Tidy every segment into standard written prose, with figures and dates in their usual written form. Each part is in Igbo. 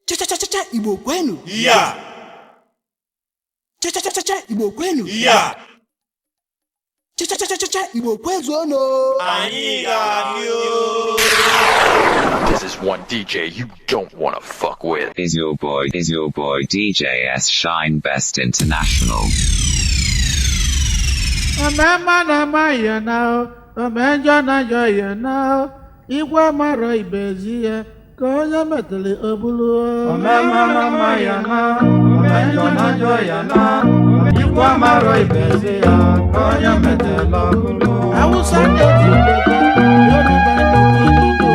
Cha-cha-cha-cha Igbo kwenu. Ya. Cha-cha-cha-cha Igbo kwenu. Ya. Cha-cha-cha-cha Igbo kwezuonu. Anyị ga-adị o. This is one DJ you don't want to fuck with. Is your boy DJ S Shine Best International. Omemma na-ama ya na o, omenjọ na-ajọ ya na o, igwe marọ ibezi ya ka onye metụrụ obulu o. Omemma na-ama ya na, omenjọ na-ajọ ya na, ikwu amarọ ibezi ya ka onye metela ọbụlụ. Awụsa na-eti mgbede, Yoruba na-eti Igbo,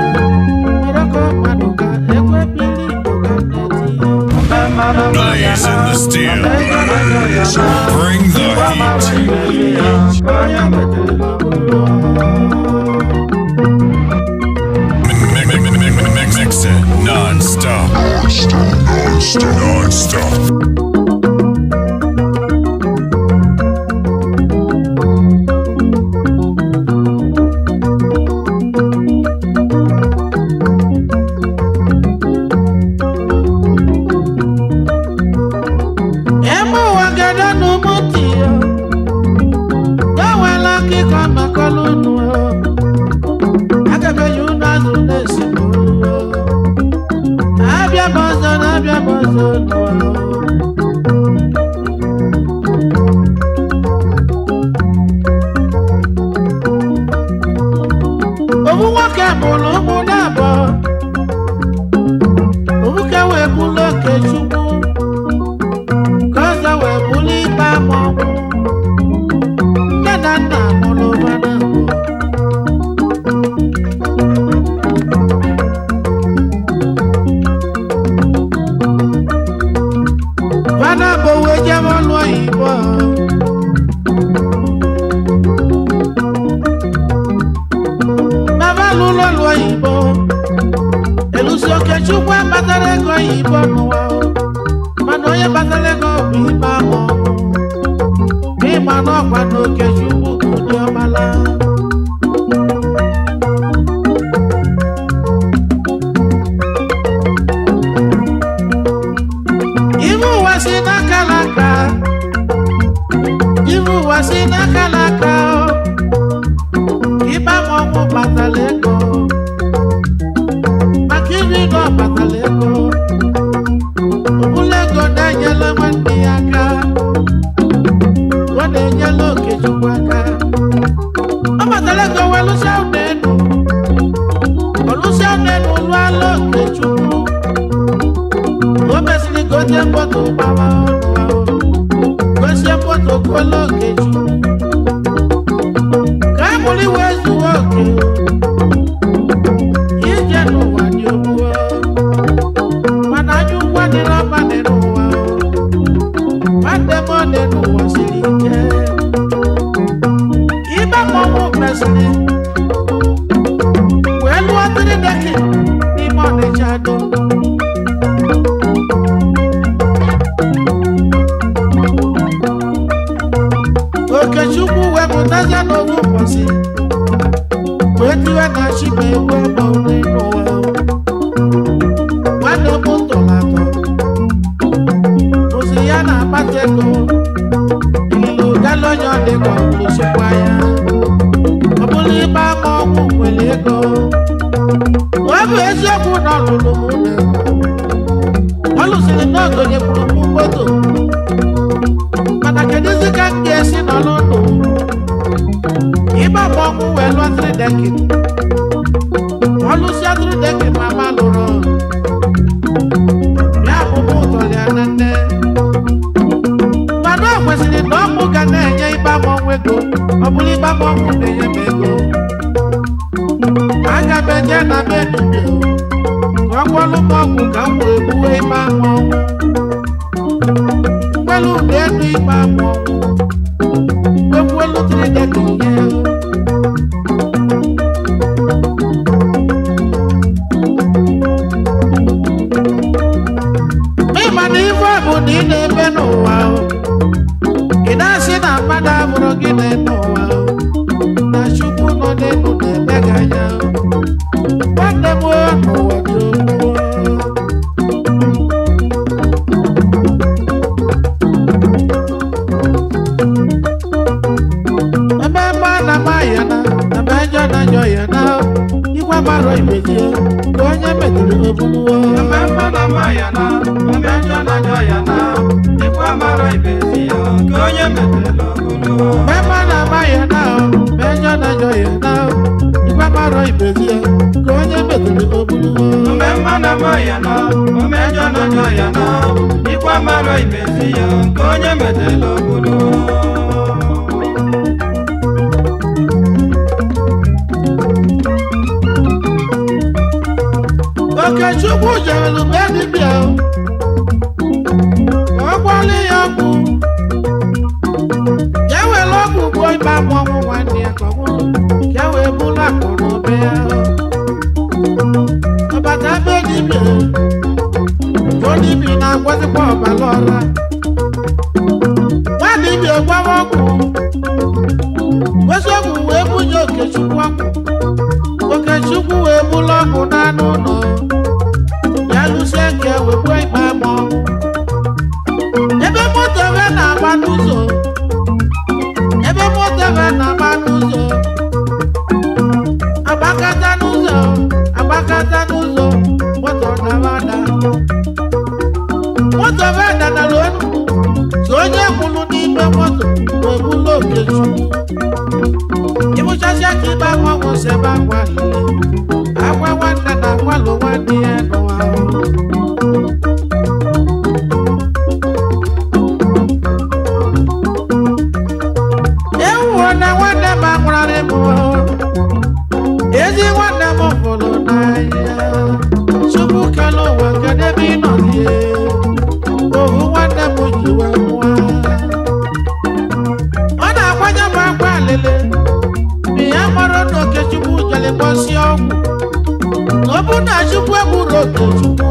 Morocco mmadụ ka ekwe bili Igbo ka na-eti. Omemma na-ama ya Blaze na, in the steel. omenjọ na-ajọ ya na, Bring the ikwu amarọ heat. ibezi ya ka onye metela ọbụlụ. Mix it non-stop. Non-stop. Non-stop. Eme ụwa gada n'ụmụ ntị ya, ya nwela akịka makọlụ unu o. Aga m enye unu azụ na-esi n'olu o. Abịa m ọzọ na abịa m ọzọ n'ụwa o. Ofu nwoke mụrụ ụmụ na-abụọ, ofu wee bụrụ Okechukwu, ka ọzọ wee bụrụ ikpe ama ọnwụ. Nne na nna mụrụ ụba na abụọ. Fada bụ wee jebe ọlụ oyibo. Baba lụrụ ọlụ oyibo. Elusi Okechukwu akpatara ego oyibo n'ụwa o. Mana onye kpatara ego bụ ikpe ama ọnwụ. N'ịma n'ọkwa na Okechukwu bụ ụdị ọmala. Ibe ụwa si n'aka n'aka. Ibe ụwa si n'aka n'aka o. Ikpe ama ọnwụ kpatara ego. Maka iri na ọ kpatara ego. Ọbụla ego na-enyela nwanne ya aka. Ọ na-enyela Okechukwu aka. Ọ kpatara ego wee lụsịa ụlọ elu. Ọ lụsịa ụlọ elu lụọla Okechukwu. O mesịrị gote moto gbawa ọnụ ahụ. Gosie moto kola Okechukwu. Ka a mụrụ iwe zuo oke. Ije n'ụwa dị ogbuo. Mana anya ukwu adịrọ mma dị n'ụwa o. Nwanne m ọ dị n'ụwa siri ike. Ibe mmọnwụ mesịrị wee lụọ tiri dekin n'ime Ọnịcha do. Okechukwu wee pụtazie n'owu ụbọchị wee tiwe na chi ma egwu ebe onwe n'ụwa o. Nwanne m tọrọ atọ ozi ya na-akpata ego ililo galonye ọ dịka ọ bụrụ sokwa ya ọ bụrụ ịgba ama ọgwụ nwere ego. Ọ bụ eziokwu na ọ lụrụ m ụlọ, ọ lụsịrị na ogonyekwuru m moto, mana kedụzi ka m ga-esi nọrọ ndụ ịgba ama ọgwụ wee lụọ tridekin? Ọ lụsịa tridekin ma lụrụ ya abụbụ ụtọ ya na nne, mana o kwesịrị na ọmụ ga na-enye ịgba m ọnwụ ego. Ọ bụrụ ịgba m ọnwụ na-enye m ego, aga m eje na be dibịa ka ọ gwọlụ m ọgwụ ka m wee gbuwe ịgba m ọnwụ mgbelu ụda elu ịgba m ọnwụ egbuelu tridek ihe. ebuluo. Omemma na mma ya na, omejọ na njọ ya na, ikwu amara ibe si ya, nke onye metela ọbụlụ. Mema na ama ya na mejọ na njọ ya na ikwe mara ibezi ya ka onye metere obuluo. Omemma na mma ya na, omejọ na njọ ya na, ikwu amara ibe si ya, nke onye metela ọbụlụ. Okechukwu jere be dibịa ka ọ gwọọlụ ya ọgwụ ka e were ọgwụ gbuo ịba mmọnwụ nwanne ya ka ọ nwụrụ ka e wee bụrụ akụ na ụba ya. Ọbata be dibịa ka dibịa na-agwọzikwa ọbara ọra nwa dibịa gwawa ọgwụ kwesị ọgwụ wee bunye Okechukwu ọgwụ. Okechukwu wee bụrụ ọgwụ n'anụ ụlọ ya lụsie nke wee gbuo ikpe mmọnwụ. Ebe moto ebe na-agba n'ụzọ, ebe moto ebe na-agba n'ụzọ, agbakata n'ụzọ, agbakata n'ụzọ, moto dara ada. Moto ebe danara elu, so onye kwụrụ n'ime moto wee bụrụ Okechukwu. Ịbụchasịa ka ịba mmọnwụ si ebe akwa lele, akwa nwanne na akwalụ nwanne ya n'ụwa. Ewuo na nwanne m anwụrarị m o. Ezi nwanne m hụrụ n'anya. Chukwu kele ụwa kedu ebe ị nọ die. Ohu nwanne m ji wee nwụọ. Ọ na-akwanye m akwa alele. Mgbe ya mara na Okechukwu jere gbọsie ọgwụ. Na ọ bụrụ na Chukwu egburu Okechukwu,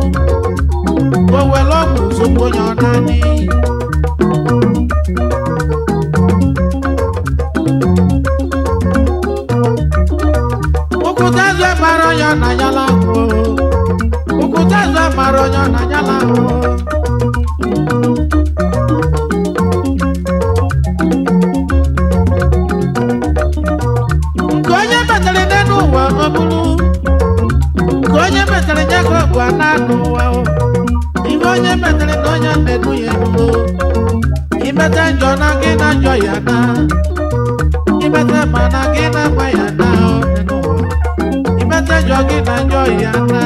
o were ọgwụ zogbu onye ọ na n'iyi. Okwute azụ mara onye ọ na-anyala ahụ. Okwute azụ mara onye ọ na-anyala ahụ. Nke onye metere n'elu ụwa ọ bụrụ. Nke onye metere ya ka ọ bụ ana n'ụwa. Ihe onye metere na onye na-edu ya edu. Imete njọ na gị na njọ ya na. Imete ma na gị na mma ya na ọ dị n'ụwa. Imete njọ gị na njọ ya na.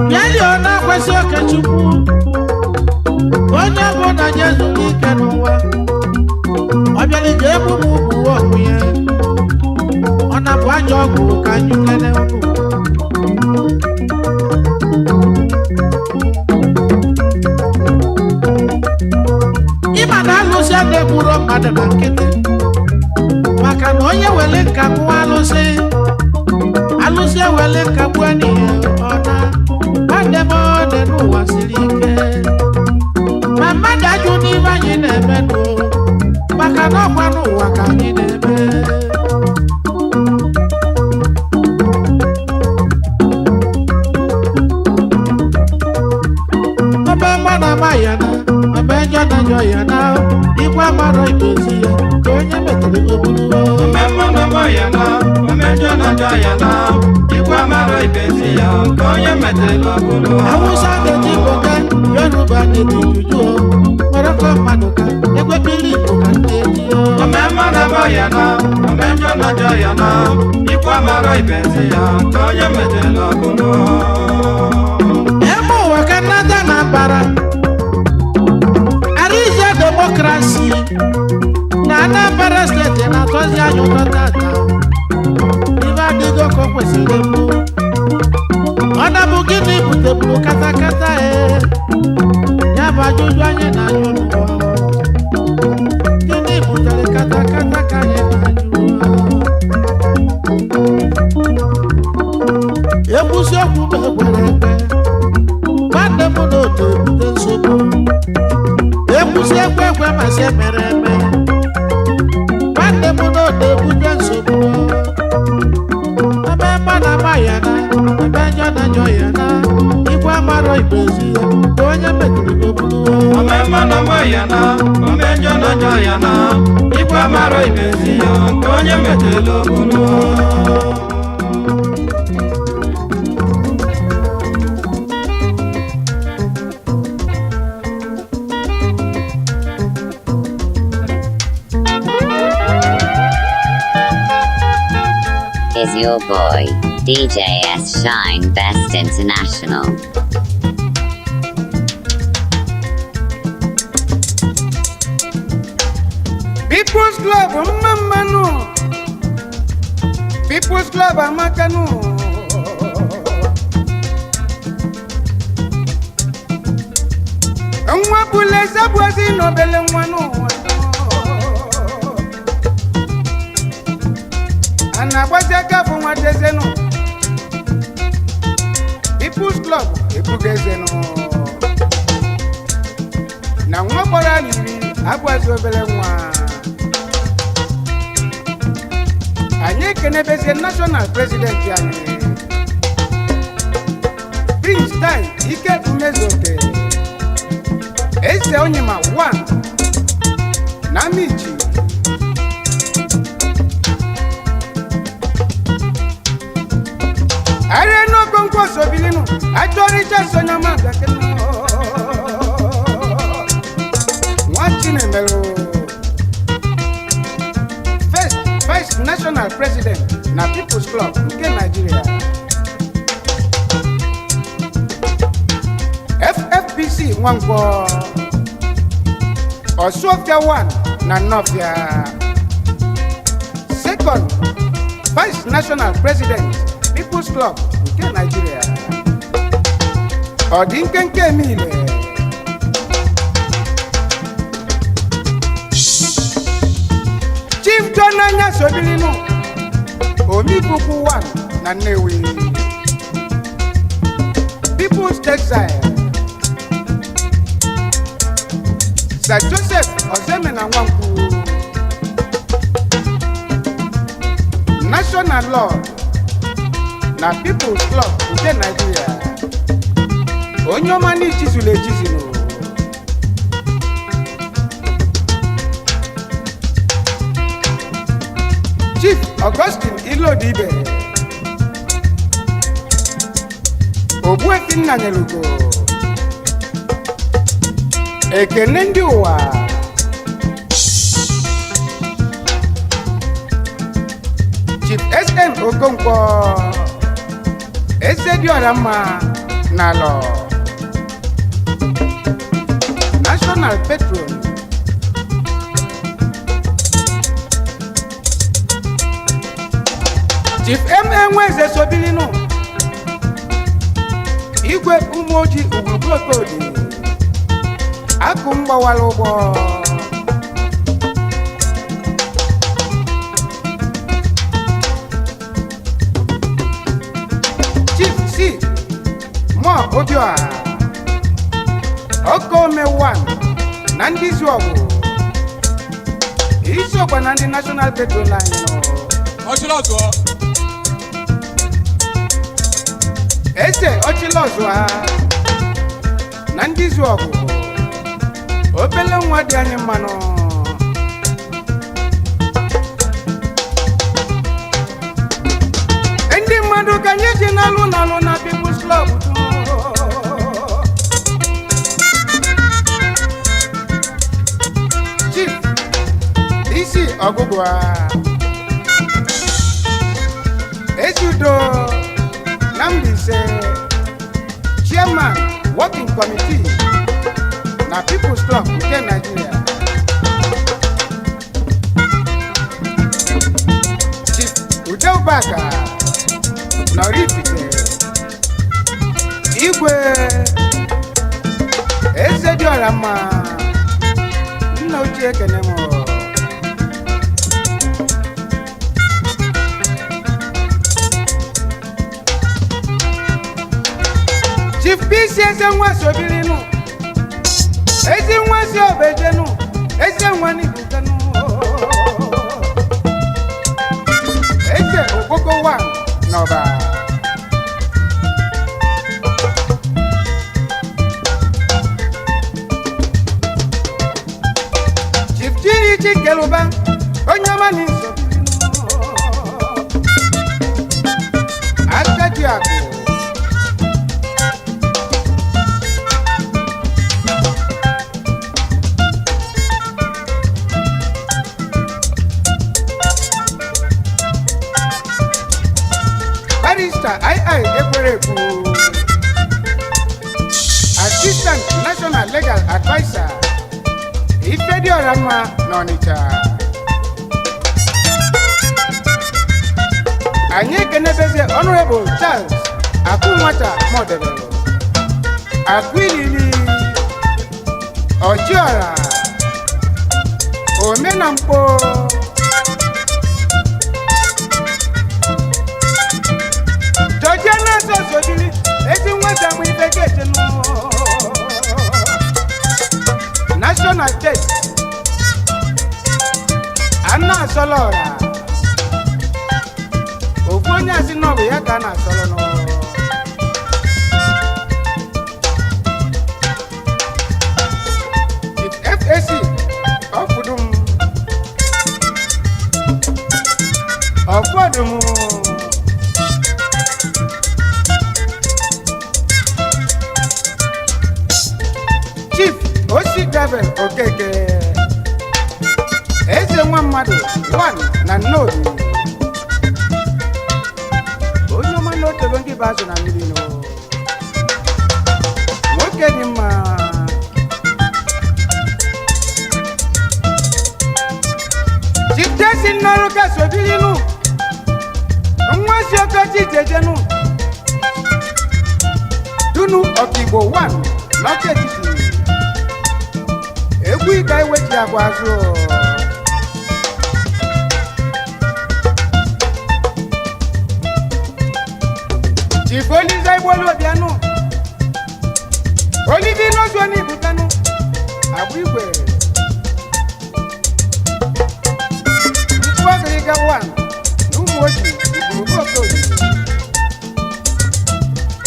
Bịa ọ na-akwesị Okechukwu. Onye ọbụla nye zuru ike n'ụwa. Ọ bịara ije egbu m bụ ọgwụ ya. Ọ na-abụ ajọ ọgwụ ka anyị kele ụnụ. Ịma na alụsị a na-egburo mmadụ na nkịtị. Maka na onye were nka gbuo alụsị, alụsị ewere nka gbuo n'ihe ọ na nwanne m ọ dị n'ụwa siri ike. Ma mmadụ ajụ n'ihe anyị na-eme nụ, maka na ọkwa n'ụwa ka anyị na-eme. Ebe mma na ama ya na, ebe njọ na njọ ya na, ikwe amara ibezi ya, ka onye metere obuluo. Omemma na mma ya na, omejọ na njọ ya na, ikwu amara ibe si ya, nke onye metela ọbụlụ. Awụsa na-eti bote, Yoruba na-eti juju o, Morocco mmadụ ka, egwebili Igbo ka na-eti o. Omemma na mma ya na, omejọ na njọ ya na, ikwu amara ibe si ya, nke onye metela ọbụlụ. Eme ụwa ka nnata na bara Arize demokrasi na Anambra steeti na-atọzi anyị ụtọ tata. Ife adịgo ka o kwesịrị mbụ. Ọ na-bụ gịnị buteburu katakata e? Ya bụ ajụjụ anyị na-ajụ n'ụwa. Gịnị butere katakata ka anyị na-ajụ? Ekwusi okwu m ekwere ekwe. Nwanne m na otu ebute nsogbu. Ekwusi ekwe ekwe ma sị emere eme. Nwanne m na otu ebute nsogbu. Ebe mma na ama ya na, ebe njọ na njọ ya na, ikwe amarọ ikpezi ya, ka onye metụrụ obulu. Omemma na mma ya na, omejọ na njọ ya na, ikwu Ikwu amarọ ibezi ya, nke onye metela obulu. Is your boy, DJ S Shine Best International. People's Club mma mmanụ. People's Club amakanụ. Nwa bụla eze bụ ezi n'obele nwa n'ụwa. A na-agbazi aka bụ nwa dezenụ. People's Club ebugo ezenụ. Na nwa gbara aliri abụghịzi obere nwa. Anyị ekenebezie national president anyị, Prince Tai Ike Umezoke, Eze Onyema 1 na Amichi. Arịa n'Okonkwo sobilinu achọrịcha sonyama gakeno nwa Chinemelu, first vice national president na People's Club nke Nigeria, FFPC Nwankwọ, Osuofia 1 na Nnọfịa, second vice national president, People's Club nke Nigeria. Ọ dị nkenke emile. Chief John Anya Sobilinu, Omikuku 1 na Nnewi, People's Textile. Sir Joseph Ozemena Nwankwu, National Lord na People's Club nke Nigeria, onye ọma n'ijizulu ejizulu. Chief Augustine Ilodibe, Ogbuefi Nnanyelugo, ekene ndị ụwa. Chief SN Okonkwo, eze dị ọra mma n'alọ, National Patron. Chief M. Nweze Sobilinu, Igwe Umoji Ugwuglokodi, akụ mgbawara ụgbọ. Chief C. Mo Obioha, Okome 1 na ndị izu ọgwụ isiokwa na ndị National Petrol anyị nọ. Eze Ọchịlọzụa na ndị izu ọgụ, obele nwa dị anyị mmanụ. Ndị mmadụ ka anyị ji n'alụ n'alụ na People's Club dum. Chief isi ọgụgụ a, Ezi Udo na Mbaise, chairman working committee na People's Club nke Nigeria. Chief Udeubaka na Oraifite, Igwe Eze dị ọra mma, nna ochie, ekene m. Chief PC Eze nwa sobilinu, ezi nwa si obejenu, eze nwa n'ibukenu, eze okoko wa n'ọba. Chief Chiri Chikeluba. Onye ọma na iso aka ji akụ. Barrister II Ekwerekwu, Assistant National Legal Adviser, Ifediora Nwa n'Ọnịcha. Anyị ekenebezie Honorable Charles Akunwata Modebelu, Akwilili, Ọchịọra, Omenamkpo. Jọjẹ́ náà sọ̀sọ̀ bíi etí wọ́n sàmú ibẹ̀ gẹ̀ẹ́sì nù. National Church, Anna asọlọ ọ̀rà, òfu onye asị na ọ bụ ya ka a na-asọlọ nụ. Chief FAC ọfụdum ọfọdụm. Chief Osi Gabriel Okeke, eze nwa mmadụ 1 na Nnobi, onye ọma na otego ndị bụ azụ na mmiri nụ, nwoke dị mma. Chief Jesi Nnarụ kasị obirinu, nwa si okochi jejenu, Dunu Ọkigbo 1 n'Ọka Etiti. Egwu ịga iweji agwa azụ. Chief Olize Igbolu Obianụ, Olive n'ozu onye Ibukanụ, agba igwe. Mkpu Agịrịga 1 na ụmụ oji igwurube Okoye.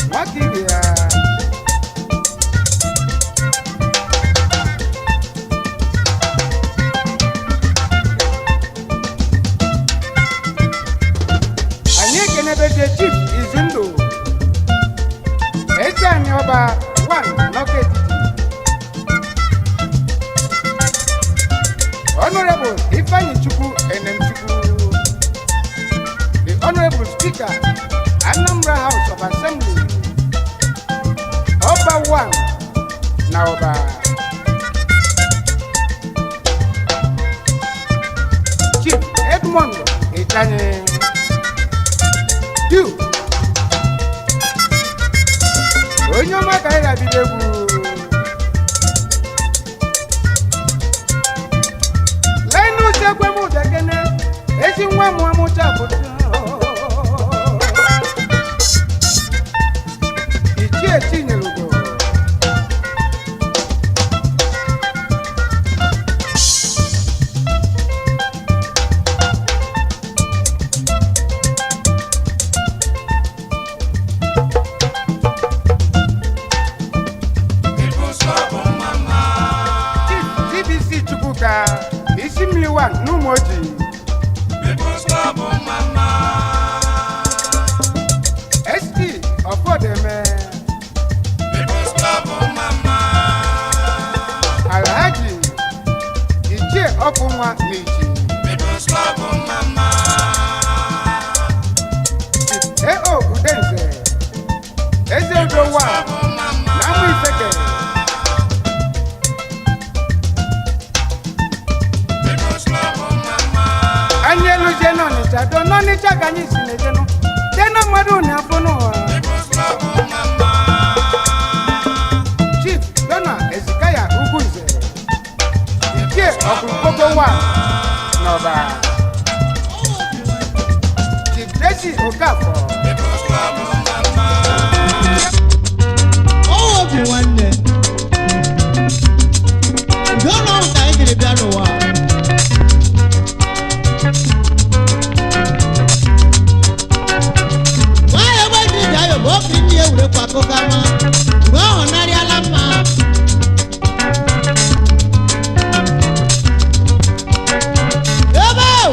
Nwata ibe ya. Anyị ekenebezie Chief Izundụ Ezeani Ọba 1 n'Ọka Etiti, Honorable Ifeanyi Chukwu Enemchukwu, the Honorable Speaker, Anambra House of Assembly, Ọba 1 na Ọba. Chief Edmond Itanye du, onye ọma ka anyị ga-abido egwu. Lenu sekwe m ụdakene ezi nwa m amụcha pụta. Ichie Chinyere Ugo, People's Club mama. Chief TBC Chukwuka, isi mmiri 1 n'Ụmụoji. People's Club mama. ST Ọfọdeme. People's Club mama. Alhaji Ichie Ọkụnwa n'Iji. People's Club mama. Chief A.O. Udenze, Eze Udo 1 na Amụ Ifeke. People's Club mama. Anyị eluzie n'Ọnịcha do n'Ọnịcha ka anyị si na-ejenụ jena mmadụ na afọ n'ụwa. People's Club mama. Chief Dona Ezikaya Ugwunze, Ichie Ọkụrụkpoko 1 n'Ọba. Chief Jesse Okafọ. People's Club mama. Obi nwanne, udo na ọrụ ka anyị jiri bịa n'ụwa. Nwanyị egbe jiri bịa ya bụ obi ndị ewurekwa akụkọ ama mgbe ọ hụnarịala mma. Ebe!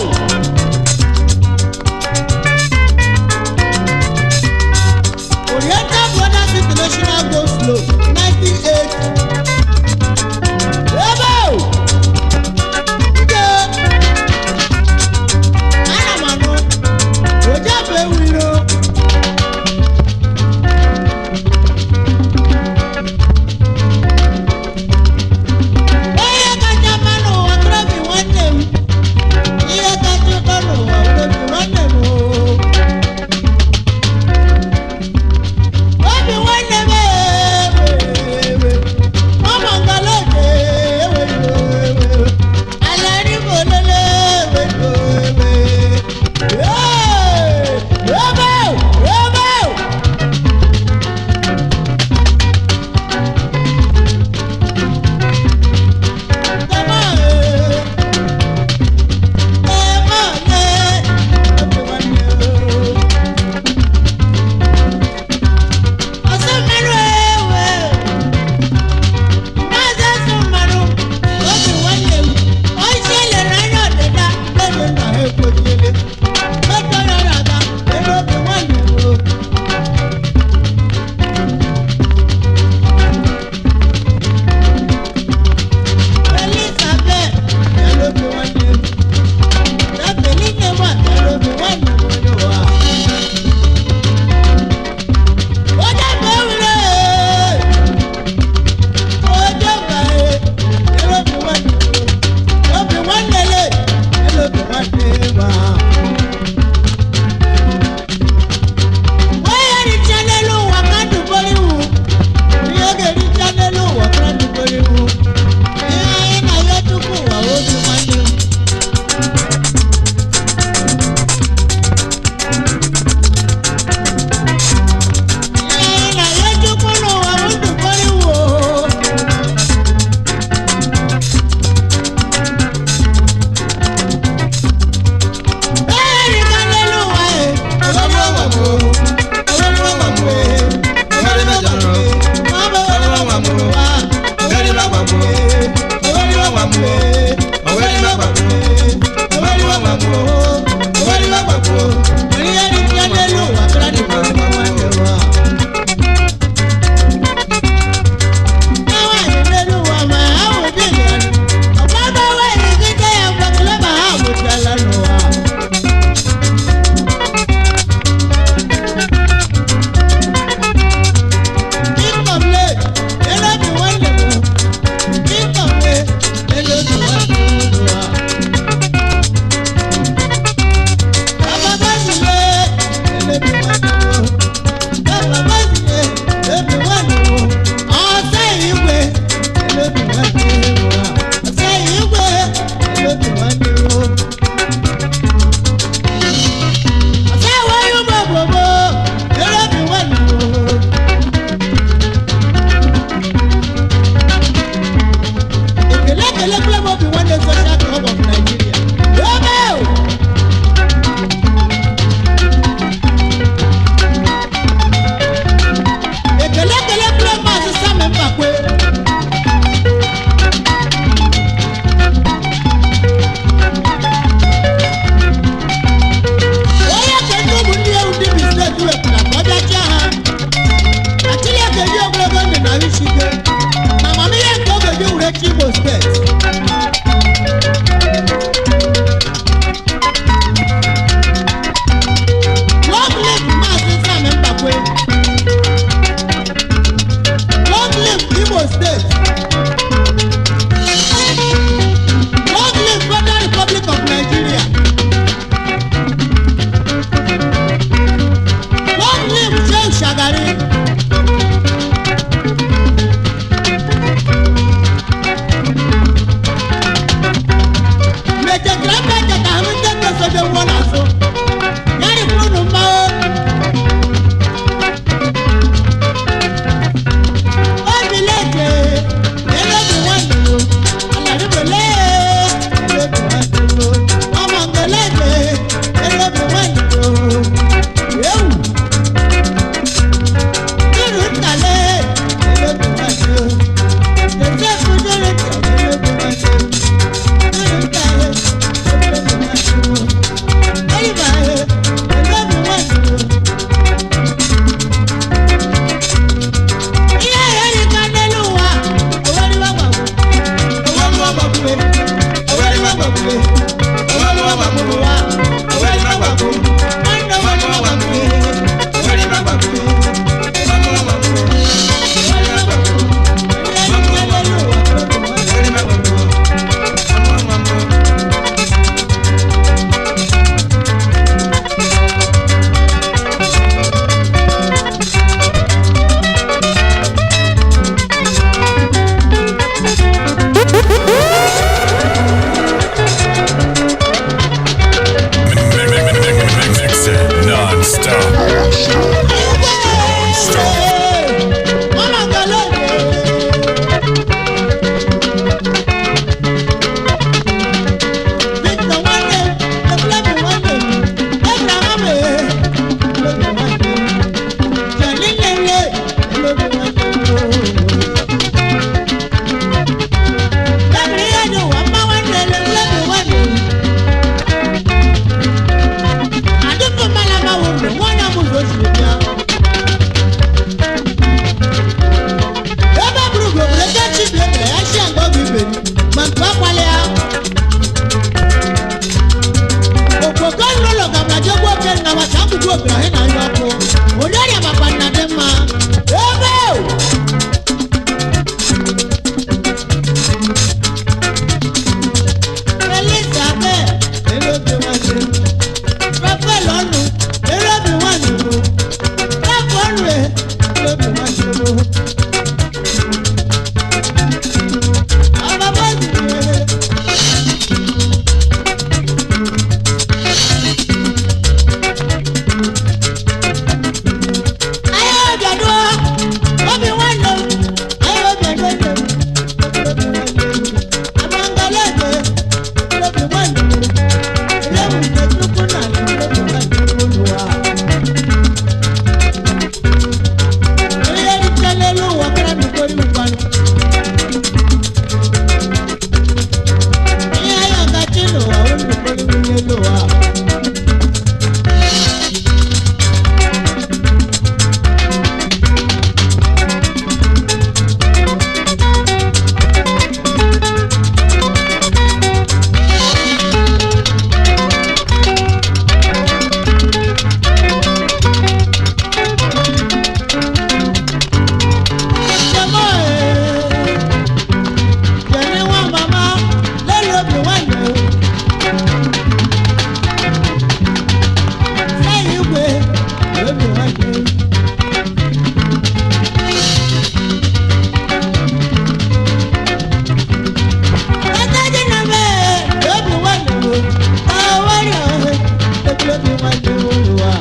nwanne m ụwa.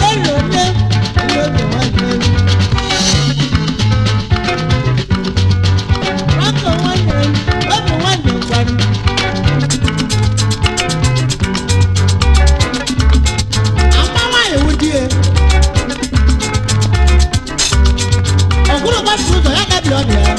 Elo nne m, obi nwanne m. Franco nwanne m, obi nwanne m gwanụ. Ama nwaanyị wụ di ya. Ọgwụrụ gbapụ ụzọ ya gabi ọdụ ya.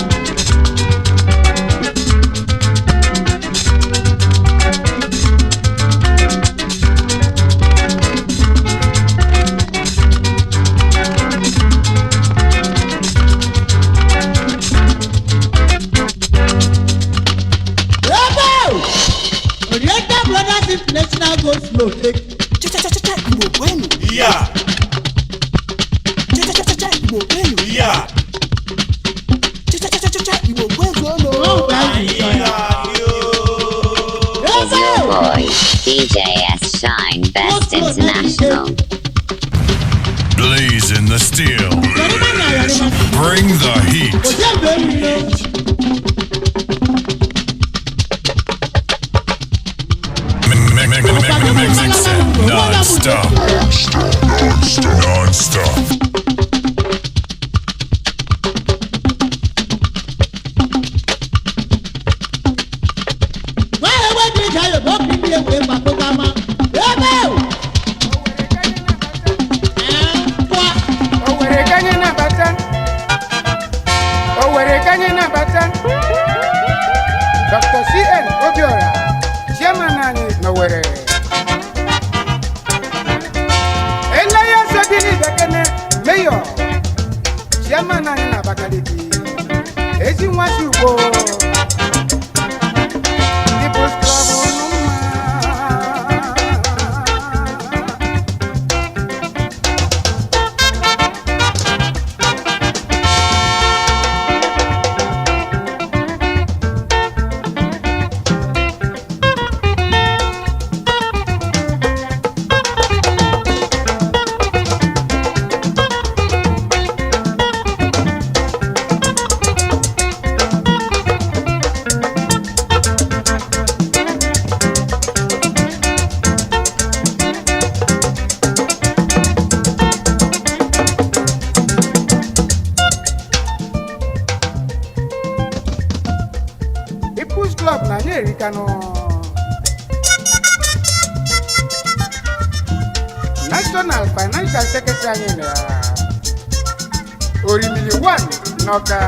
Ebe o! Oriental Brothers International go slow take. Cha-cha-cha-cha Igbo kwenu. Yeah. Cha-cha-cha-cha Igbo kwenu. Yeah. Cha-cha-cha-cha Igbo kwezuonu. Ó gbà yìí sọ. Is your boy, DJ S Shine Best International. Blazing the steel. Yọrí má nà yọrí má. Bring the heat. Kò sí ẹ̀gbẹ́ mi lọ. Mix it non-stop. Non-stop. Wọ́n yẹ wé ní ìjà Yorùbá kì í ní ewé pàtó ká má. Ebe o! Ẹ wá. Owere ka anyị na-abata. Owere ka anyị na-abata. Dr. CN Obiora, chairman anyị n'Owere. Elias Odili Bekene, mayor, chairman anyị na Abakaliki. Ezi nwa si ugbo. People's Club unu mma. People's Club na anyị erikanụ. National Financial Secretary anyị na Orimili 1 n'Ọka,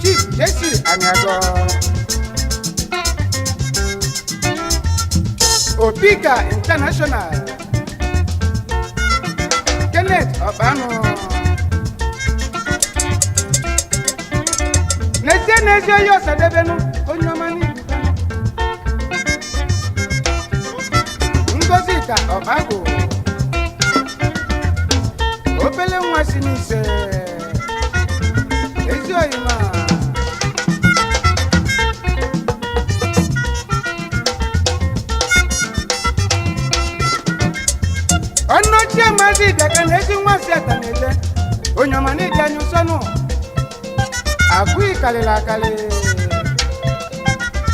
Chief Jesse Aniago, Opika International, Kenneth Ọkpanụ. N'ezie n'ezie ya ọsadebenu onye ọma n'ibu Ngozi ka ọkpagụ obele nwa si n'ise ezi oyima. Ọnụchie maazị Ibeka na ezi nwa si ata na-eje onye ọma n'ịdị anya ụsọnụ abụghị kalịrị akali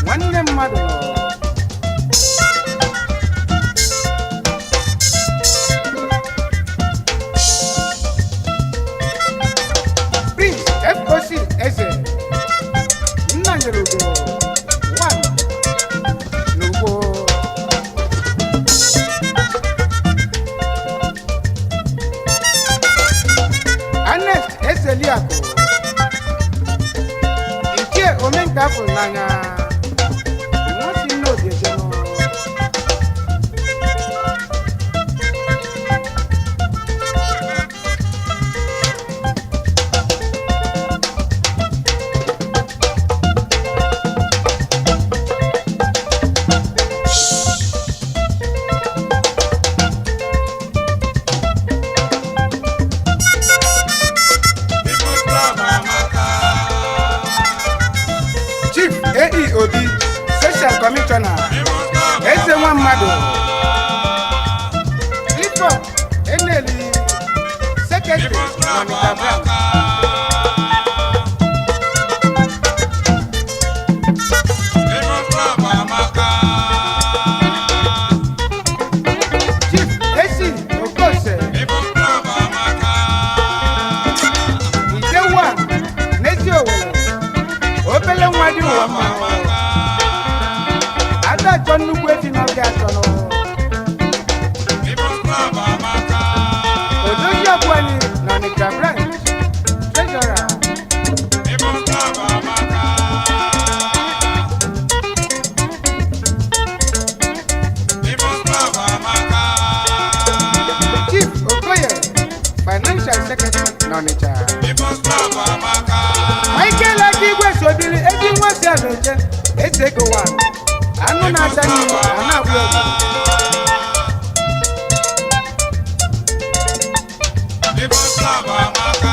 nwanne mmadụ nọ. Prince FOC Eze nna nyere ugo 1 n'ugbo. Ernest Ezeliakụ Ichie omenka afọ n'anya nwa si nne obi ejenụ. People's Club amaka. Chief A.E. Financial Secretary n'Ọnịcha. People's Club amaka. Michael Akigwe sobili ezi nwa si ala eje eze ego wa anụ na-ata nri a na-agwụ egwu. People's Club amaka.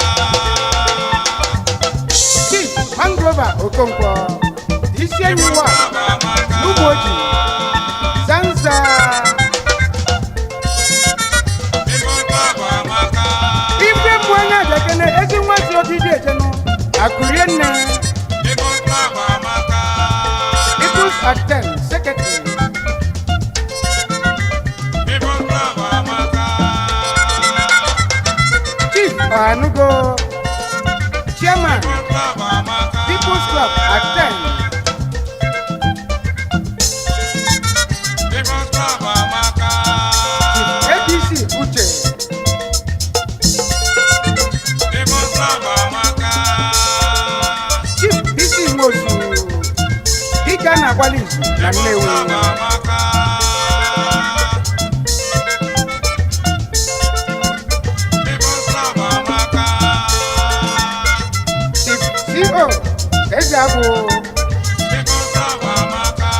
Chief Mangrova Okonkwo, isi enyi wa Club amaka. n'ugbo oji Zanza. People's Club amaka. Ife mmụọ anya abịakene ezi nwa si ogidi ejenu akụrie nne. People's Club amaka. People's at 10 Secretary. People's Club amaka. Chief Ohanugo, Chairman, People's Club amaka. People's Club at 10. People's Club amaka. APC Uche, People's Club amaka. Chief BC Nwosu, dike a na-agbalị izu na People's Nnewi. Club amaka. People's Club amaka. Chief CO Ezeagwu, People's Club amaka.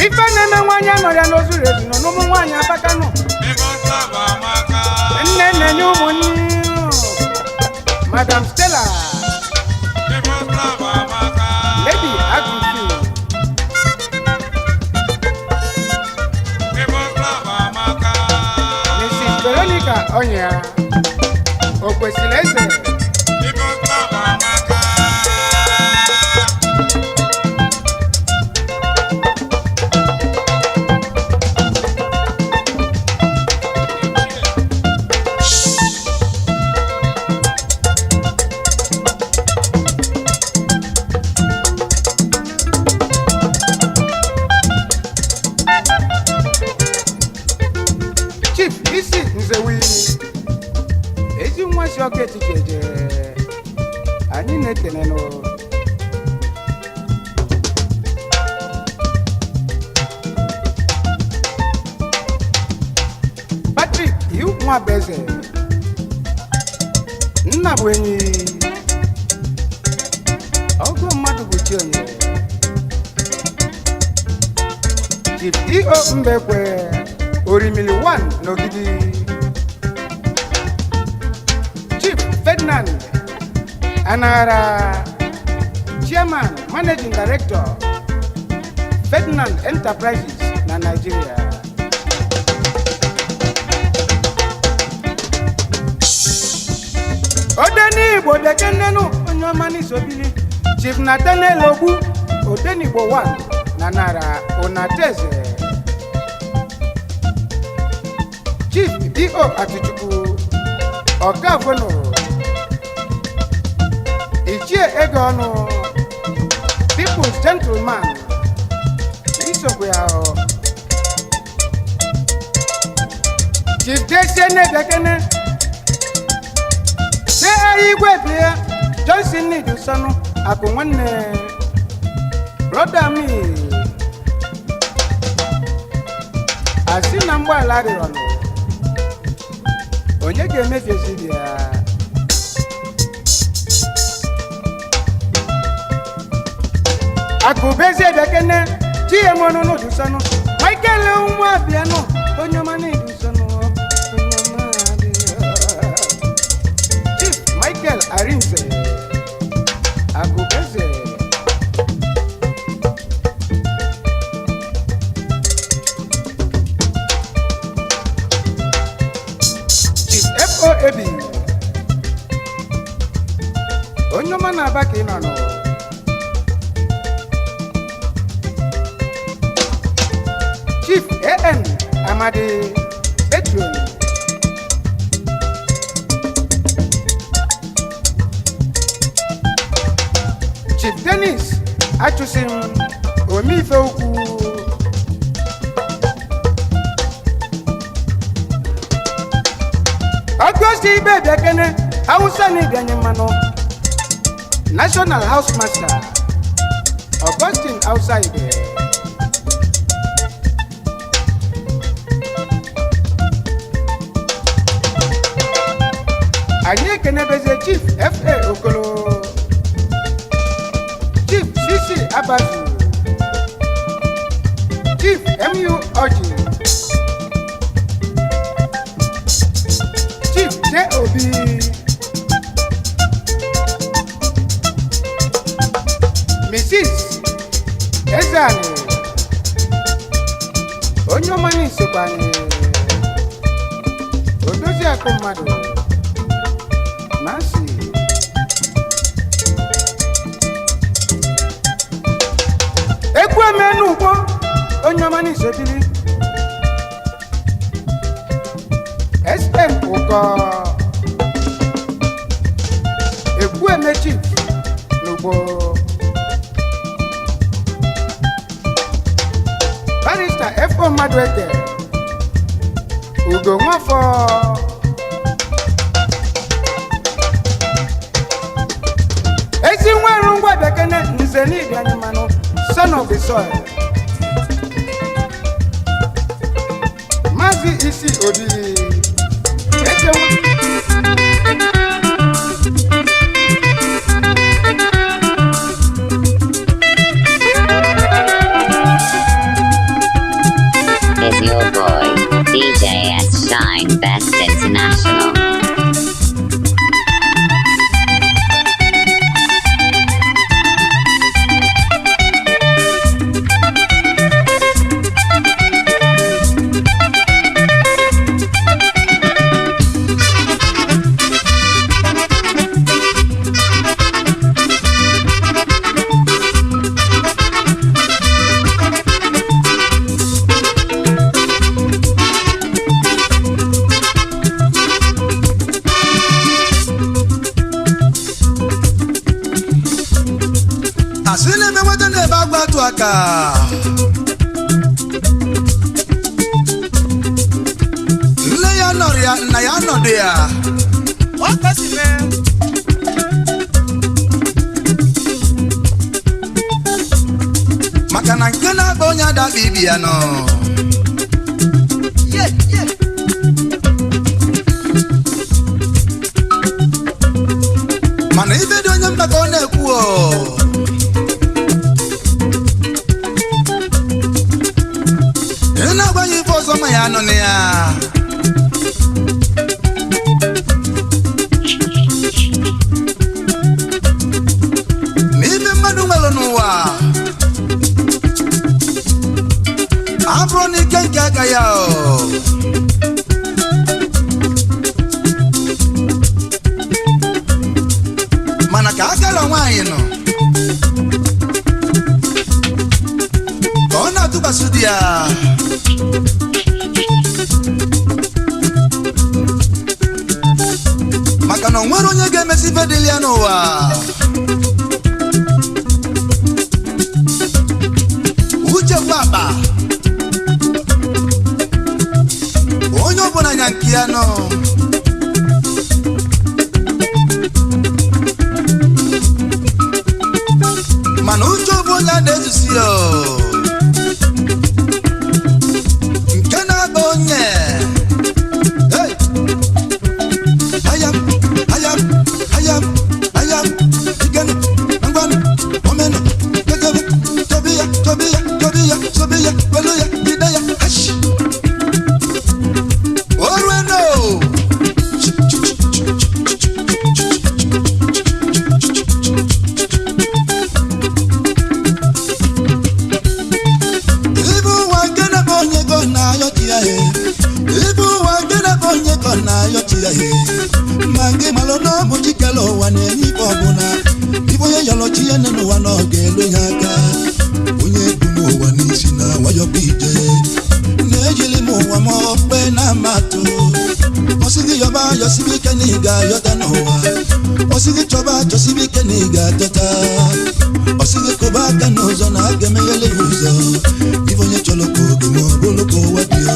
ife na-eme nwaanyị anọrịa n'ozuru ezu nọ n'ụmụ nwaanyị abakanụ. People's Club amaka. Nne na-enye ụmụnne Madam Stella, People's Club amaka. Lady Agrifi, People's Club amaka. Mrs. Veronica Onya, o kwesịrị eze. People's Club amaka. Chief isi Nzewi, ezi nwa si ọka etiti eje, anyị na-ekenenụ. Patrick Iu Nwabeze, nna bụ enyi, ọgụ mmadụ bụ chi onye. Chief E.O. Mbekwe, Orimili 1 n'Ogidi. Chief Ferdinand Anara, Chairman, Managing Director, Ferdinand Enterprises na Nigeria. Odenigbo bịakenenu onye ọma n'isobili Chief Nathaniel Ogbu, Odenigbo 1 na Nara Onateze. Chief D.O. Atichukwu, Ọkafọnụ, Ichie Ego Ọnụ, People's Gentleman, isokwu ya ọ. Chief Jesie Nnebịakene, se ahịa igwe bịa, Johnson Nidi Sọnụ, akụ nwanne, brọda mi, asị na mgbaala rịrọnụ, onye ga-emefiezi ibe ya? Akụbezie bịakene chiemọnụ n'ụdụsọnụ Michael nwa bịanụ onye ọma n'ịdụsọnụ onye ọma adịghị. Chief Michael Arinze Akụbeze. Chief FOAB onye ọma na-aba ka ị nọ nụ. Chief AN Amadi Petron, Chief Dennis Achụsim Omeife Ukwu, Ọgọsti Ibe Bịakene Hausa na ịbịanye mmanụ, National House Master Augustine Hausa Ibe. Ekenebezie Chief F.A. Okolo, Chief C.C. Abazu, Chief M.U. Oji, Chief J.O.B. Mrs. Ezeani, onye ọma n'isokwa anyị, odozi akụ mmadụ Nancy. Ekwu eme n'ugbo, onye ọma n'isobili SM Ụkọ, ekwu eme chief n'ugbo, Barrister F.O. Madueke, Ugo Nwafọ, ezi nweru ngwa bekene nze n'ịdị anyị mmanụ, son of the soil, Maazị Isi Obi eze. Is your boy, DJ S Shine Best International. Asị na-eme nweta na-ebe agwa atụ aka nne ya nọrọ ya, nna ya nọdụ ya. Maka na nke na-akpa onye adakpa ibi ya nọ. Mana ife dị onye mkpa ka ọ na-ekwu o. Ị na-agwa ya ife ọzọ ma ya anụ na ya. Na ife mmadụ nwere n'ụwa abụrụ na ike nke aka ya o. Mana ka akara nwaanyị nọ ka ọ na-atụkwasị di ya, maka na o nwere onye ga-emesi ife dịrị ya n'ụwa. Uche bụ akpa onye ọbụla nya nke ya nọ. Mana uche bụ onye a na-ezusi ya o. Nke na-agba onye. Hey! Ayam, ayam, ayam, ayam, iganu, ngwanu, omenu, kekebe, tobiya, tobiya, tobiya, sobiya, weluya, bideya, hash. Orueno! Ibu ụwa nke na-akpọ onye go na-ayọchi ya he. Ibu ụwa nke na-akpọ onye go na-ayọchi ya he. Ma gị malụ na ọ bụ chikere ụwa na-enye ife ọbụla. Ife onye yọrọ chi ya nne n'ụwa na ọ ga-elu ya aka. Onye bu n'ụwa n'isi na nwayọbụ ije. Na-ejili m ụwa m okpe na amatụ. Ọsị gị yọba yọsibi ike na ị ga-ayọta n'ụwa. Ọsị gị chọba chọsibi ike na ị ga-achọta. Ọsị gị kụba aka n'ụzọ na a ga-emeghele ya ụzọ. Ife onye chọrọ ka oge ma ọ bụrụ ka ụwa dị o.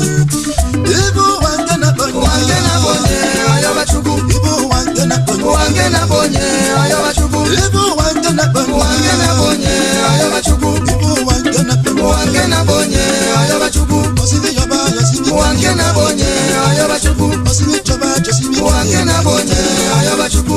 Ibe ụwa nke na-akpọ onye. Ụwa nke na-akpọ onye, ọyọba Chukwu. Ibe ụwa nke na-akpọ onye. Ụwa nke na-akpọ onye, ọyọba Chukwu. Ibe ụwa nke na-akpọ onye. Ụwa nke na-akpọ onye, ọyọba Chukwu. Ibe ụwa nke na-akpọ onye. Ụwa nke na-akpọ onye, ọyọba Chukwu. Ọsị gị yọba yọsibi ike Ụwa na ị nke na-akpọ ga-ayọta. onye, ọyọba Chukwu. Ọsị gị chọba chọsibi ike Ụwa na ị nke na-akpọ ga-ayọta. onye, ọyọba Chukwu.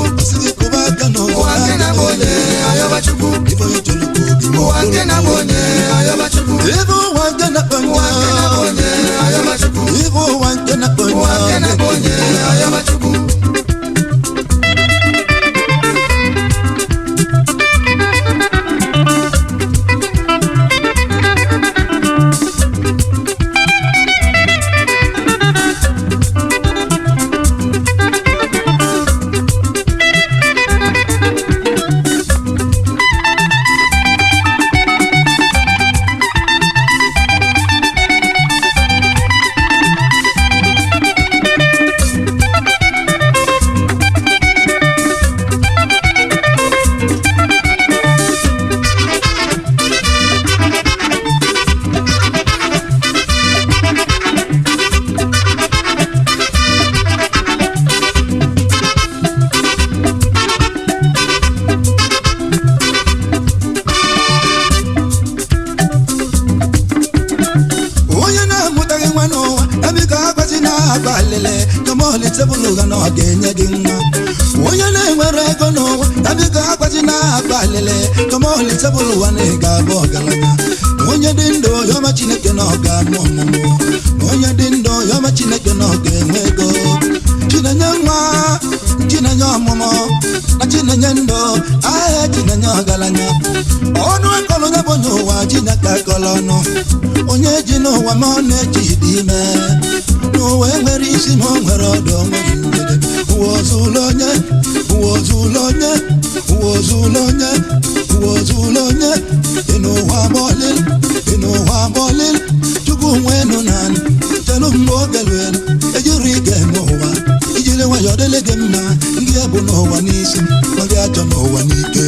na-akpa alịlị kama olitebụl ụgha na ọ ga-enye gị nwa onye na-enwere ego n'ụwa ya biko akwazi na-akpa alịlị kama olitebụl ụwa na ị ga-abụ ọgaranya onye dị ndụ yọma Chineke na ọ ga-amụ ọmụmụ onye dị ndụ yọma Chineke na ọ ga-enwe ego Chinenye nwa Chinenye ọmụmụ na Chinenye ndụ ahịa Chinenye ọgaranya ọnụ akọlụ onye bụ onye ụwa Chineke akọlụ ọnụ onye ji n'ụwa ma ọ na-eji dị ime n'ụwa enwere isi ma o nwere ọdụ onweghị njedebe ụwa ozula onye ụwa ozula onye ụwa ozula onye ụwa ozula onye dị n'ụwa bọlịl dị n'ụwa bọlịl Chukwu nwenu naanị chelu mgbe oge luelu ejiri ike eme ụwa ijiri nwayọọ dịrị gị mma ndị ebu n'ụwa n'isi ma gị achọ n'ụwa n'ike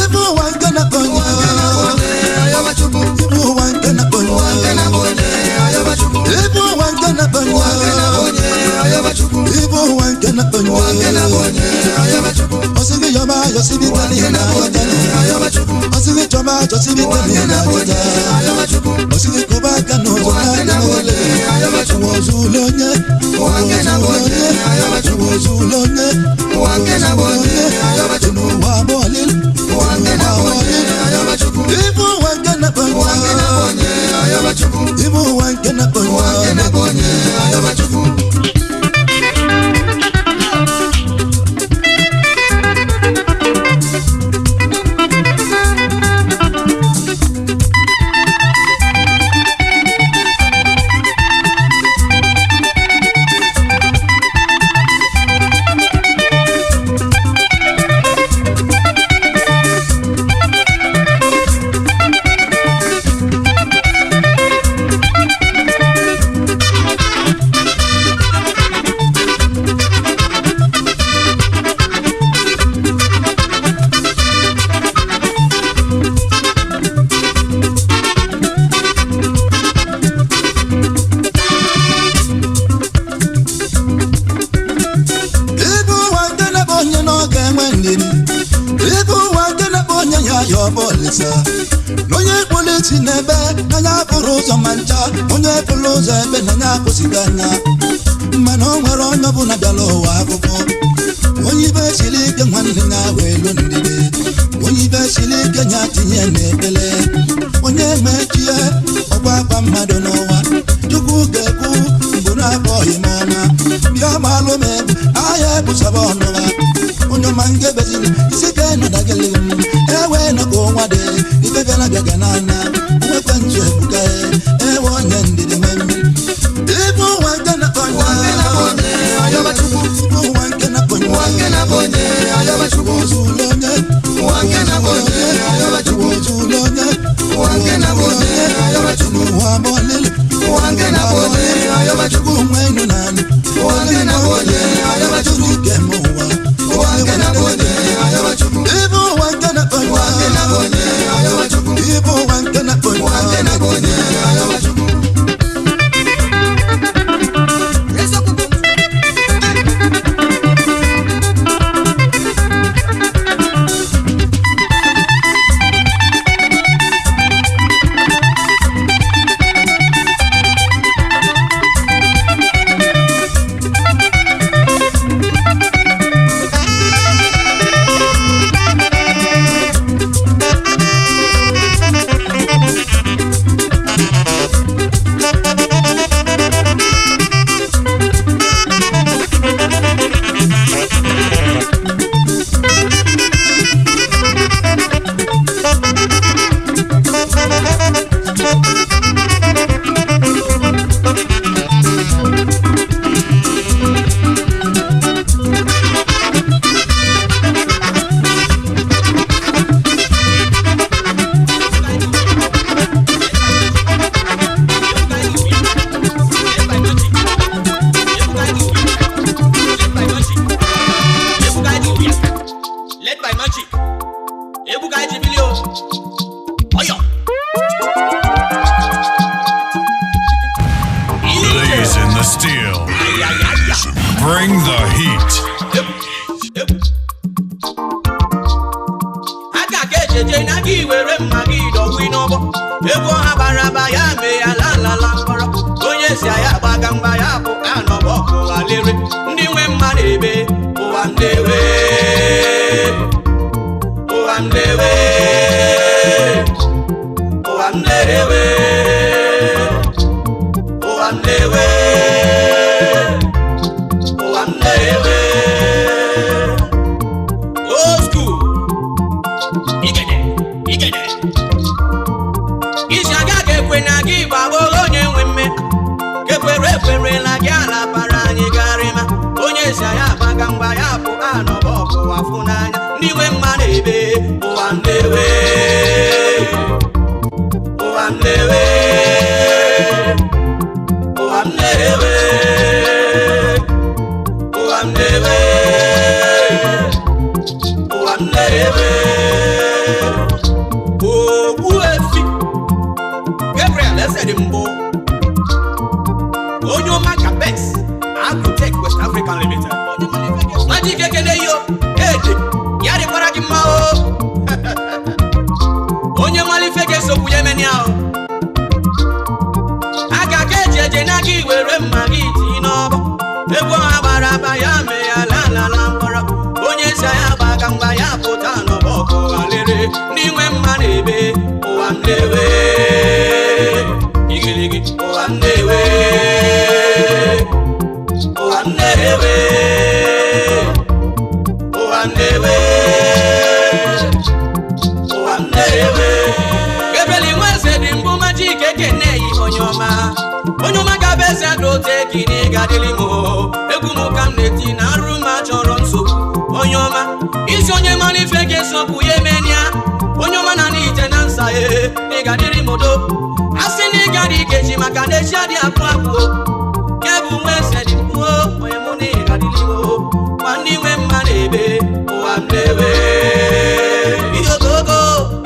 ibe ụwa nke na-akpọ onye ibe ụwa nke na-akpọ onye ibe ụwa nke na-akpọ onye ibe ụwa nke na-akpọ onye ọsịgị yọba yọsịbị kele na ayọta ọsịgị chọba chọsịbị kele na ayọta ọsịgị kụba aka n'ụzọ n'aka n'ole ụwa ozula onye ụwa ozula onye ụwa ozula onye ụwa ozula onye n'ụwa bọọlị ụwa bọọlị ibe ụwa nke na-akpọ onye ibe ụwa nke na-akpọ onye. Ibe ụwa nke na-akpọ onye na ọ ga-enwe ndidi ibe ụwa nke na-akpọ onye ya ya ọ bụ Olisa na onye kpụrụ isi n'ebe n'anya pụrụ ụzọ ma ncha onye pụrụ ụzọ ebe n'anya akwụsịghị anya mana o nwere onye ọbụla bịara ụwa akwụkwọ onye ibe siri ike nwanne ya wee lu ndidi onye ibe siri ike ya tinye n'ekpere onye mechie ọgwa akwa mmadụ n'ụwa Chukwu ga-ekwu mbụ na-akpọghị m ọma bịa malụ m ebe ahịa ebusaba ọnụwa onye ọma nke bezina isi ka ịnọdagịlị m ewe nọka ụnwa dị ife bịara bịa ga n'anya nwekwe ntu ebuka ewe onye ndidi nwe mmiri ibe ụwa nke na-akpọ onye ibe ụwa nke na-akpọ onye ụwa ozula onye ụwa ozula onye ụwa ozula onye ụwa ozula onye ụwa bọlịlị ụwa bọlịlị Chukwu nwenu naanị ụwa juru ike m ụwa ibe ụwa nke na-akpọ onye ibe ụwa nke na-akpọ onye. Led by magic. Ebuka Ejibili o. Oyo. Blazing the steel. Bring the heat. Aka ka ejeje na gị were mma gị dọgbu n'ọgbọ. Egwu ọha bara aba ya mee ya lalala mkpọrọ. Onye si ya gbaga mgba ya bụ na-ewe, ụwa m na-ewe, ụwa m na-ewe, ụwa m na-ewe, ụwa m na-ewe. Ogbuefi Gabriel eze dị mbụ, onye ọma ka Bex Agrotech West African Limited. Magic ekele yo ede ya dịkwara gị mma o. Onye malife ga-esokwu ya emeni ahụ aka ka eji eje na gị were mma gị tii n'ọbọ. Egwu ọha gbara aba ya mee ya lalala mkpọrọ. Onye si ya gba aka mgba ya pụta n'ọbọ ọkụ alere ndị nwe mma na-ebe. Ụwa m na-ewe igirigi, ụwa m na-ewe, ụwa m na-ewe, ụwa m na-ewe, ụwa m na-ewe. Gabriel Nweze dị mbụ, Magic ekene yi onye ọma, onye ọma ga-abụ eze Agrotech na ịgadịlị m o. Egwu m ka m na-eti na arụ m achọrọ nsogbu. Onye ọma isi onye mara ife ga-esokwu ya emenia. Onye ọma na n'ite na nsa e na ịgadịrị m udo. A sị na ịgadị ikechi maka na echi adị akpụ akpụ o. Ya bụ Nweze dị mbụ o, onye mụ na ịgadịlị m o. Ma ndị nwe mma na-ebe. Ụwa m na-ewe ihe ogogo,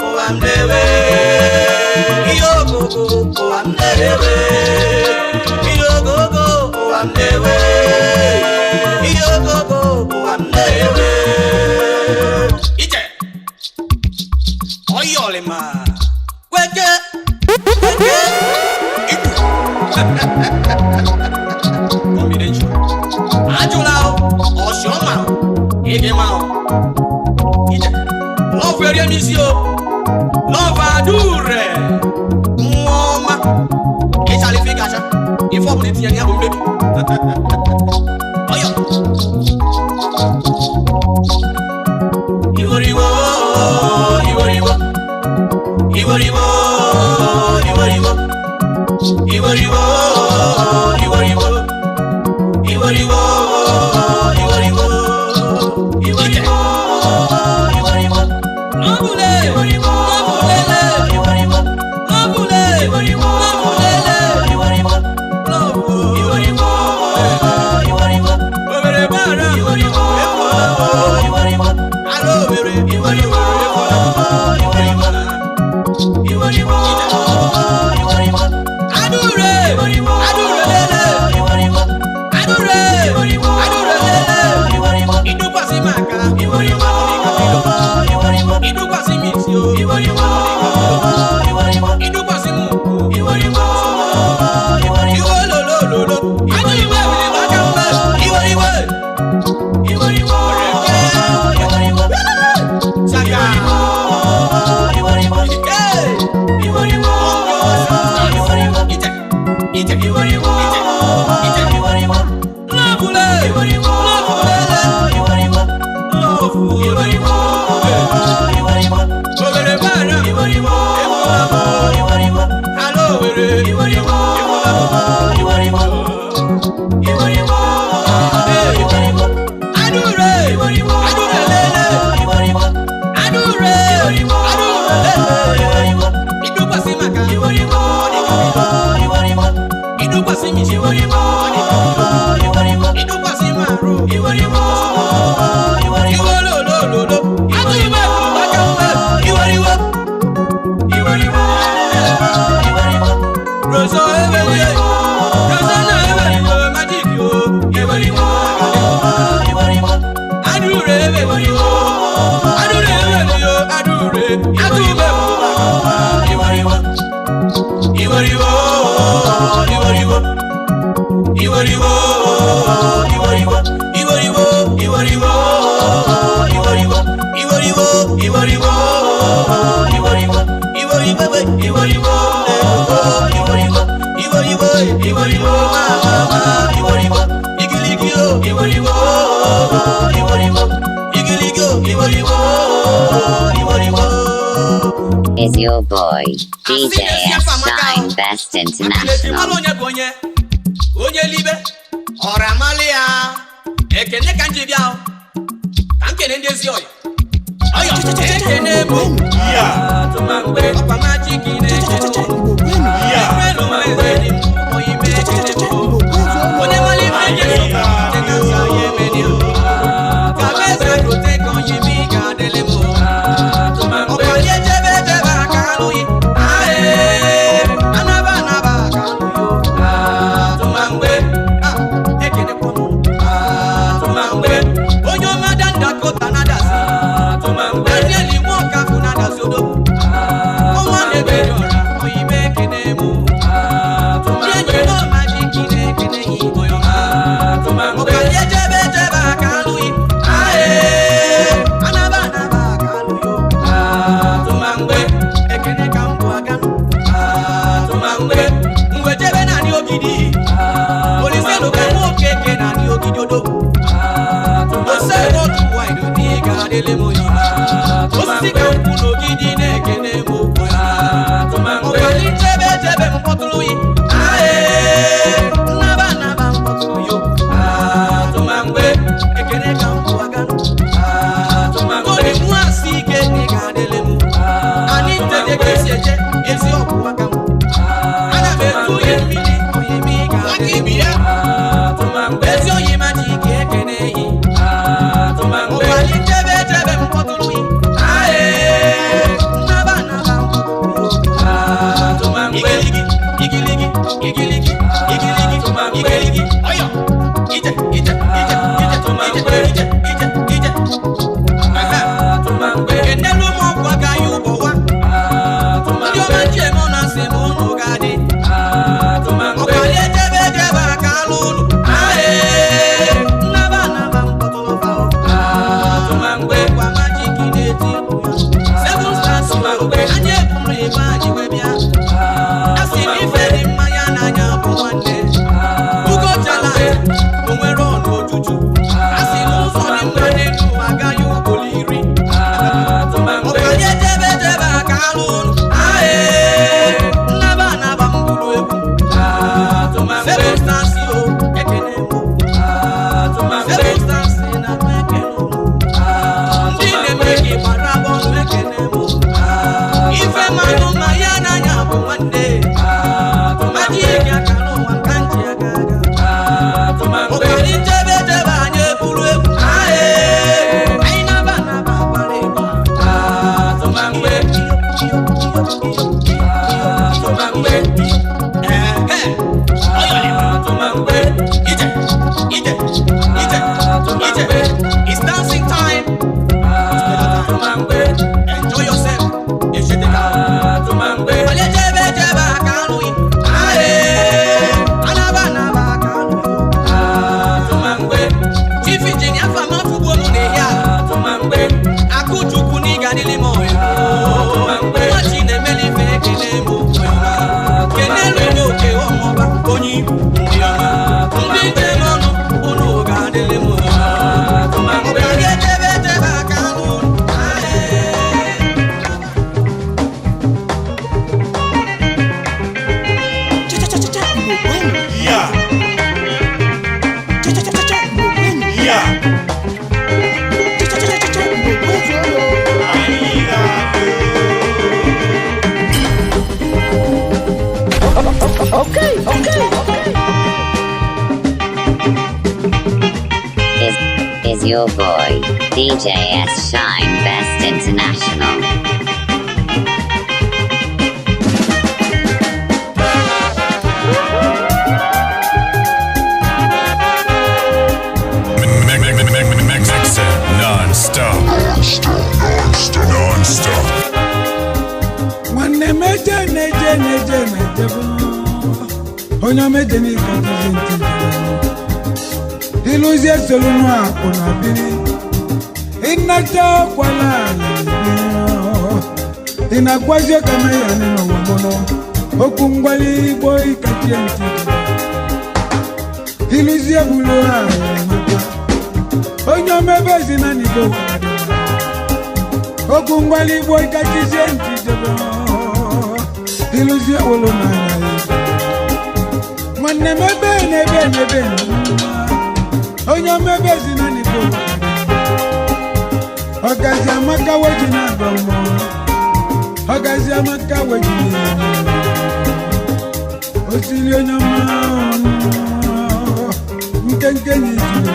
ụwa m na-ewe ihe ogogo, ụwa m na-ewe ihe ogogo, ụwa m na-ewe ihe ogogo, ụwa m na-ewe. Ije ọyọlịma kweke kweke ibu combination ajụla ọsịọma ịdịma ije lọvụ erie m isi o, lọvụ adure nwa ọma ịchala ife ịgacha ife ọbụla itinye ya bụ mmebi ọyọ. Iworiwo, iworiwo, iworiwo, iworiwo, iworiwo, iworiwo, iworiwo, iworiwo, iworiwo, iworiwo. Lọ́bùlẹ̀, lọ́bùlẹ̀lẹ̀, iworiwo, lọ́bùlẹ̀, lọ́bùlẹ̀lẹ̀, iworiwo, lọ́bù, iworiwo, iworiwo. Obere gbara, iworiwo, iworiwo, alo obere, iworiwo, iworiwo, iworiwo, iworiwo. Adure, adure lele, iworiwo, adure, adure lele, iworiwo. Idúkwasí màkà, iworiwo, iworiwo, idúkwasí mi sí o, iworiwo, iworiwo, idúkwasí mu kú, iworiwo, iworiwo, iwololololo, adúlùwẹ̀ wìlì bàkà mbẹ́, iworiwo, iworiwo, iworiwo, saka, iworiwo, iworiwo, iworiwo, ije, ije, iworiwo, ije, ije, iworiwo, lọ́bùlẹ̀, lọ́bùlẹ̀lẹ̀, iworiwo, lọ́bù, iworiwo, iworiwo, obere gbara, iworiwo, iworiwo, alo owere, iworiwo, iworiwo, iworiwo, iworiwo, adure, adure lele, iworiwo, adure, adure lele, iworiwo, idúkwasí màkà, iworiwo, iworiwo, idúkwasí mi, iworiwo, iworiwo, idúkwasí màrú, iworiwo, iwololololo, adúlùmọ̀ bàkà mbẹ́, iworiwo, iworiwo, iworiwo, roso eweliye, roso na eweliwo, magic o, iworiwo, iworiwo, adúre eweliwo, adúre eweliwo, adúre, adúlùmọ̀ iworiwo, iworiwo, iworiwo, iworiwo, iworiwo, iworiwo, iworiwo, iworiwo, iworiwo, iworiwo, iworiwo, iworiwo, iworiwo, iworiwo, iworiwo, iworiwo, iworiwo, igiligi o, iworiwo, iworiwo, igiligi o, iworiwo, iworiwo. Is your boy, DJ S Shine Best Mara International. onye bụ onye onye libe ọra amalị ya. Ekene ka m ji bịa o. Ka m kene ndị ezi ọyị. Ọyọ ekene mụ. Atụmangbe ọkwa majiki na-ekene mụ. Ekwelu m eze dị m oyi m ekene mụ. Onye mara ife Jesu teka nsọ ya emeni o. Ka eze gote ka onye m ga-adịlị mụ. Ọkwa ya ejebe ejebe aka alụghị. Ae, anaba anaba aka alụghị o. Atụmangbe, ah, ekenekwa m. Atụmangbe, onye ọma dandakọta na-adazi. Daniel Nwokafọ na-adazi odogwu. Ọnwa na-eberi ọra, oyi m ekene mụ. Ndị enyi m majiki na-ekene ya igbo ya ọma. Ọkwa ya ejebe ejebe aka alụghị. Ae, anaba anaba aka alụghị o. Atụmangbe, ekene ka m bụ aganụ. Atụmangbe, mgbe jebe naanị ogidi. Olise lụka nwoke ke naanị ogidi odogwu. Ose otu wide odi ga-adịlị m onye ọma. Osisi ka nkwụ n'ogidi na-ekene m okwu ya. Ọkali chebe chebe m kpọtụrụ yi. Ae, nnaba nnaba m kpọtụrụ yo. Atụmangbe, ekene ka m kwụ aganụ. Atụmangbe, nwa asị ike na ị ga-adịlị m. Anyị nteje ka esi eje ezi ọgwụ aka m. Ana m etu onye mmiri onye m ị ga-adịlị m. Ezi oyi ma ji ike ekene yi. Ọkali chebe chebe m kpọtụrụ yi. Ae, nnaba nnaba m kpọtụrụ yo. Igiligi, igiligi, igiligi, igiligi, igiligi, ọyọ. Ije, ije, ije, ije, ije, ije, ije, ije. Aha. Kenelu m ọgwụ agaghị ụbọ wa. Ndị ọma ji eme ọ na-asị m unu ga-adị. Ọkali ejebe ejebe aka alụ unu. Ae, nnaba nnaba m kpọtụrụ fa o. Atụmangbe gwa majiki na-eti egwu ya. Seven stars mgbe anyị eburu ebe anyị wee bịa. A sị na ife dị mmanya n'anya bụ nwanne. Ugo chala o nwere ọnụ ojuju. A sị na ụzọ dị mma n'elu agaghị ugboro iri. Ọkali ejebe ejebe aka alụ unu. Ae, nnaba nnaba m buru egwu. Seven stars o, ekene m o. Seven stars na m ekene m. Ndị na-eme gị gbara bọọlụ ekene m o. Ife mmanụ ma ya n'anya bụ nwanne. Majiki aka n'ụwa nka nji aga aga. Ọkali nchebe echebe anyị eburu egwu. Ae, anyị naba naba agbara ịgba. Atụmangbe. Atụmangbe. Ehe. Atụmangbe. Ije, ije, ije, ije. It's dancing time. It's better time. Enjoy yourself. Atụmangbe. Onye chebe chebe aka alụghị. Ae, anaba anaba aka alụghị. Atụmangbe. Chief Engineer Fama Fugbo mụ na-ehi ala. Atụmangbe. Akụchukwu n'ịga n'ili m ọyị. Atụmangbe. Nwa chi na-emeli ife ekele m okwu ọma. Kenelu onye oke ọmọba onye ibu ndị ọma. Ndị njem ọnụ unu ga-adịlị m mma. Atụmangbe. Ọkali echebe echebe aka alụ. Cha-cha-cha-cha, Igbo kwenu. Yeah. Cha-cha-cha-cha, Igbo kwenu. Yeah. Cha-cha-cha-cha, Igbo kwezuonu. Okay, okay. Is your boy DJ S Shine Best International. Mix it non-stop. Non-stop. Non-stop. Nwanne m eje na-eje na-eje na-ejebe onye omeje n'ike ọtụzi ntị ịlụzie solunu akpụ na biri ịnata ọkwala ị na-agwazi ọkama ya n'ụwa mụnụ okwu ngwali igbo ịkachie ntị ịlụzie bụlu onye omebe ezi na n'igbo okwu ngwali igbo ịkachizie ntị jebe ịlụzie wụlụ n'anya ya nwanne m ebe n'ebe n'ebe onye omebe ezi na n'igbo Ọgazi amaka weji na-agọ mmụọ. Ọgazi amaka weji na-enye. Osiri onye ọma nkenke na ijuru.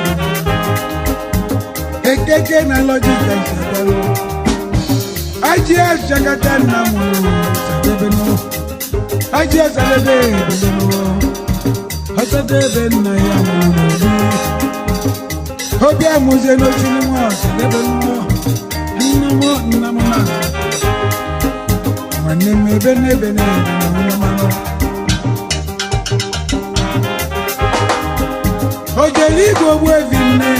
Ekeke na lọjika nsadalụ. Aji asakata nna m sadebenu. Aji asadebe ebelenu. Ọsadebe nna ya mụrụ n'obi. Obi amụzie n'osiri nwa ọsadebenu. Nna m nna m na. Nwanne m ebe n'ebe n'ebe na onye mmanụ. Ojeligwe ogbu evi nne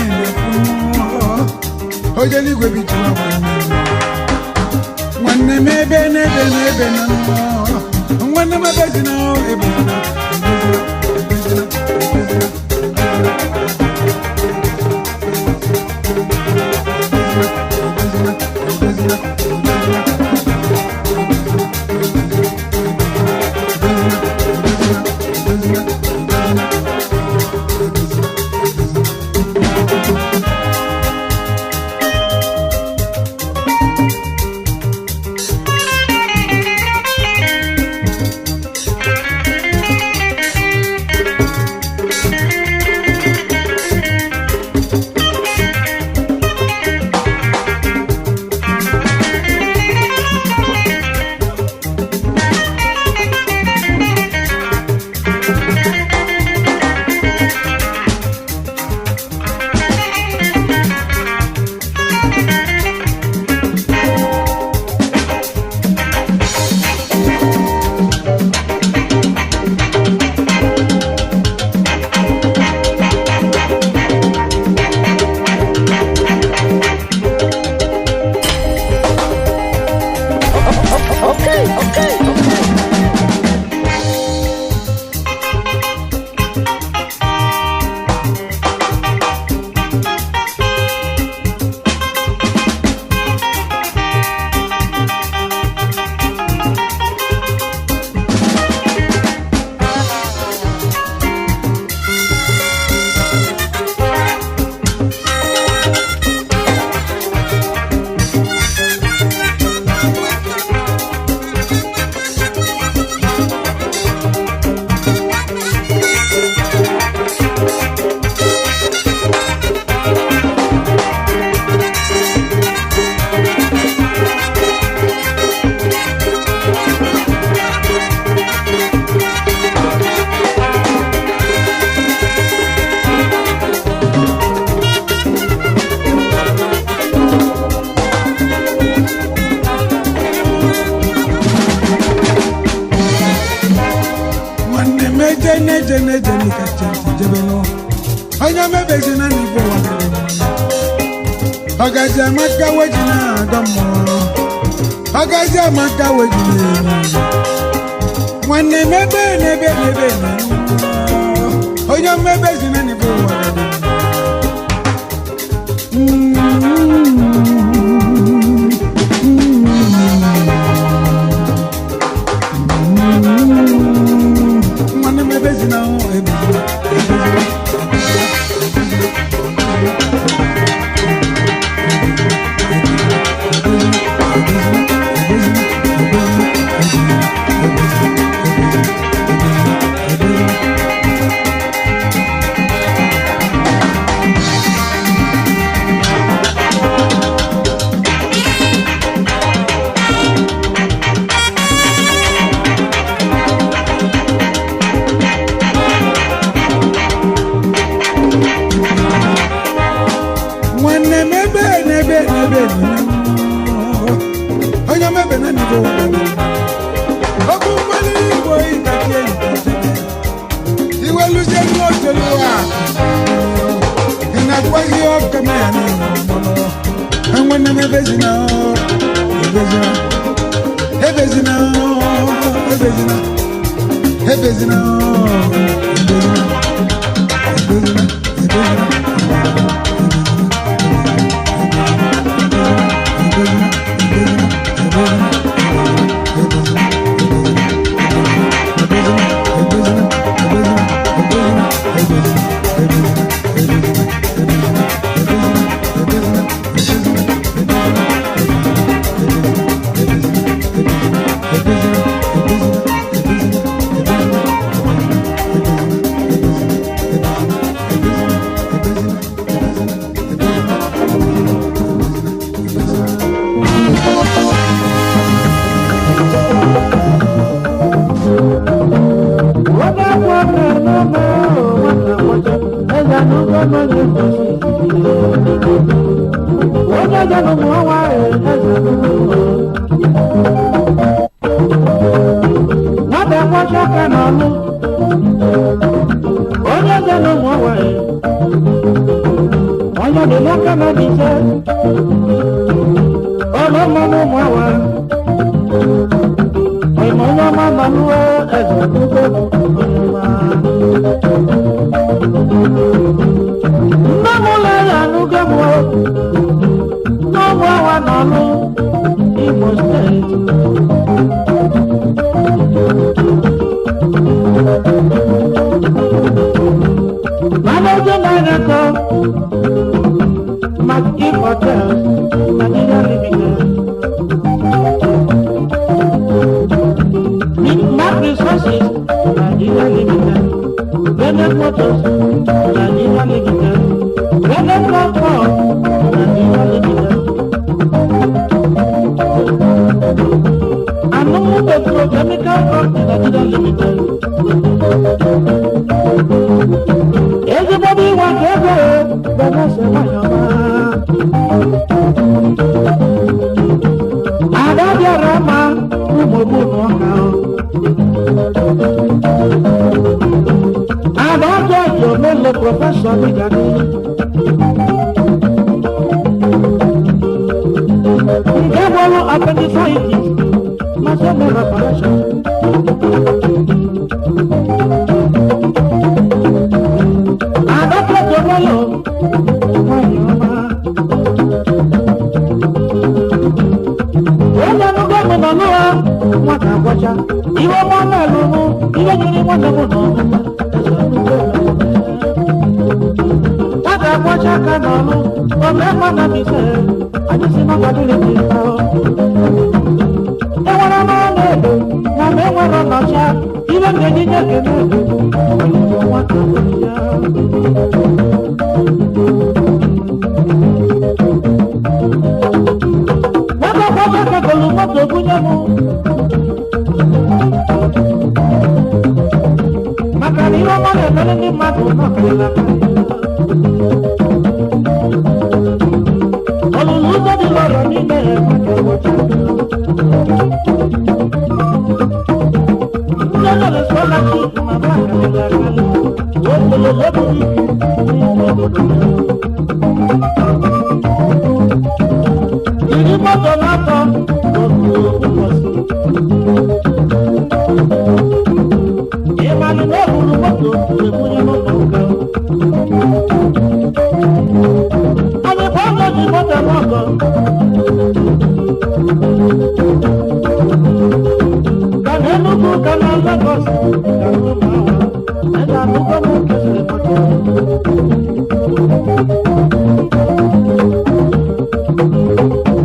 Ojeligwe bichiri nwanne m. Nwanne m ebe n'ebe n'ebe na mmụọ. Nwanne m ebe si na ebe si na ebe si na ebe si na. Okay, okay, okay. Nwanne m eje n'eje n'eje n'ịka chente jebelu. Onye mebezi na n'igwe wakere mmanụ. Ọgazi amaka weji na-agọ mmụọ. Ọgazi amaka weji na-enye. Nwanne m ebe n'ebe n'ebe na mmụọ. Onye mebezi na n'igwe wakere Nwanne m ebezi na ebezi na nwanne m ebe n'ebe n'ebe na onye mebe na n'igbo okwu mgbali igbo ịkachi enyi iweluzie n'otelu a ị na-akwaghị ọkama ya na nwanne m ebezina ebezina ebezina ebezina ebezina ebezina ebezina ebezina. Ebezina, ebezina, ebezina, ebezina. Eze n'ugbo n'onye mbosi. Onye eze n'ụmụ ọnwa eze n'ugbo. Nwata kwọcha aka n'ọlụ. Onye eze n'ụmụ ọnwa onye dị n'aka na dị ise. Ọlụ mmanụ ụmụ ọnwa. Ịma onye ọma nọ n'uwe eze n'ugbo onye ọma. Nne m lere anụgo m n'ụmụ awa n'ọlụ Imo steeti. Managing Director, McKee Hotels, Nigeria Limited. Mac Resources, Nigeria Limited. Bennett Motors, Nigeria Limited. Bennett Platform, Nigeria Limited. Anumu Petrochemical Company, Nigeria Limited. Everybody wants to go, but that's a Adabiarama, Umobu Noka. Adájọ́ ìjọba prọfẹ́sọ̀ Níjàdí. Ǹjẹ́ wọ́n appendicitis máa ṣe mẹ́rọ operation? Adájọ́ ìjọba lọ wọ́n yọ̀ ọ́ Onye nugọ́ mi nọ lọ́wọ́ nwata kwọcha. Iwe ọmọ náà ló mú iwe nyere nwata mụ nọ ọmụma. Nwata kwọcha aka n'ọlụ ome mma na mise anyị si n'ọkwadụlị dị mma. Enwere m ọnụ edo na m enwere ọnọcha iwe m na-ejije ekene edo ọlụlụ nwata kwọcha. Nwata kwọcha aka golu moto bunye m. Maka na ihe ọma na-emere ndị mmadụ nọkarịla akarị. Ọlụlụ ụzọ dị lọrọ n'ime ya maka ụbọchị. Ndị ọjọọ scholarship ma ba akarịla akarị. Ogologo buru ibu n'ime obodo ya. Jiri moto n'atọ n'otu ụbọchị. Ịmanụ na o buru moto ebunye n'ụlọ ụka. Anyị kwa ọgọ ji moto eme ọgọ. Ka na Enugu ka na Lagos ka na Ụmụawa. Eze anụgo m kesịrị moto.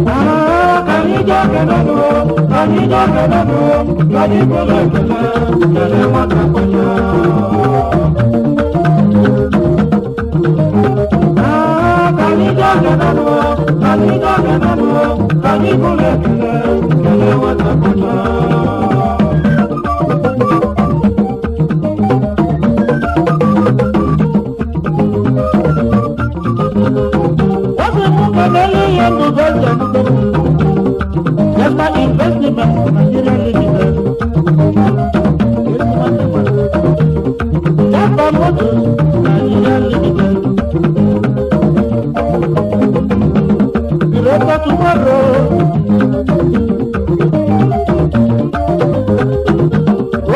Ah, ka anyị jee kenenu, ka anyị jee kenenu, ka anyị bụrụ ekele, kele nwata kwọcha. Ah, ka anyị jee kenenu, ka anyị jee kenenu, ka anyị bụrụ ekele, kele nwata kwọcha. Wọ́n mú kẹ̀lẹ́ yẹn ló bẹ́ẹ̀ jẹ́ Jesma Investment Nigeria Limited. Jesma Motors Nigeria Limited. Greater Tomorrow.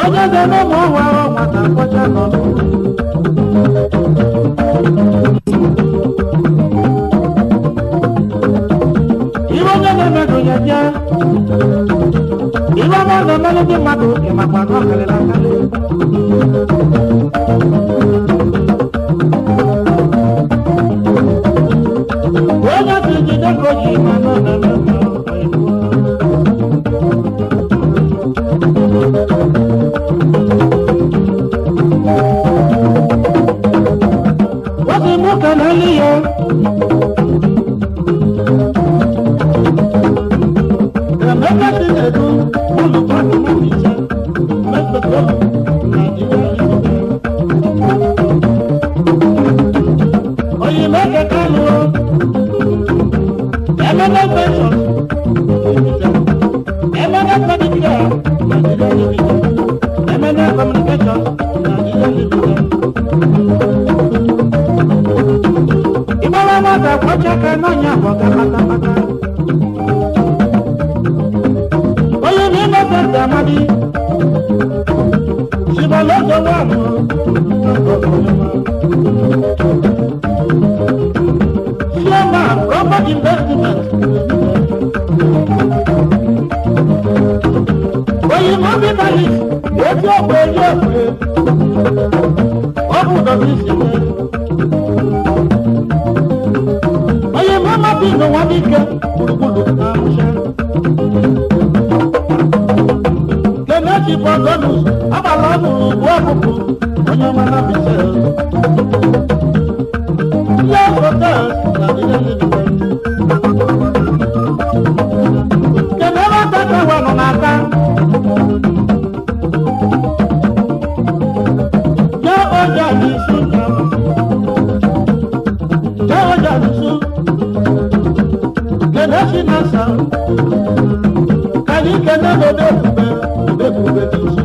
Onye ga-eme ma ọnwa nwata kwọcha nọ. Iwe onye na-eme ya bịa. Iwe ọma na-emelụ ndị mmadụ ịmakwa na ọ karịrị akarị. Onye si jide ka o ji ma na ọ na-eme mma oyibo. Wọ́n ti mú kẹ̀lẹ́ yẹ. Emeka Chinedu, olùkọ́ni mú mi jẹ́, mẹ́tẹ̀ẹ̀tọ́ Nàìjíríà Limited. Nwata kwọcha aka n'ọnya bụ ọga patapata. Onye na Innocent Amadi, Chibalozo Nwanụ, Chairman, Robert Investment. Onye Mobi Malis, eti ọgwụ eri ọgwụ, ọ bụ ụdọrọ isi mee. Onye mama bi n'ụwa dike gburugburu na Arusha. Kelechi Bọgọnus, agbala ọnụrụ ugbu ọkụkụ, onye ọma na Bise. Ndị Hotels Nigeria Limited. Kenele Tata nọ n'aka. Jee oja n'isu njem. Jee oja n'isu. Kelechi na-asa. Ka anyị kene n'obe ebube, obe ebube n'isu.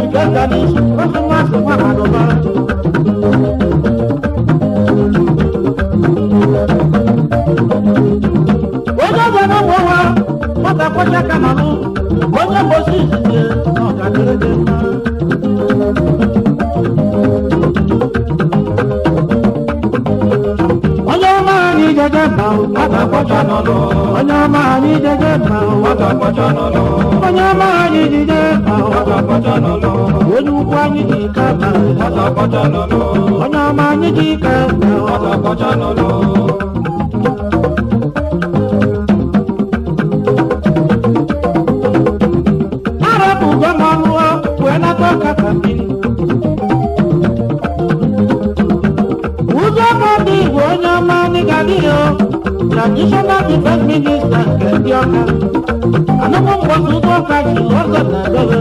Ike ka n'isu, ofe nwa asị nwa ha dọba. Onye ọbịa na ụmụ nwa, nwata kwọcha aka n'ọnụ, onye mgbosi izizi na ọ ga-adịrị gị mma. Onye ọma anyị jeje mba, nwata kwọcha n'ọnụ. Onye ọma anyị jeje mba, nwata kwọcha n'ọnụ. Onye ọma anyị jeje mba, nwata kwọcha n'ọnụ. Onye ukwu anyị ji ka mba, nwata kwọcha n'ọnụ. Onye ọma anyị ji ka mba, nwata kwọcha n'ọnụ. Arapụgo m ọnụ wee nata ọka ka mmiri. Ụzọ ndị Igbo onye ọma anyị ga-adị ya traditional defense minister nke ndị ọka. Anụmụ mgbọsị ụzọ ọka jiri ọzọ na ebebe.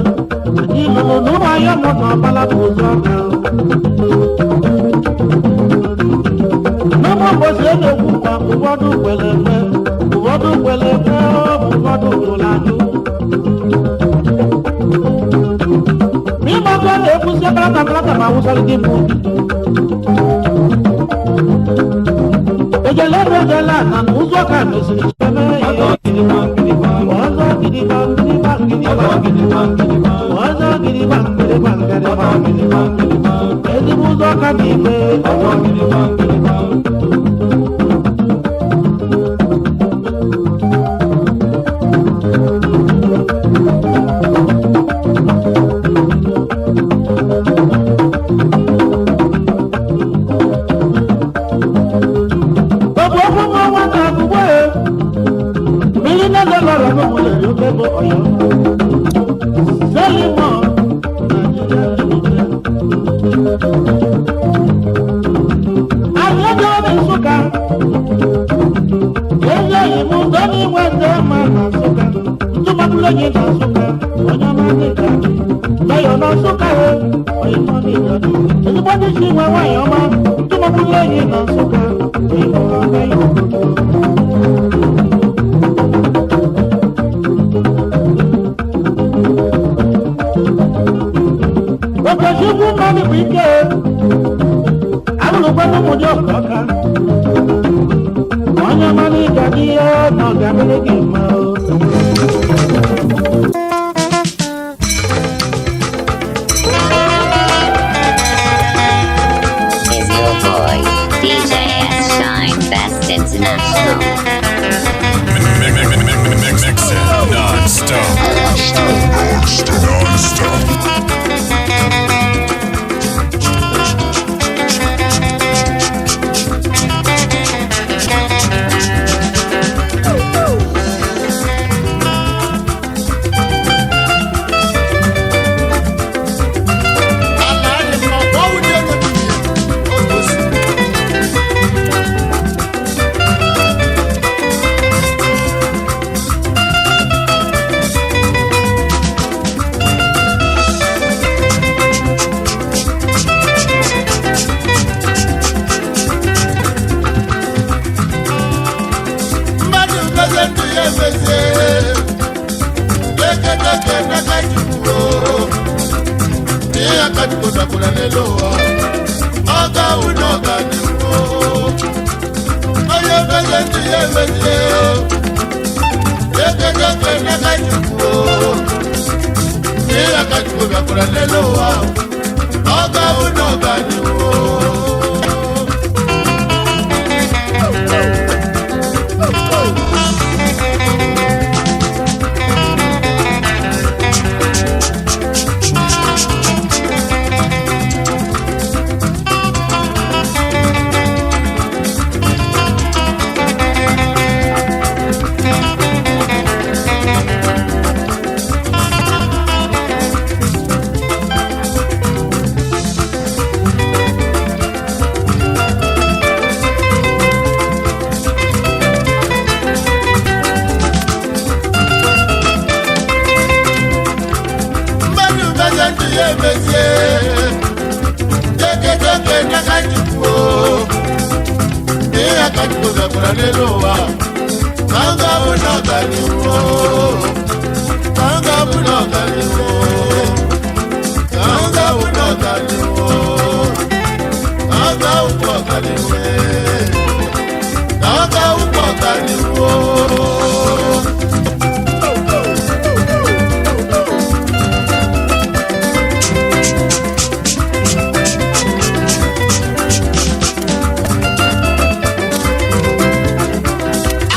Anyị lụrụ n'ụmụ ahịa mụ na ọbala bụ ụzọ ọka. N'ụmụ mgbọsị e na-ekwu kwa ụfọdụ kwere ekwe, ụfọdụ kwere ekwe, ụfọdụ jụrụ ajụ. N'ịgbakọ na-ekwusi kalata kalata ma awụsara gị bụ ejele ebe ejele a na ụzọ ka mesiri cheme ya. Ọzọ gidigba gidigba gidigba gidigba. Ọzọ gidigba gidigba gidigba gidigba. Ezigbo ụzọ ka dị ime. Ọzọ gidigba gidigba. Gbogbo okwu mọ nwata akwụkwọ e. Mmiri na-ede lọrọ n'ụmụ lere oke bụ ọyọ. Selimọ, Nigeria Limited. Anyị ejewo na Nsụka. Ezi oyi m ndọ n'igwe ndị ma na Nsụka. Ntụmabụrụ onye na Nsụka, onye ọma dị ka Lọyọ na Nsụka e, onye mọ n'ịga. Ezigbo ndị si nwe nwaanyị ọma, ntụmabụrụ onye na Nsụka, onye mọ n'ịga. Okechukwu mmadụ bụ ike alụrụkwa n'ụmụ dị ọka ọka. Onye mmanụ ịga dị ihe na ọ ga-adịrị gị mma o. Is your boy, DJ S Shine Best International. Mix it non-stop. Non-stop. Mmadụ mmezie ndụ ya emezie. Jekejeke n'aka Chukwu. Ihe aka Chukwu bịakwara n'elu ụwa. Ọ ga-abụ na ọ ga-adịwo. Mmadụ mmezie ndụ ya emezie. Jekejeke n'aka Chukwu. Ihe aka Chukwu bịakwara n'elu ụwa. Ka m ga-abụ na ọganihu. Ka m ga-abụ na ọganihu. Ka m ga-abụ na ọganihu. Ka m ga-abụ na ọganihu. Ka m ga-abụ na ọganihu.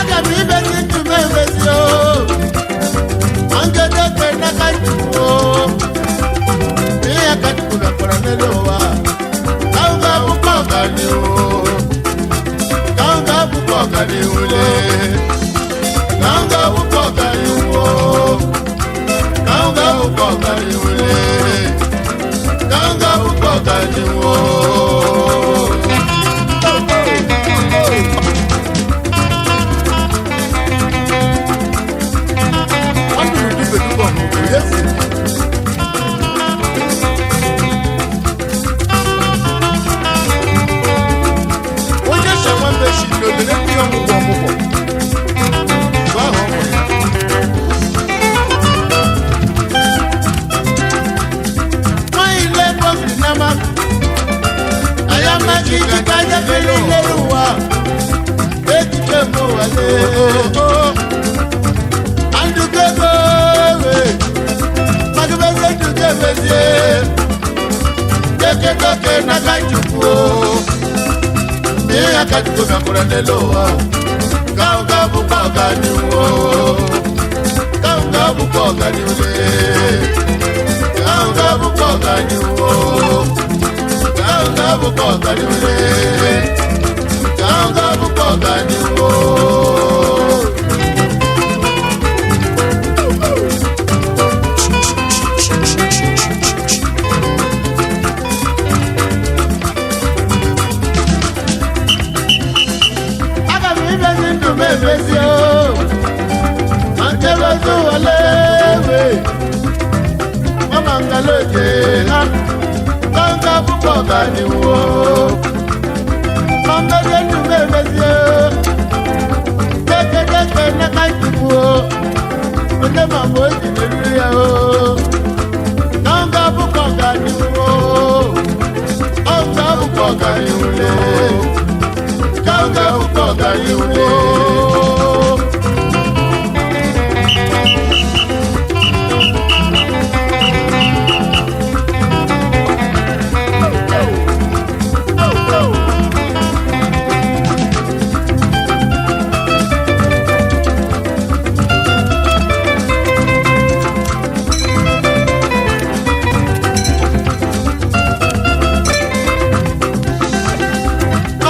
Aga m imezi ndụ m emezi o. Ma ngedegbe n'aka Chukwu o. Ihe aka Chukwu mekwara n'elu ụwa. Ka m ga-abụkwa ọganihu. Ka m ga-abụkwa ọganihu lee. Ka m ga-abụkwa ọganihu o. Ka m ga-abụkwa ọganihu lee. Ka m ga-abụkwa ọganihu o. Onye shawambe shi n'obere mmiri ọmụgwọ ọmụgwọ. Mgbe ahụ ọ mụrụ ya. Nwanyị lebo nama. Ayamaki jika jefele leruwa. Ejike mo wale. Andukego we. Madubeze duke mezie. Keke n'aka Chukwu. Ihe aka Chukwu bịakwara n'elu ụwa. Ka ọ ga-abụkwa ọganihu. Ka ọ ga-abụkwa ọganihu lee. Ka ọ ga-abụkwa ọganihu. Ka ọ ga-abụkwa ọganihu lee. Ka ọ ga-abụkwa ọganihu. Aga m imezi ndụ m emezi o. Ma nchebe ụwa lee mama ngaloje ha kanga bụkwa ọganihu o. Ma mmezie ndụ m emezie kekekeke n'aka Chukwu o. Onye ma mgbe o ji meriri ya o. Kanga bụkwa ọganihu o. Ọnga bụkwa ọganihu le. Kanga bụkwa ọganihu le.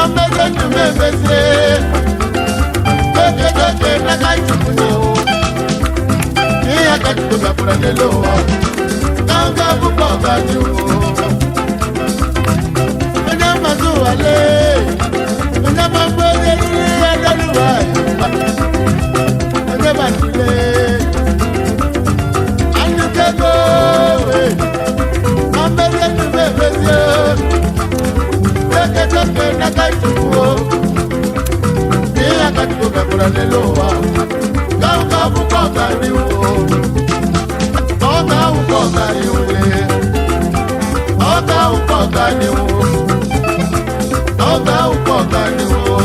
Ọmọdé ndụ m emezie. Kekekeke n'aka Chukwu o. Ihe aka Chukwu bịakwara n'elu ụwa. Ka m ga-abụkwa ọganihu. Onye mmasị ụwa lee. Onye ma mgbe onye riri ya n'elu ụwa. Onye masị lee. Anyụkego we. Ọmọdé ndụ m emezie. Kekekeke n'aka Chukwu o. Ihe aka Chukwu bịakwara n'elu ụwa. Ka ọ ga-abụkwa ọganihu o. Ọ ga-abụkwa ọganihu lee. Ọ ga-abụkwa ọganihu. Ọ ga-abụkwa ọganihu o.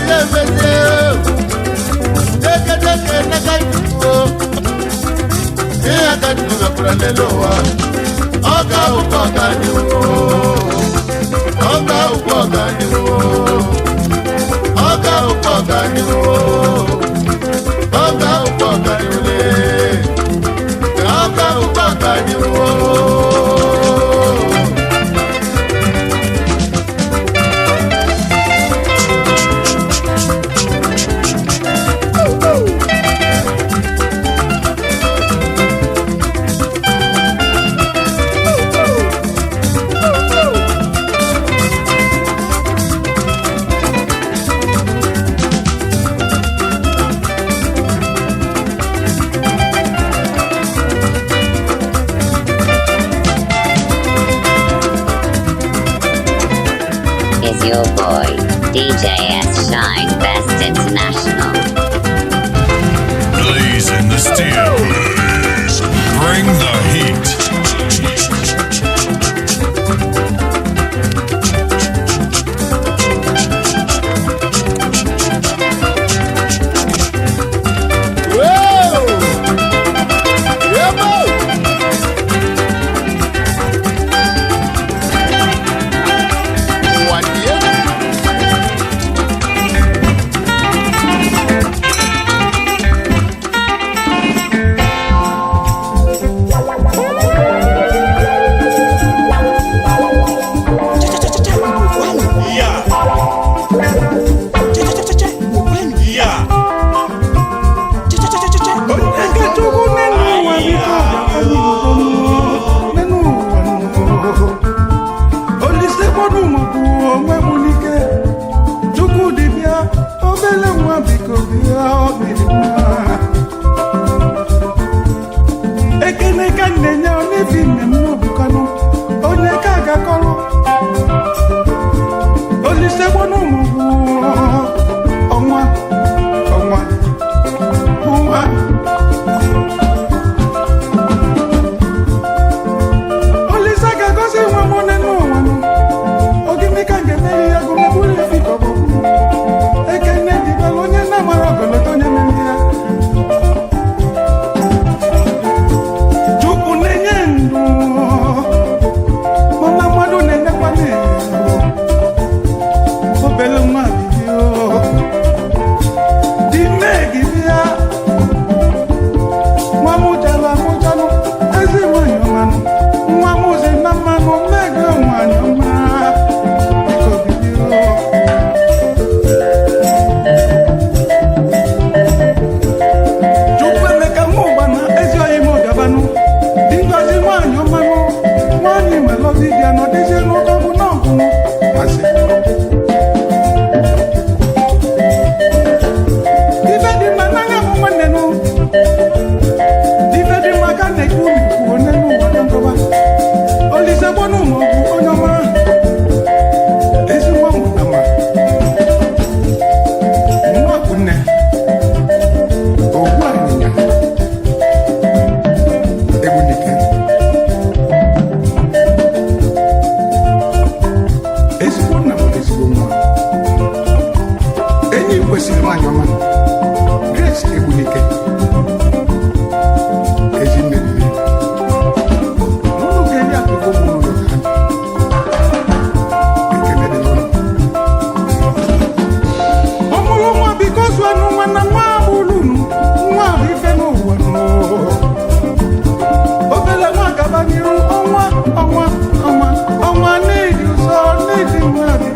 ya emezie Deke n'aka ikuku Ihe aka chukwu mekwara n'elu ụwa Ọ ga-ahụkwa ọganihu Ọ ga-ahụkwa ọganihu Ọ ga-ahụkwa ọganihu Ọ ga-ahụkwa ọganihu lee Ọ ga-ahụkwa ọganihu. Is your boy, DJ S Shine Best International. Blazing the steel. Bring the heat. Chukwu nenu ụwa biko bịa nenu ụwa nụ. Olise gbọdụ maọbụ onwe m n'ike Chukwu dibịa obele nwa biko bịa obili nwa Ekene ka m na-enye n'ifi nne m n'obukanụ onye ka ga-akọrọ Olise gbọdụ maọbụ ọnwa ọnwa ọnwa Olise ga-agozi nwa m nne n'ụwa m ogini ka m ga-emeri ya gụmeburu ya fi kọbọ Ekene dibere onye nna mara ọgọlọtọ onye mere ya Chukwu na-enye ndụ mana mmadụ na-enyekwa na-enye obele nwa bidio dị nne gị bịa nwa m jara amụchanụ ezi nwanyị ọmanụ nwa m zi na mmanụ mmego nwanyị ọma biko bidio. Chukwuemeka nwa ụgbana ezi oyi m gabanụ dị ngozi nwanyị ọmanụ nwanyị melodi bịa nọdịzie n'ụtọ bụ n'ọgụnụ asị ife dị mma n'anya bụ nwanne nụ ife dị mma ka na-ekwu kwuo n'elu ụwa dị nkọba Olise gbọnụ ma ọ bụ onye ọma ezi nwa mụtama nwa bụ nne ogbu anyịnya Egbunike ezigbo nna m ezigbo nwa enyi kwesịrị nwaanyị ọma Grace Egbunike ezi nne nne n'ụlọ ga-eri akụkọ ụmụ ụlọ ka ekele dị n'ụlọ ọ mụrụ nwa biko zụanụ nwa na nwa abụrụ unu nwa bụ ife n'ụwa nụ. Obele nwa gaba n'iru ọnwa ọnwa ọnwa ọnwa n'ịdị ụzọ n'ịdị nwa dị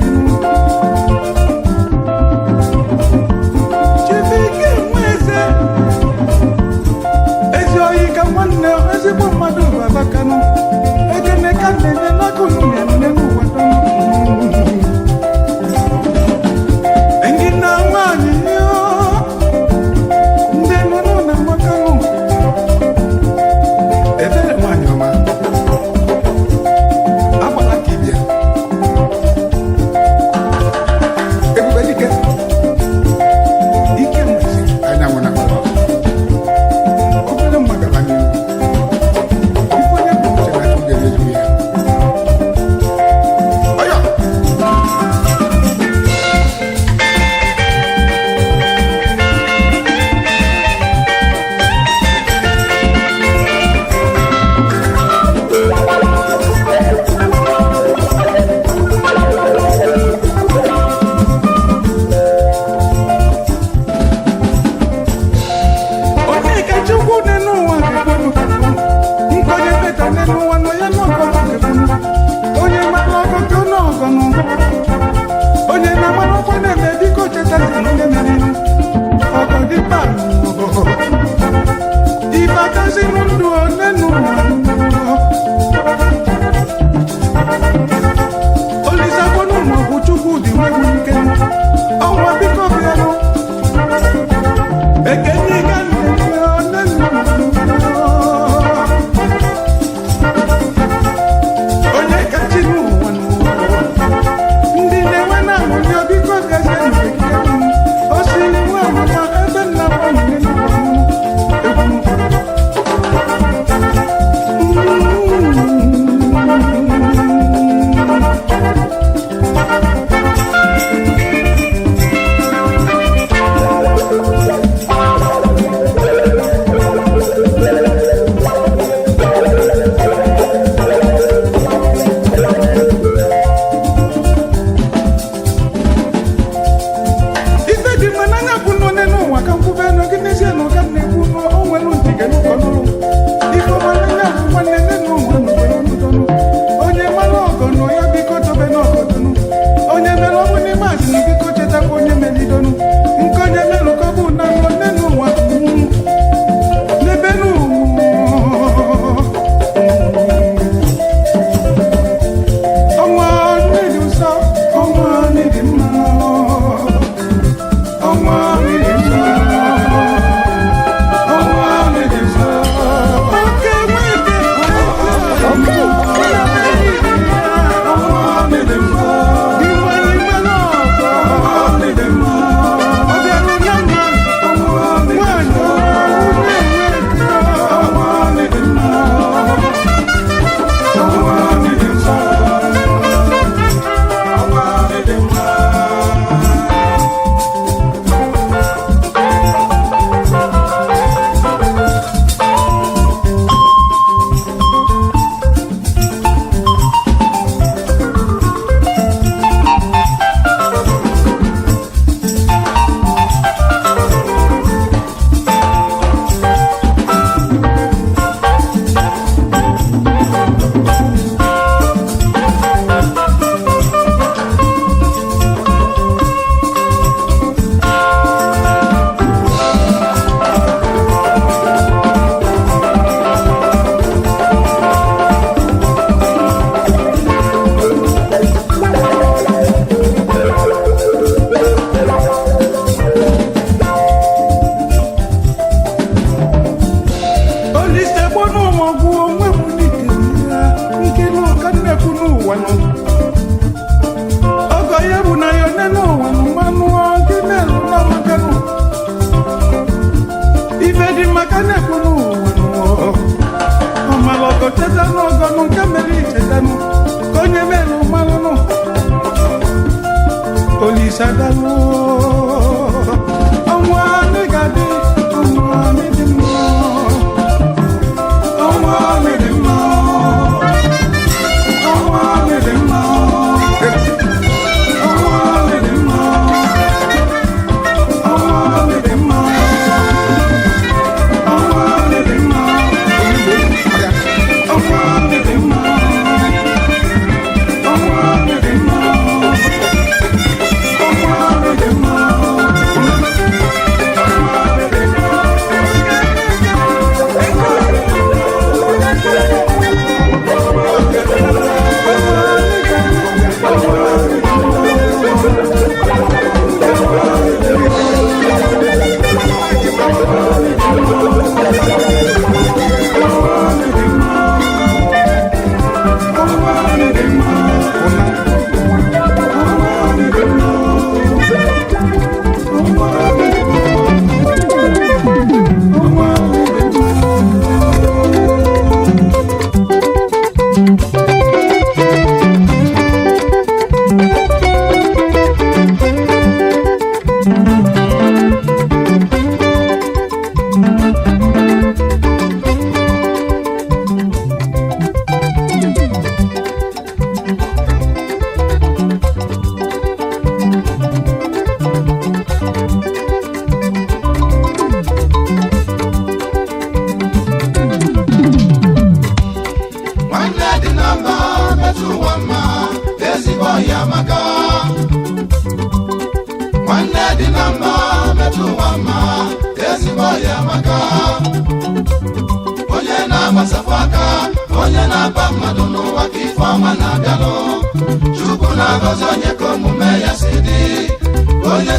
Chifike nwa eze.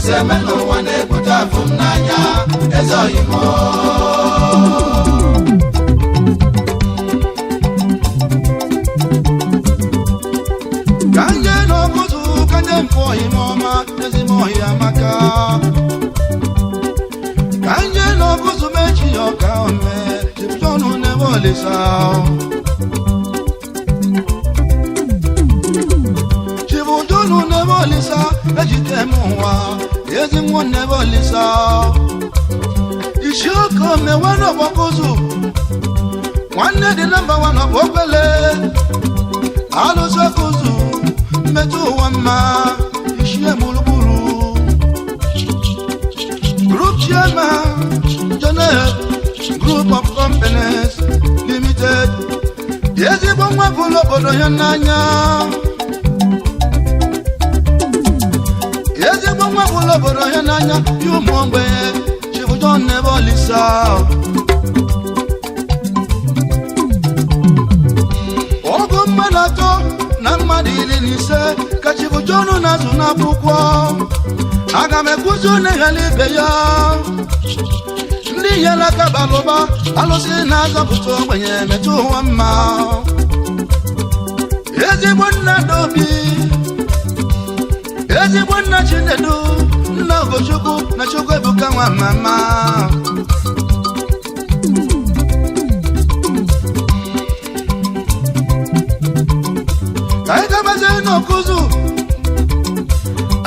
Esi eme n'ụwa na-ebute afụ m n'anya eze oyimo. Ka nje n'ọkụzụ ka nje mpụ ọhịa ọma ezigbo ọhịa amaka. Ka nje n'ọkụzụ mechi ya ọka ome chipụtọnụ n'ebe olisa. Chipụtọnụ n'ebe olisa ejite m ụwa ezi nwa n'ebe olisa. Isi oke omewe n'ọgbakụzụ nwanne dị na mba nwa n'ọbụ okwele. Alụsị ọkụzụ mmetụ ụwa mma isi gburugburu. Group chairman Jonel Group of Companies Limited. Ezigbo nwa bụrụ obodo ya n'anya. Ezigbo nwa bụrụ obodo ya n'anya ya ụmụ ogbenye Chief John Nebolisa. Ọgụ mmadụ atọ na mmadụ 15 ka Chief John na-azụ n'akwụkwọ. Aga m ekwuzi onye ghara ibe ya. Ndị nyere aka bara ụba alụsị na-azọpụta ogbenye metụ ụwa mma. Ezigbo nna Dobi, ezigbo nna Chinedu, nna Ugochukwu na Chukwuebuka nwa mama. Ka anyị gabazie n'Ọkụzụ,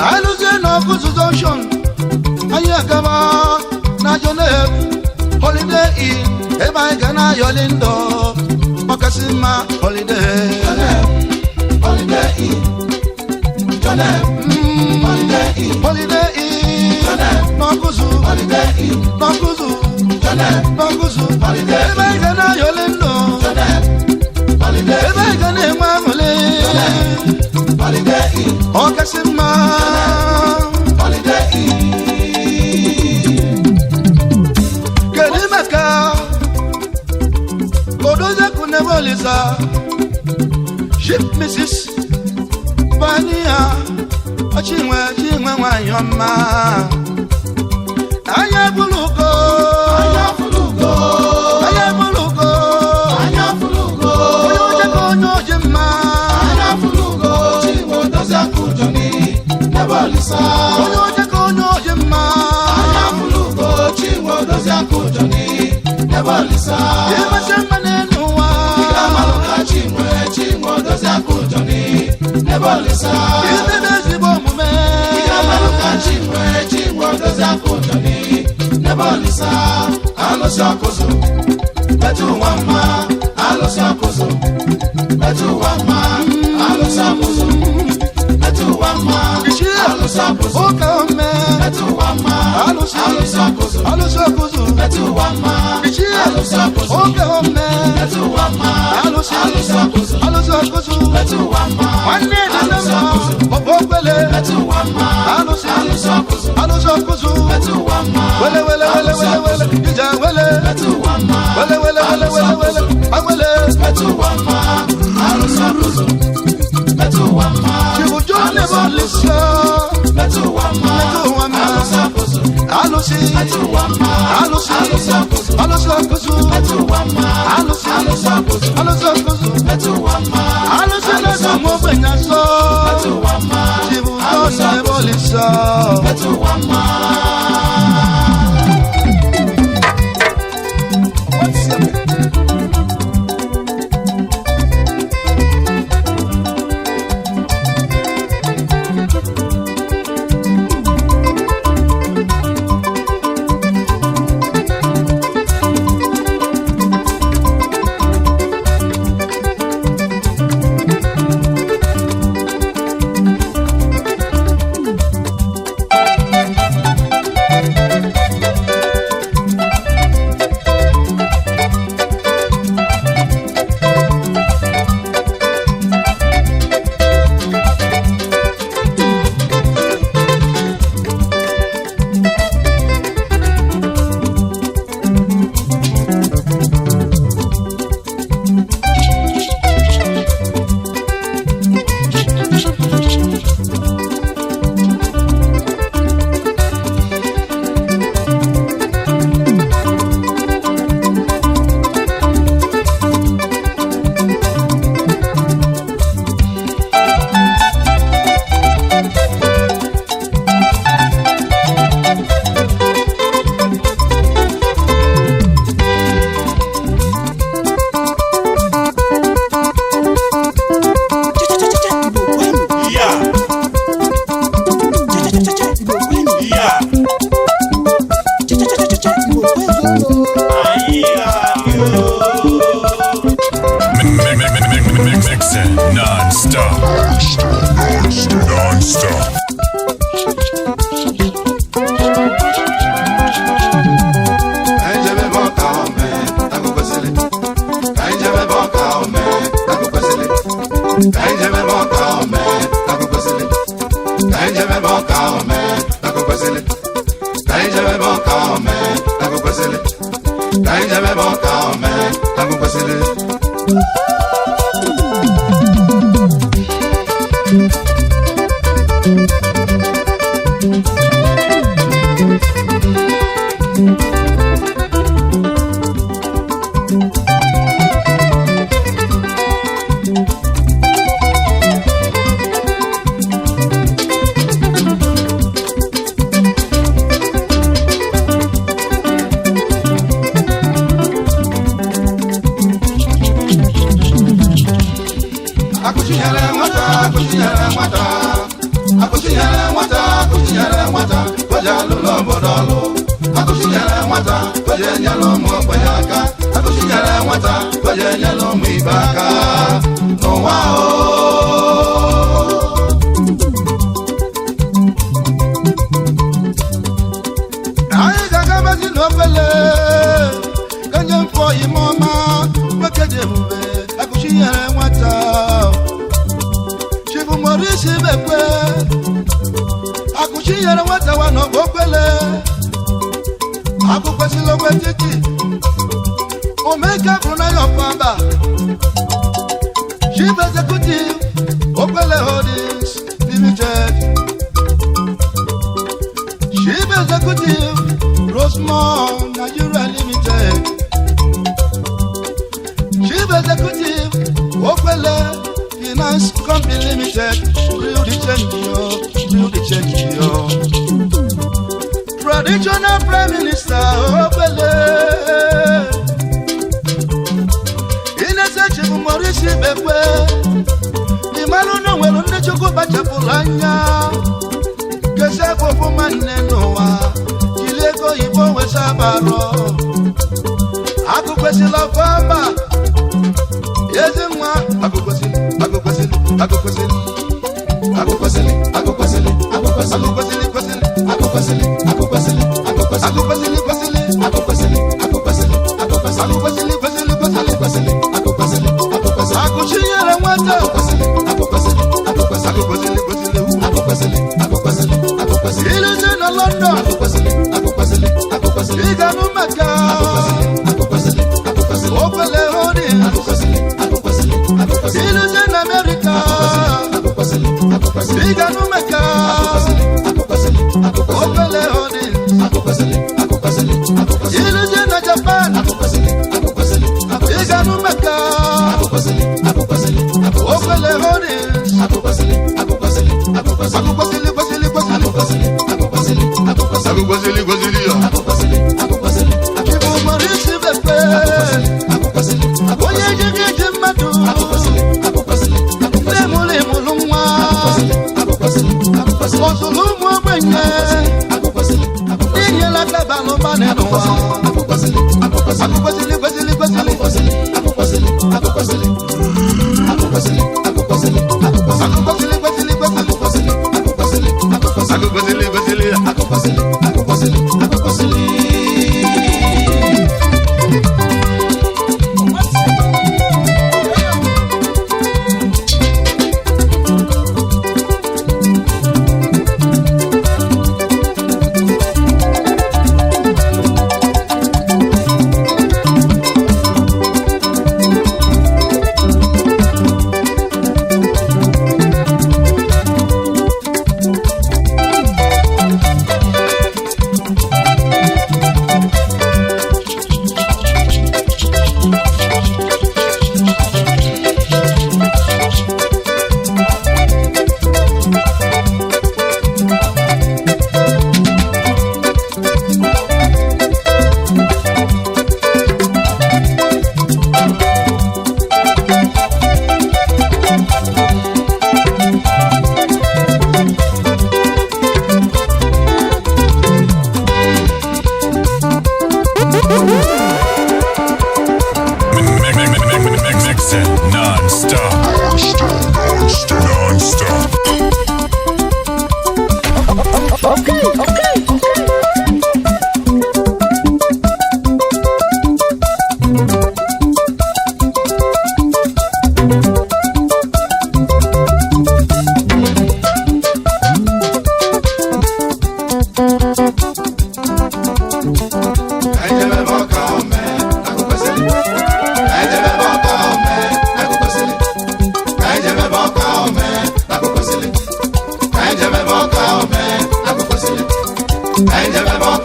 anyị lụzie n'Ọkụzụ junction, anyị agaba na Jonel Holiday Inn ebe anyị ga na-ayọli ndụ ọkasị mma holiday. Holiday Inn, Jonel Holiday Inn, Holiday Inn, n'Ọkụzụ, Holiday Inn, n'Ọkụzụ, Jonel n'Ọkụzụ, Holiday ebe anyị ga na-ayọli ndụ, Jonel Holiday ebe anyị ga na-enwe aṅụrị Holiday Inn, ọkasị mma. Holiday Inn. Kedu maka Odoziakụ Nebolisa, Chief Mrs. Bania Chinwe Chinwe nwanyị ọma. Anya bụrụ ugo, Anya fụlụ ugo, anya bụrụ ugo, anya fụlụ ugo, onye oje ka onye oje mma. Anya fụlụ ugo, Chinwe Odoziakụ Johnny Nebolisa. Onye oje ka onye oje mma. Anya fụlụ ugo, Chinwe Odoziakụ Johnny Nebolisa. Ịmasị mma n'elu ụwa. Ị ga-amalụ ka Chinwe Chinwe Odoziakụ Johnny Nebolisa. Imebe ezigbo omume. Ị ga-amalụ ka Chinwe Chinwe Odoziakụ Johnny Nebolisa. Alụsị ọkụzụ metụ ụwa mma. Alụsị ọkụzụ metụ ụwa mma. Alụsị ọkụzụ metụ ụwa mma. Alụsị ọkụzụ Ụka ome. metụ ụwa mma. Alụsị Alụsị ọkụzụ alụsị ọkụzụ. metụ ụwa mma. Alụsị ọkụzụ Ụka ome. metụ ụwa mma. Alụsị Alụsị ọkụzụ alụsị ọkụzụ. metụ ụwa mma. Nwanne dị na Alụsị mma. ọkụzụ Ọbụ okwele. metụ ụwa mma. Alụsị Alụsị ọkụzụ alụsị ọkụzụ. metụ ụwa mma. Wele wele wele wele wele. Ije wele. Metụ ụwa mma. Wele wele wele wele wele. Awele. Metụ ụwa mma. Alụsị ọkụzụ metụ ụwa mma. Chief John Nebolisa. Metụ ụwa mma. Metụ ụwa mma. Alụsị ọkụzụ Alụsị metụ ụwa mma. alụsị Alụsị ọkụzụ alụsị ọkụzụ. metụ ụwa mma. Alụsị Alụsị ọkụzụ alụsị ọkụzụ. metụ ụwa mma. Alụsị na-eso ụmụ ogbenye asọ. Metụ ụwa mma. Chief John Nebolisa. Metụ ụwa mma. Thank Ka anyị jebe ebe ọka ome, agụ kwesịrị. Ka anyị jebe ebe ọka ome, agụ kwesịrị. Ka anyị jebe ebe ọka ome, agụ kwesịrị. Ka anyị jebe ebe ọka ome, agụ kwesịrị. Ka anyị jebe ebe ọka ome, agụ kwesịrị. Ka anyị jebe ebe ọka ome, agụ kwesịrị. Akụchinyere nwata, akụchinyere nwata, akụchinyere nwata, akụchinyere nwata, o ji alụlụ obodo ọlụ. Akụchinyere nwata, o ji enyere ụmụ ogbenye aka. Akụchinyere nwata, o ji enyere ụmụ ibe aka. N'ụwa o. Anyị ga-agabazi n'obele ka nye mfọ ime ọma nwoke dị ebube akụchinyere nwata chibumorisi bekwe akụchinyere nwata wa n'ọgba okwele akụkwesịrị ogwe titi omeke bụrụ na ya ọkwamba chief executive okwele holdings limited, chief executive Rosemont Nigeria Limited, chief executive Okwele Finance Company Limited, real the change yo, real the change yo. Traditional Prime Minister Okwele Inese Chief Maurice Ibekwe, ịmalụ na o nwere ndị Chukwu kpachapụrụ anya kesa ọfụma nne n'ụwa jiri ego oyibo wesa barọ akụ kwesịrị ọfọma ezi nwa akụ kwesịrị akụ kwesịrị akụ kwesịrị Agụ kwesịrị, agụ kwesịrị, agụ kwesịrị, akụ kwesịrị kwesịrị agụ kwesịrị, agụ kwesịrị, agụ kwesịrị, akụ kwesịrị kwesịrị agụ kwesịrị, agụ kwesịrị, agụ kwesịrị, akụ kwesịrị kwesịrị agụ kwesịrị kwesịrị, agụ kwesịrị, agụ kwesịrị, akụ chinyere nwata agụ kwesịrị, agụ kwesịrị, agụ kwesịrị, akụ kwesịrị kwesịrị agụ kwesịrị, agụ kwesịrị, agụ kwesịrị, iluzi na London agụ kwesịrị, agụ kwesịrị, agụ kwesịrị, ịganụ maka agụ kwesịrị, agụ kwesịrị, agụ kwesịrị, Okwele holdings agụ kwesịrị, agụ kwesịrị, agụ kwesịrị, iluzi na Amerịka agụ kwesịrị, agụ kwesịrị, ịganụ maka agụ kwesịrị, agụ kwesịrị, agụ kwesịrị, Okwele holdings agụ kwesịrị, agụ kwesịrị, agụ kwesịrị, iluzi na Japan agụ kwesịrị, agụ kwesịrị, agụ kwesịrị, ịganụ maka agụ kwesịrị, agụ kwesịrị, agụ kwesịrị, Okwele holdings agụ kwesịrị, agụ kwesịrị, agụ kwesịrị, akụ kwesịrị kwesịrị kwesịrị agụ kwesịrị, agụ kwesịrị, agụ kwesịrị, Agụ kwesịrị kwesịrị ya. agụ kwesịrị, agụ kwesịrị, agụ Chief Maurice Ibekwe agụ kwesịrị, agụ onye ji gị ji mmadụ agụ kwesịrị, agụ kwesịrị, agụ nne kwesịrị, mụrụ ịmụrụ nwa kwesịrị, agụ kwesịrị, agụ kwesịrị, ọzụrụ ụmụ ogbenye agụ kwesịrị, agụ kwesịrị, inyela kabalụba n'ụwa agụ kwesịrị, agụ kwesịrị, akụ kwesịrị kwesịrị kwesịrị agụ kwesịrị, agụ kwesịrị, agụ kwesịrị, agụ kwesịrị, agụ kwesịrị, agụ kwesịrị, akụ kwesịrị kwesịrị kwesịrị agụ kwesịrị, agụ kwesịrị, agụ kwesịrị, Agụ kwesịrị kwesịrị ya. agụ kwesịrị, agụ kwesịrị, agụ kwesịrị. Thank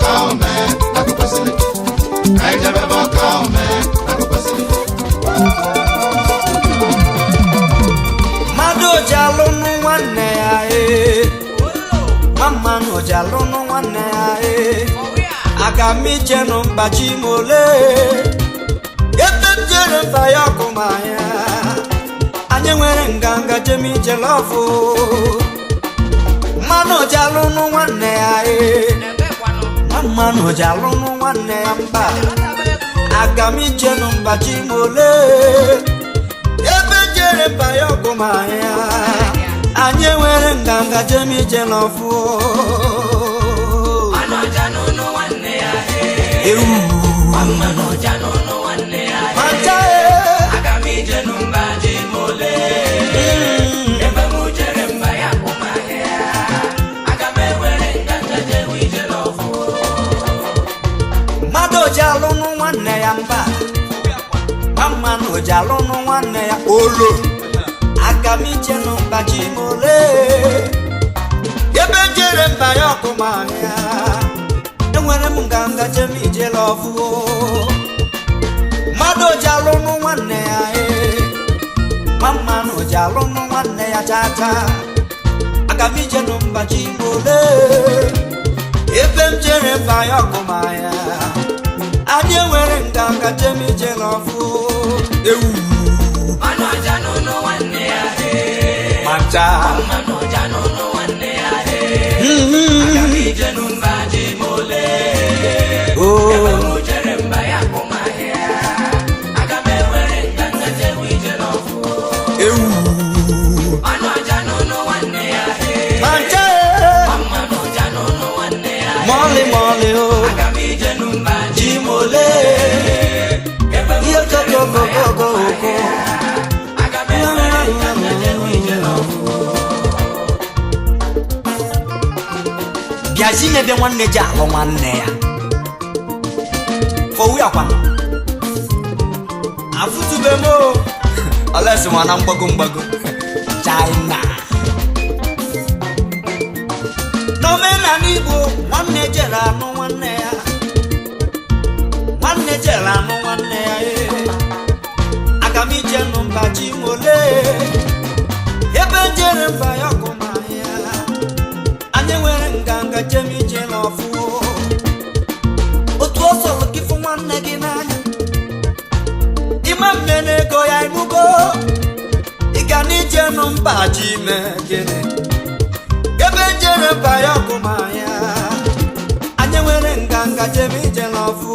ọka ome na kwesịrị. Ka anyị jebe ebe ọka ome na kwesịrị. Mmadụ ji alụnụ nwanne ya ee. Mmanụ ji alụnụ nwanne ya ee. Aga m ichenụ mba chimole. Ebe m jere mba ya ọkụ ma ya. Anyị nwere nganga jem ije lọfụ. Mmanụ ji alụnụ nwanne ya ee. Mmanụ ji alụnụ nwanne ya mba. Aga m ichenụ mba chimole. Ebe jere mba ya ọgụ ma ya. Anyị nwere nganga jem ije n'ọfụ. Ewu. Macha e. Mmadụ ji alụnụ nwanne ya mba. Mmanụ ji alụnụ nwanne ya olo. Aga m ije nụ mba chimole. Ebe jere mba ya ọkụ ma ya. Enwere m nganga jem ije lọfụ. Mmadụ ji alụnụ nwanne ya ee. Mmanụ ji alụnụ nwanne ya chacha. Aga m ije nụ mba chimole. Ebe m jere mba ya ọkụ ma ya. Anyị enwere nganga jem ije lọfụ. Ewu. Macha. Oh. Ewu. Macha e. Mọlị mọlị o. Jimole. Ihe kokokokokoko. Bịazi n'ebe nwanne ji alụ nwanne ya. Fọwụ ya kwana. Afụtube m o. Olesi nwa na mgbago mgbago. China. N'omenala Igbo, nwanne jere anụ nwanne ya. Nwanne jere anụ nwanne ya ee. Aga m ije nụ mba Chimole. Ebe jere mba ya ọkụ ma ya. Anyị nwere nganga jem ije n'ọfụ. Otu ọ sọrọ gị fụ nwanne gị n'anya. Ịma mme n'ego ya ịnụgo. Ị ga n'ije nụ mba ji ime gịnị. Ebe jere mba ya ọkụ ma ya. Anyị nwere nganga jem ije n'ọfụ.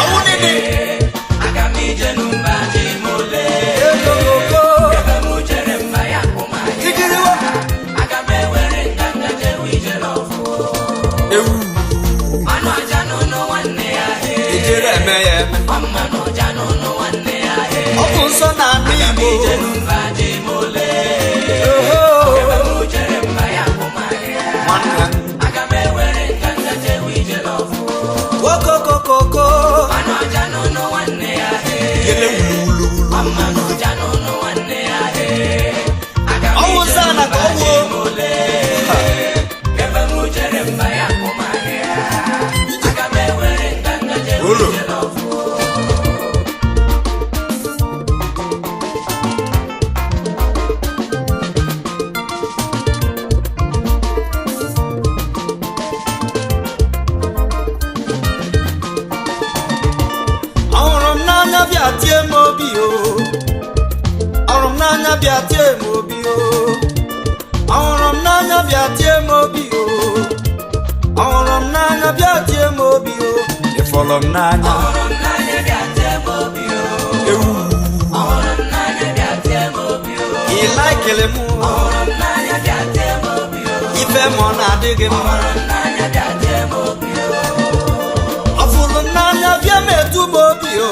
Ọwụ nini. Egogoko. Igiriwo. Ewu. Ijere eme ya eme. Ọ bụ nsọ na ala Igbo. Oho. Nwanne m. Okokokoko. Gele wuluwuluwulu. Ọwụ nsọ ala ka ọ wuo. Olo. Ọhụrụ m n'anya bịa tie m obi o. Ọhụrụ m n'anya bịa tie m obi o. Ọhụrụ m n'anya bịa tie m obi o. Ọhụrụ m n'anya bịa tie m obi o. Ịfọrọ m n'anya. Ewu. Ị laikele m o. Ife m ọ na-adị gị mma. Ọ fụrụ m n'anya bịa metụ m obi o.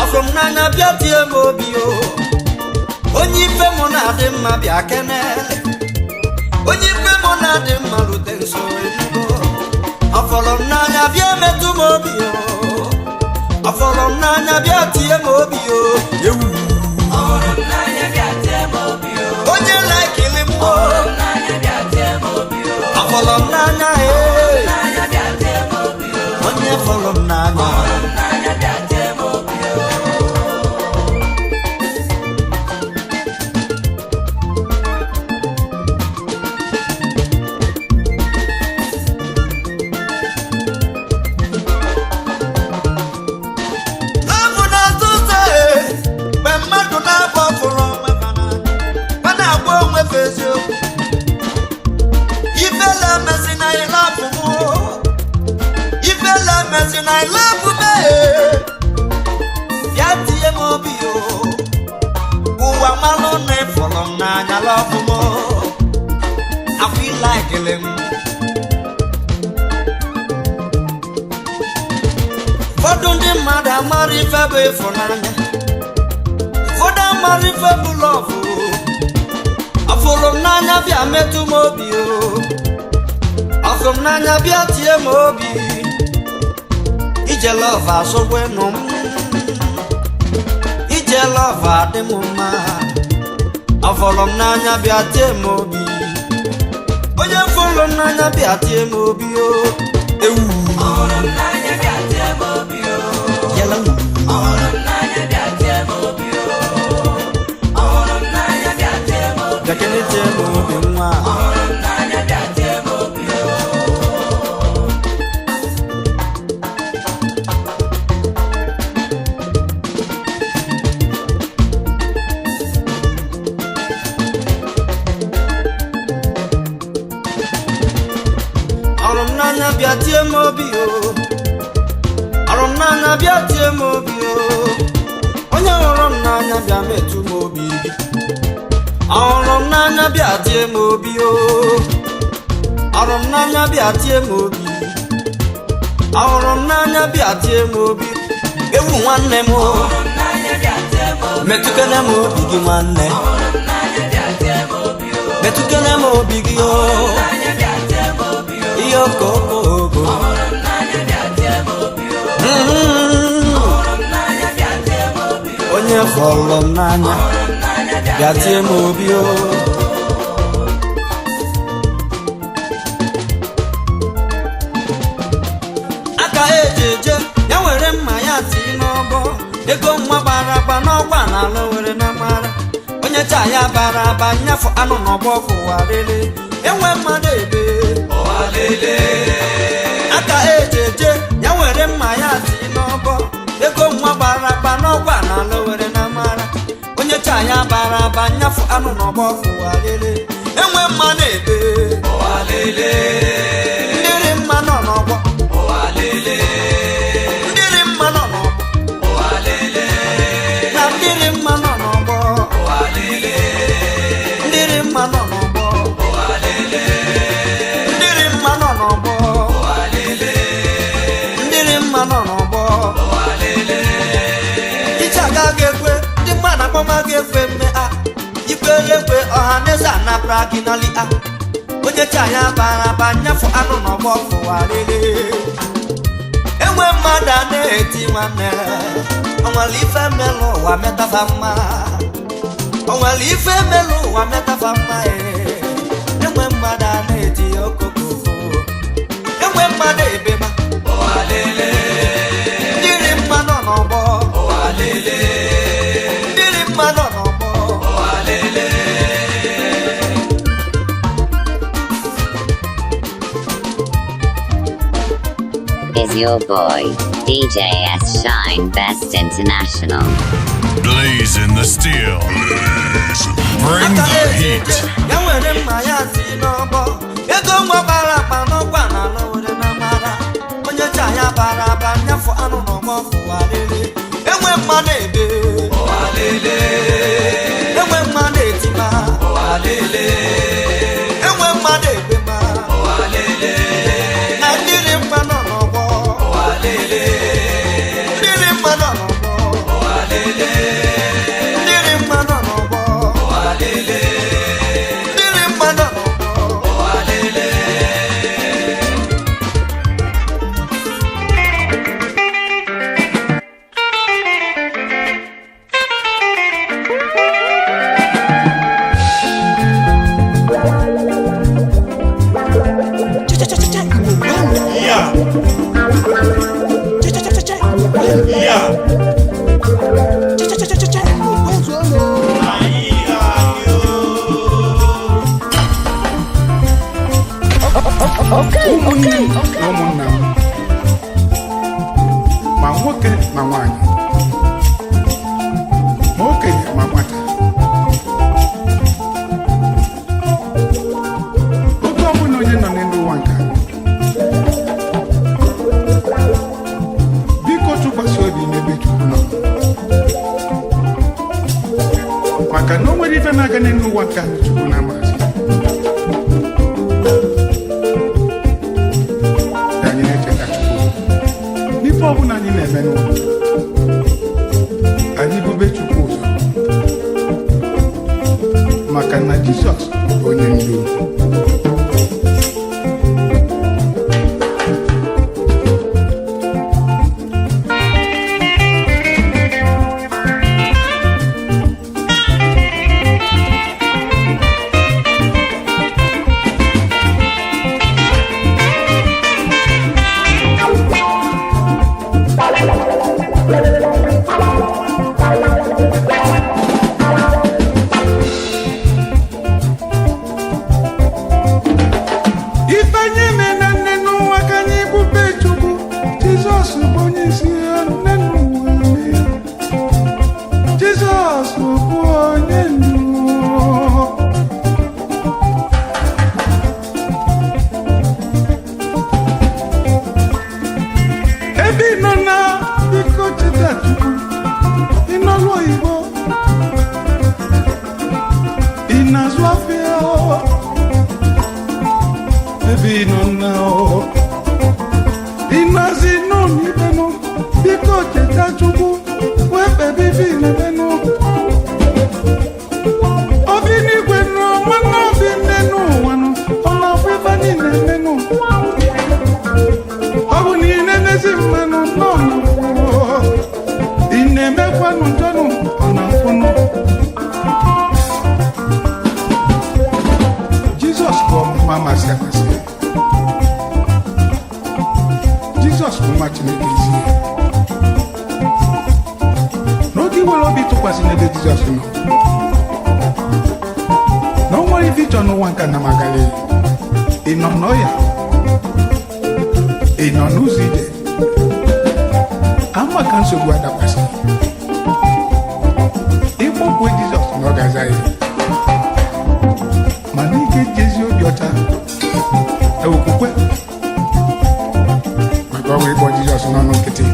Ọ fụrụ m n'anya bịa tie m obi o. Onye ife m na-adị mma bịa kenele. Onye ife m na-adị mma rute nso elugo. Ọ fụrụ m n'anya bịa metụ m obi o. Ọ fụrụ m n'anya bịa tie m obi o. Ewu. eziokwu eziokwu. Ifele mesi na ịlapụ m, ifele mesi na ịlapụ m. Bịa tie m obi o, ụwa malụ na ịfụrụ m n'anya lọfụ m. Afọ ịlaikele m. Ụfọdụ ndị mmadụ amara ife bụ ịfụnanya, ụfọdụ amara ife bụ lọvụ. Ọfụrụ m n'anya bịa metụ m obi o, ọfụrụ m n'anya bịa tie m obi. Ije lọvụ asọgwenụ m, ije lọvụ adị m mma. Ọfụrụ m n'anya bịa tie m obi, onye fụrụ m n'anya bịa tie m obi o. Ewu. Bịakene tie m obi nwa. Ọrụ m n'anya bịa tie m obi o, ọrụ m n'anya bịa tie m obi o, onye hụrụ m n'anya bịa metụ m obi gị. Ọrụ m n'anya bịa tie m obi o, ọrụ m n'anya bịa tie m obi, ọhụrụ m n'anya bịa tie m obi. Ewu nwanne m o, metụkene m obi gị nwanne, metụkene m obi gị o, ihe okokoko. Onye fọrọ m n'anya bịa tie m obi o. Aka eji eje ya were mma ya tii n'ọbọ ego nwa gbara agba n'ọgba n'ala were na mara onye cha ya bara aba nyafọ anụ n'ọgbọ kụwa lele enwe mmadụ ebe. Aka eji eje ya were mma ya tii n'ọbọ ego nwa gbara agba n'ọgba n'ala were na mara onye cha ya bara aba nyafọ anụ n'ọgbọ kụwa lele enwe mmadụ ebe. Ndịrị mma nọ n'ọgbọ, ndịrị mma nọ n'ọgbọ, na ndịrị mma nọ n'ọgbọ, ndịrị mma nọ n'ọgbọ, ndịrị mma nọ n'ọgbọ, ndịrị mma nọ n'ọgbọ. Iche aga ga-ekwe ndị mmadụ akpọma ga-ekwe mme a ikwere ekwe ọha na eze anapụra gị n'ali a onye cha ya bara aba nyafụ anụ n'ọgbọ fụwa lele enwe mmadụ a na-eti nwanne. Onwere ife melụ ụwa metafa mma, onwere ife melụ ụwa metafa mma ee. Enwe mmadụ a na-eti okokoko, enwe mmadụ ebe ma ndịrị mma nọ n'ọgbọ, ndịrị mma nọ n'ọgbọ. Is your boy, DJ S Shine Best International. Blazing the steel. Bring the heat. Ya were mma ya si n'ọbọ ego nwa gbara akpa n'ọgwa na ala were na mara onye cha ya bara aba nyafọ anụ n'ọgbọ fụwa lele enwe mma na-ebe, enwe mma na-etima, enwe mma na-ebe ma na ndịrị mma nọ n'ọgbọ, ndịrị mma nọ n'ọgbọ, ndịrị mma nọ n'ọgbọ, ndịrị mma nọ n'ọgbọ. Ụmụnne m na ụmụnna m, ma nwoke ma nwanyị, ma okenye ma nwata, N'elu ụwa nke anyị Chukwu na-amazi ka anyị na-echeta Chukwu n'ife ọbụla anyị na-eme n'ụwa. Anyị bube Chukwu ụzọ, maka na Jizọs bụ onye ndu. Ife anyị na nne n'ụwa ka anyị bube Chukwu. Jizọs bụ onye isi ya nne n'ụwa mee. Jizọs bụ onye ndu. Ebe ị nọ na biko cheta Chukwu. Ị nọlụ oyibo, ị na-azụ afịa, ebe ị nọ na ọ ị nọzi n'ụlọ ikpenụ, biko cheta Chukwu wee kpebe ife ị na-emenụ. Obi n'igwe nụ, nwanne obi nne n'ụwa nụ, ọ na-afụ ife anyị na-emenụ. Ọ bụ na ị na-emezi mmanụ nọ n'ụwa, ị na-emekwanụ njọnụ, ọ na-afụnụ. Jizọs bụ ọmụma amasị amasị. Jizọs bụ nwa Chineke ezi. N'oge iwere obi tụkwasị n'ebe Jizọs nọ, na o nwere ife ịchọ n'ụwa nke na magali. Ị nọ n'ọya, ị nọ n'ụzọ ije, ama ka nsogbu adakwasị, ịkpọkwue Jizọs na ọ ga-aza ya. Mana ike ji ezi obi ọcha na okwukwe, maka ọnwa ịkpọ Jizọs n'ọnụ nkịtị.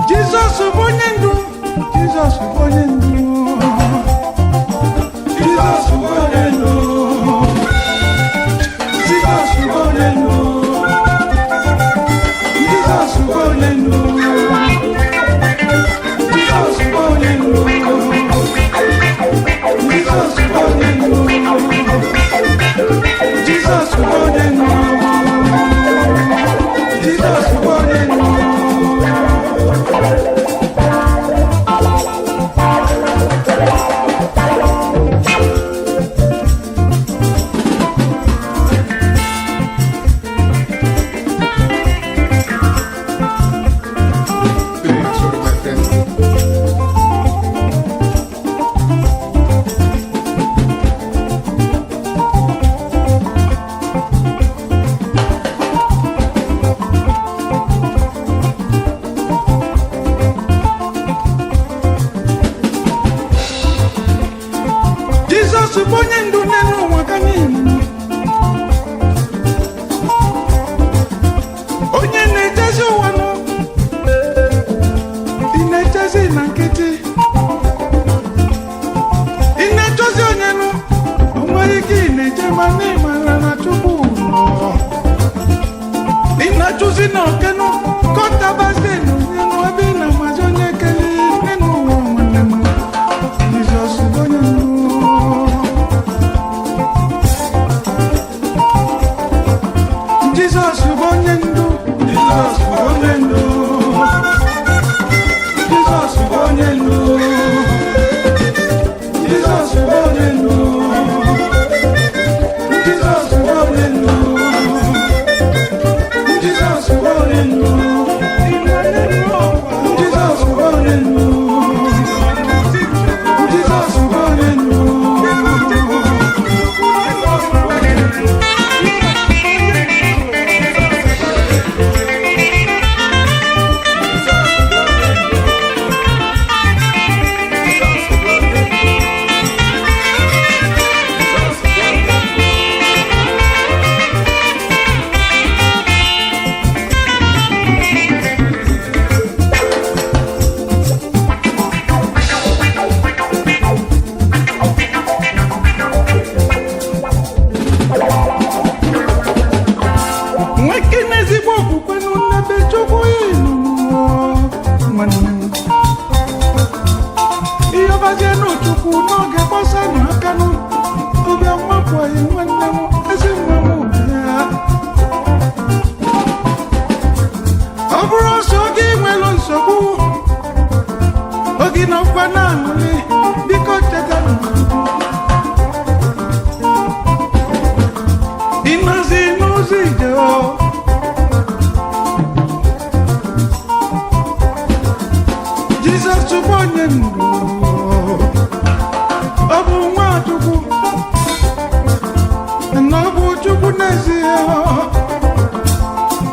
Jizọs bụ onye ndu. Jizọs bụ onye ndu. Jizọs bụ onye ndu. Jizọs bụ onye ndu. Jizọs bụ onye ndu. Jizọs bụ onye ndu. Jizọs bụ onye ndu. Jizọs bụ onye ndu. Jizọs bụ onye ndu. Sorry, my friend. Jizọs bụ onye ndu n'elu ụwa ka niile. Onye na-ejezi ụwa nụ, ị na-echezi na nkịtị, ị na-echozi onye nụ, o nwere ike ị na-eche ma na ị mara na Chukwu nọ. Ị na-achụzi na okenụ kọtabazie na onye nụ ebe ị na-amazi onye kele n'elu ụwa nwanne m. Jizọs bụ onye ndu. Chọbazie n'Chukwu n'oge gbasanụ akanụ ụbịa mmapụghị nwanne m ezi nwa m bịa. Ọ bụrụ ọsọ gị nwere nsogbu oge nọkwa na-aṅụrị, biko cheta n'Chukwu. Ịnọzi n'ụzọ ije o, Jizọs bụ onye ndu, ọ bụ nwa Chukwu, na ọ bụ Chukwu n'ezie.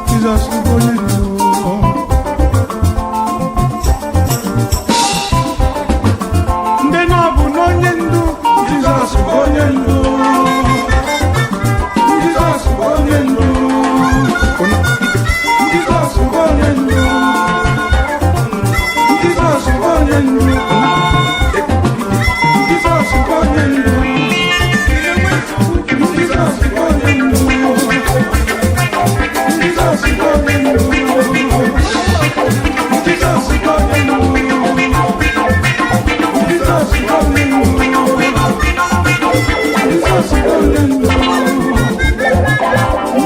Jizọs bụ onye ndu. Ndị na ọ bụ n'onye ndu, Jizọs bụ onye ndu. Jizọs bụ onye ndu. Jizọs bụ onye ndu. Jizọs bụ onye ndu. Jizọs bụ onye ndu. Jizọs bụ onye ndu. Jizọs bụ onye ndu. Jizọs bụ onye ndu. Jizọs bụ onye ndu. Jizọs bụ onye ndu.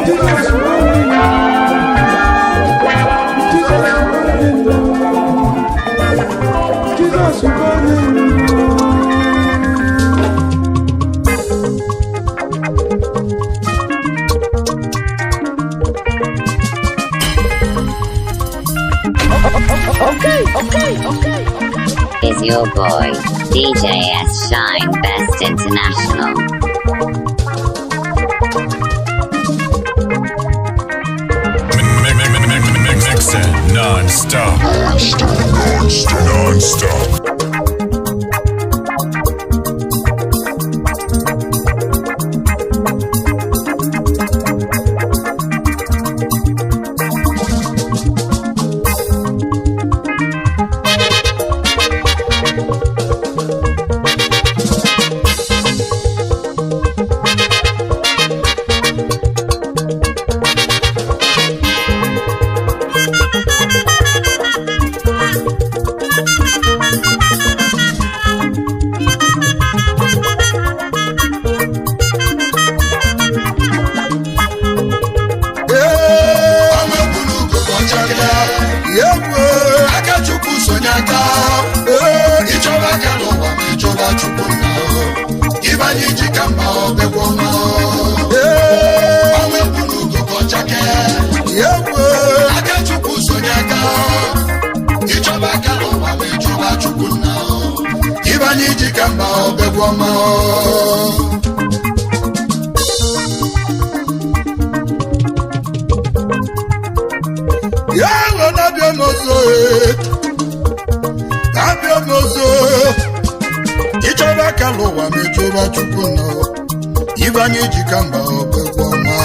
Jizọs bụ onye ndu. Jizọs bụ onye ndu. Jizọs bụ onye ndu. Okay, okay, okay. Is your boy, DJ S Shine Best International. Mix it non-stop. Non-stop. Egwu aka Chukwu sonye aka. Ịchọba aka n'ụwa ma ịchọba Chukwu nna, ibe anyị ji ka mma obekwa ọma. Ọnwa egwu n'ugo ka ọchake. Egwu aka Chukwu sonye aka. Ịchọba aka n'ụwa ma ịchọba Chukwu nna, ibe anyị ji ka mma obekwa ọma. Ya nọ na-abịa m ọzọ, ee. Na-abịa m ọzọ. Ịchọba aka n'ụwa ma ịchọba Chukwu nọ, ibe anyị ji ka mba ọbụgwọ ọma.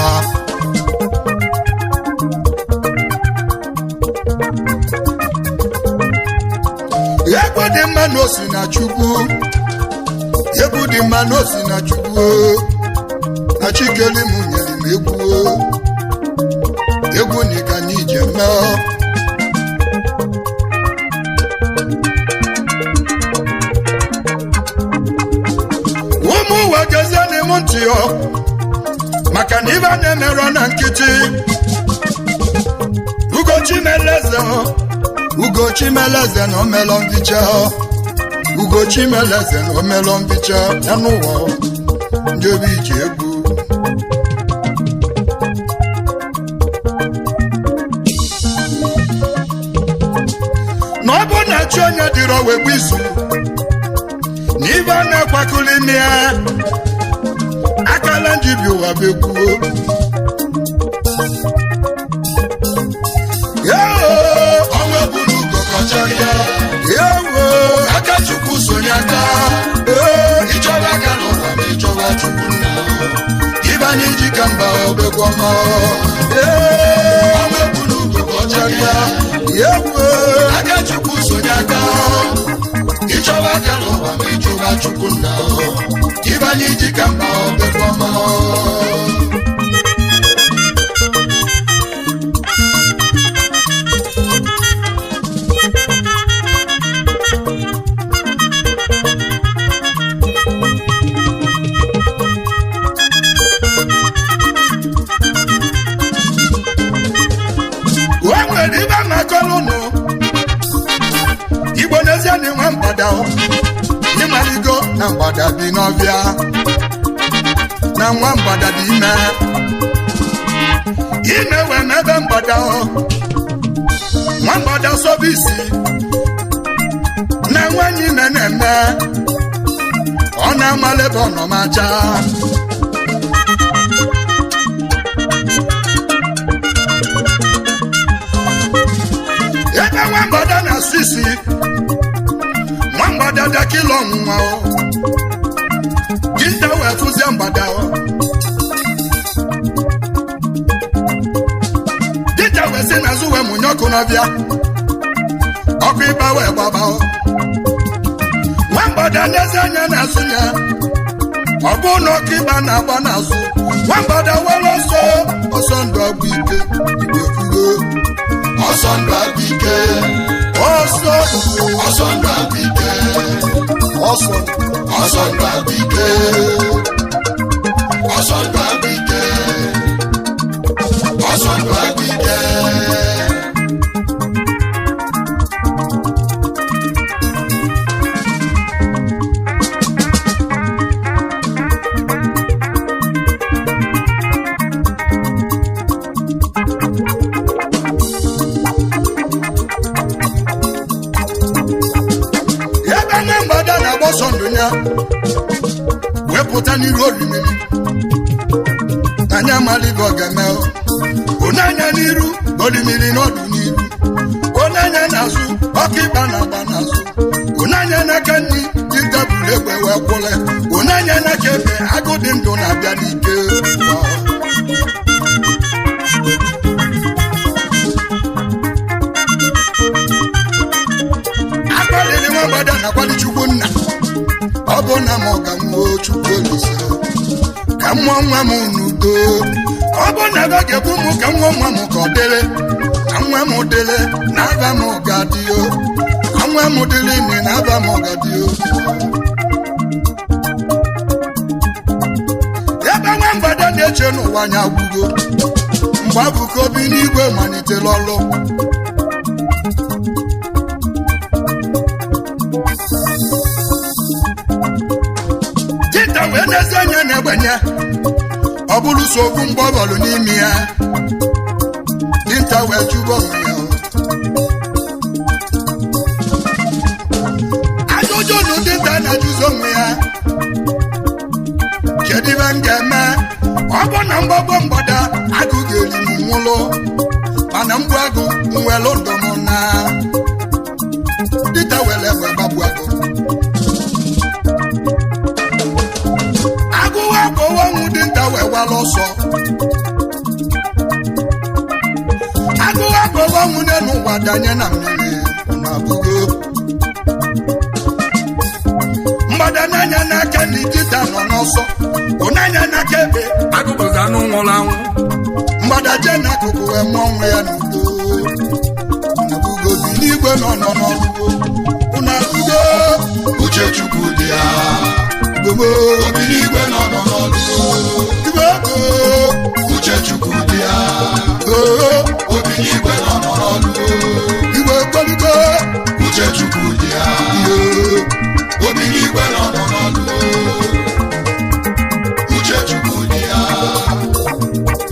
Egwu dị mma na osi na Chukwu, egwu dị mma na osi na Chukwu, na Chikeli m nyere m egwu, egwu na ka anyị ji eme. Ụmụ ụwa gezie n'ime ntị ọ, maka na ibe a na-emerọ na nkịtị. Ugochi meleze ọ, Ugochi meleze na omelọ mbicha ọ. Ugochi meleze na omelọ mbicha ya n'ụwa ọ, ndị obi ji egwu. Na ọ bụ na chi onye dịrọ wee gbu izu na ibe a na-akwakọli ime ya, akala njibi ụwa bụ ekwuo. Ọnwa bụrụ ugo kọcha ya. Ewo aka Chukwu sonye aka. Ịchọba aka n'ụwa ma ịchọba Chukwu nna, ibe anyị ji ka mba obekwa ọma. Ọnwa bụrụ ugo kọcha ya. Ewo aka Chukwu sonye aka. Ịchọba aka n'ụwa ma ịchọba Chukwu nna, ibe anyị ji ka mba obekwa ọma. Na mgbada bi n'ọbịa, na nwa mgbada dị ime. Ime wee n'ebe mgbada o, nwa mgbada sobe isi na nwanyị ime na-eme. Ọ na-amala ebe ọ nọ ma chaa. Ebe nwa mgbada na-asụ isi, nwa mgbada dakịla ọnwụnwa o. Dinta wee fụzie mgbada o. Dinta wee si n'azụ wee mụnye ọkụ n'ọbịa, ọkụ ịba wee gbaba o. Nwa mgbada n'ezi anya n'azụ ya, ọ bụ na ọkụ ịba na-agba n'azụ. Nwa mgbada were ọsọ, ọsọ ndụ ọgwụ ike. Igwe kwugo Ọsọ ndụ agwụ ike. Ọsọ, Ọsọ ndụ agwụ ike. Ọsọ, Ọsọ ndụ agwụ ike. Ọsọ ndụ agwụ ike. Ọsọ ndụ agwụ ike. Ebe nwa mgbada na-agba ọsọ ndụ ya wee pụta n'iru orimiri, anya amala ibe ọ ga-eme. Onye anya n'iru orimiri n'ọdụ n'iru, onye anya n'azụ ọkụ ịgba na-agba n'azụ, onye anya n'aka nri dinta buru egbe wee kwụle, onye anya n'aka ebe agụ dị ndụ na-abịa n'ike. Agbalịrị nwa mgbada na-akwali Chukwu nna, ọ bụ na m ga nwụọ, Chukwu Olise, ka mmụọ nwa m n'udo. Ọ bụ na ebe ga-ekwu m ka nwa nwa m ka ọ dịrị ka nwa m dịrị na aba m ga-adịo, ka nwa m dịrị ime na aba m ga-adịo. Ebe nwa mgbada na-eche n'ụwa anya gwugo mgbe abụka obi n'igwe malitere ọlụ. Dinta wee n'ezi anya na-egbenye, ọ bụrụ so okwu mgbọbọlụ n'ime ya. Dinta wee jụba onwe ya ajụjụ. Nụ dinta na-ajụzi onwe ya, kedu ibe m ga-eme? Ọ bụ na mgbọgbọ mgbada agụ ga-eri m nwụlụ, mana mgbu agụ nwelụ ndụ m. Na dinta were egbe gbagbu agụ. Agụwa agụwa ọnwụ, dinta wee wala ọsọ. Agụwa agụwa ọnwụ n'elu ụwa danye na mmiri na abụgo mgbada n'anya n'aka na dinta nọ n'ọsọ, ụnanya n'aka ebe agụbụzi anụ nwụrụ anwụ. Mgbada jee n'akụkụ wee mụọ nwa ya n'udo. Ụnabụgo bi n'igwe nọ nọ n'ọrụ. Ụnabụgo Uche Chukwu dị ya. Gbogbo Obi n'igwe nọ nọ n'ọlụ. Igwe ego. Uche Chukwu dị ya. Oo. Obi n'igwe nọ nọ n'ọlụ. Igwe ekwelugo. Uche Chukwu dị ya. Obi n'igwe nọ nọ n'ọlụ. Uche Chukwu dị ya.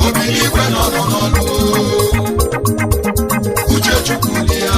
Obi n'igwe nọ nọ n'ọlụ. Uche Chukwu dị ya.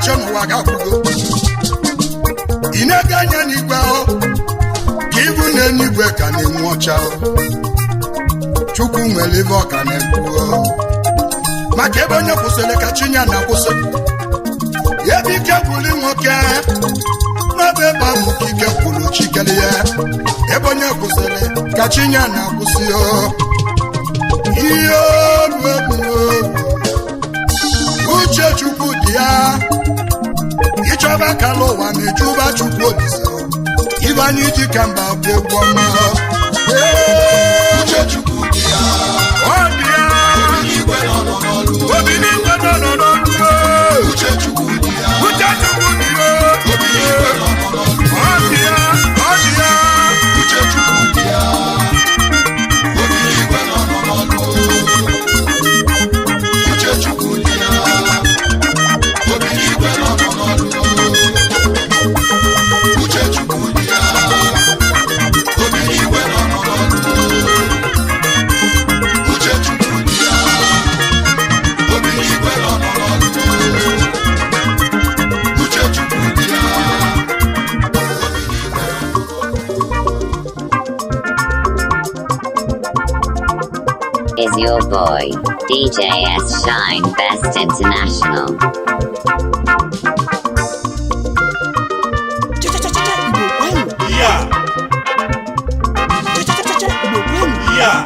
na-achọ n'ụwa ga-akwụgo. Ị na-ege anya n'igwe ahụ ka ibu na-enigwe ka na-enwu ọcha. Chukwu nwere ibe ọ ka na-ekwu maka ebe onye kwụsịrị ka chi ya na-akwụsị. Ebe ike gwụrụ nwoke n'ebe ebe ahụ ka ike gwụrụ chikere ya. Ebe onye kwụsịrị ka chi ya na-akwụsị. Ihe olu uche Chukwu dị ya. Ịchọba kala ụwa na ịchụba Chukwu Olise. Ibe anyị ji ka mba bụ egwu ọma. Uche Chukwu dị ya. Ọ dị ya. Obi n'igwe nọ n'ọlụ. Uche Chukwu dị ya. Uche Chukwu dị ya. Obi n'igwe nọ n'ọlụ. Ọ dị ya. Ọ dị ya. Uche Chukwu dị ya. Obi n'igwe nọ n'ọlụ. Uche Chukwu dị ya. Obi n'igwe nọ n'ọlụ. Uche Chukwu dị ya. Obi n'igwe nọ n'ọlụ. Uche Chukwu dị ya. Obi n'igwe nọ n'ọlụ. Uche Chukwu dị ya. Is your boy, DJ S Shine Best International. Yeah. Yeah.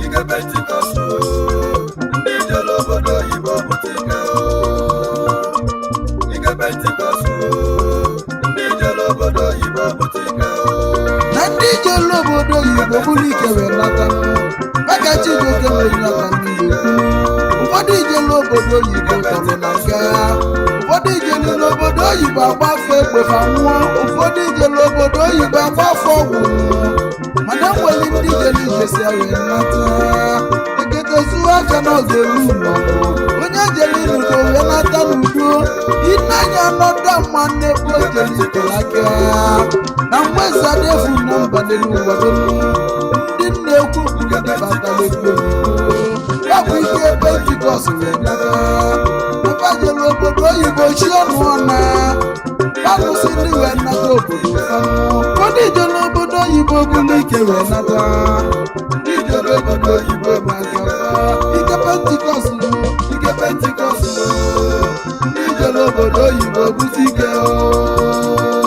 Ike Pentikọst ndị jere obodo oyibo pụta ike. Ike Pentikọst ndị jere obodo oyibo pụta ike. Na ndị jelu obodo oyibo bụrụ ike wee nata maka Chijioke wee nata mmiri. Ụfọdụ ijelu obodo oyibo tọrọ na nga, ụfọdụ ijelu n'obodo oyibo agbafe egbefa nwụọ, ụfọdụ ijelu obodo oyibo agbafe ọgwụ nwụọ. Mana enwere ndị jelu ijesi wee nata eketezuo aka n'oge eru ụlọ. Onye jelu inudo wee nata n'udo. Ineanya nọda mma n'ebe o jelu itere aka na mwezadefu na mba n'elu ụwa dum. Ndị nna ekwu bụ ndị batara ego ya bụ ike Pentikọst wee nata. Ebe obodo oyibo chi ọnụ ọna alụsị ndị wee nata obodo. Ụfọdụ ijelu obodo oyibo bụrụ ike wee nata. Ndị ijelu obodo oyibo bụ aka ike Pentikọst, ike Pentikọst. Ndị ijelu obodo oyibo bute ike o.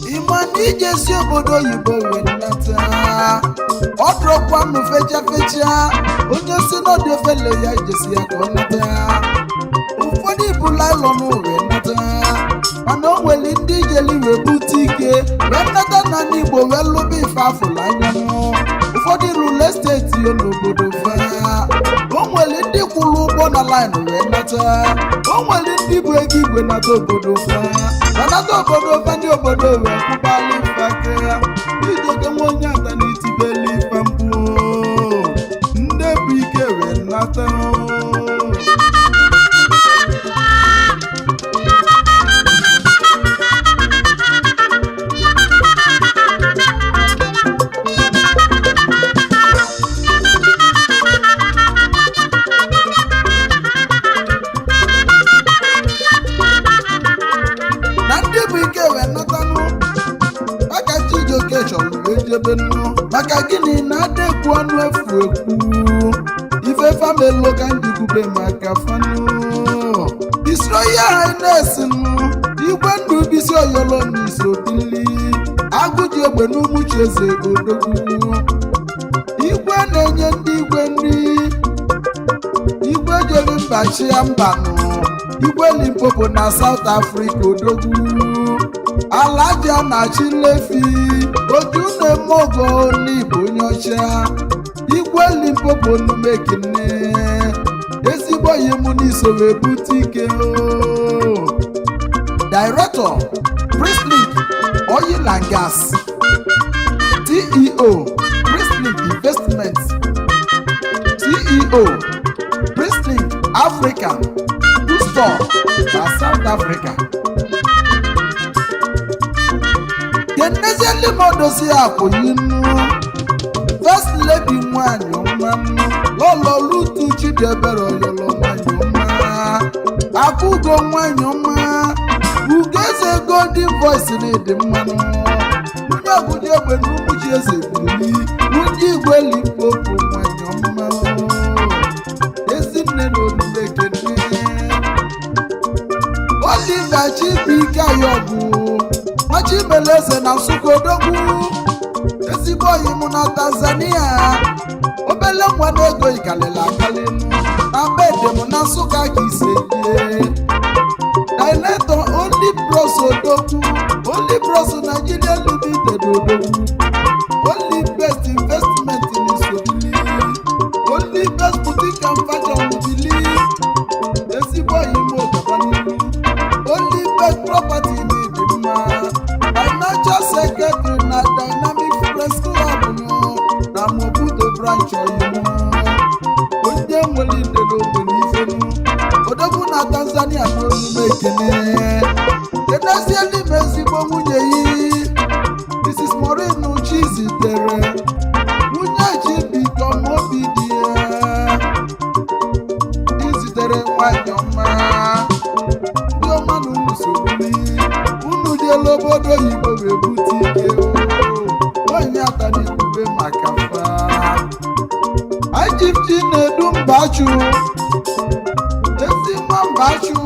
Ịma na ije si obodo oyibo wee nata ọ dụrọkwanụ fecha fecha. Onye si n'ọdị ofele ya ijesi ya ka ọ nata. Ụfọdụ bụ laịlọn wee nata, mana o nwere ndị ijeli wee bute ike wee nata na ndị Igbo wee lụba ife afụlụ anya. Ụfọdụ rụlụ esteti yo n'obodo fa. O nwere ndị kwụrụ ụgbọ na laịn wee nata. O nwere ndị bụ ego igwe nata obodo fa, ma nata obodo fa. Ndị obodo wee kwụbalị mfake ijoke nwa onye ata na itibeli ife mkpu. Ndị bụ ike wee nata. Na ndị bụ ike wee natanụ maka Chijioke chọrọ wee jebe nnu. Maka gịnị na adekwu ọnụ efu ekwu ife famelo ka njikwube maka fanụ His Royal Highness nụ igwe ndụ bisi oyolo n'isobili agụji egbe n'umuchi eze odogwu igwe na-enye ndị igwe nri igwe jere mba chia mbanụ. Igwe Limpopo na South Africa odogwu. Alaja na Chilefi otu na-eme n'Igbo onye ọcha. Igwe Limpopo numekene ezigbo oyi mụ n'iso wee bute ike o. Director, Priestley Oil and Gas, CEO, Priestley Investments, CEO, Priestley African Store na South Africa. Kenezieli m odozi akwụyinu First Lady nwanyị ọma, Lọlọ Lutu Chidiebere Oyolo nwanyị ọma, Akụgo nwanyị ọma, Ugeze Golden Voice na ịdị mmanụ, nwunye ọgụdị egbe na ụmụchi eze birili, nwunye Igwe Limpopo nwanyị ọma, ezinne na omume ekene. Oliver Chibuike Ayọbụ Nwachimeleze na Nsụka odogwu, ezigbo oyi mụ na Tanzania, obele nwa na-ego ikalili akali na bedem na Nsụka ka ise jie. Director, Only Bros odogwu, Only Bros Nigeria Limited odogwu, Only Best Investment in Isobili, Only Best Boutique and Fashion Bili, ezigbo oyi mụ gaba n'ihu. Only Best Property n'ịdị mma, Financial Secretary na Dynamic Press Club nụ na Mobuto branch oyimu, onye nwere idere obodo ifenu odogwu na Tanzania n'omume ekene. Kenezie n'ime ezigbo nwunye yi, Mrs. Maureen Chizitere, nwunye Chibiko Mobi dị ya izitere nwanyị ọma. Ndị ọma na unu sogbuli unu jela obodo oyibo wee bute ike o. Nwanyị atara ikpube maka fa IGG na-edu Mbachu, ezi nwa Mbachu,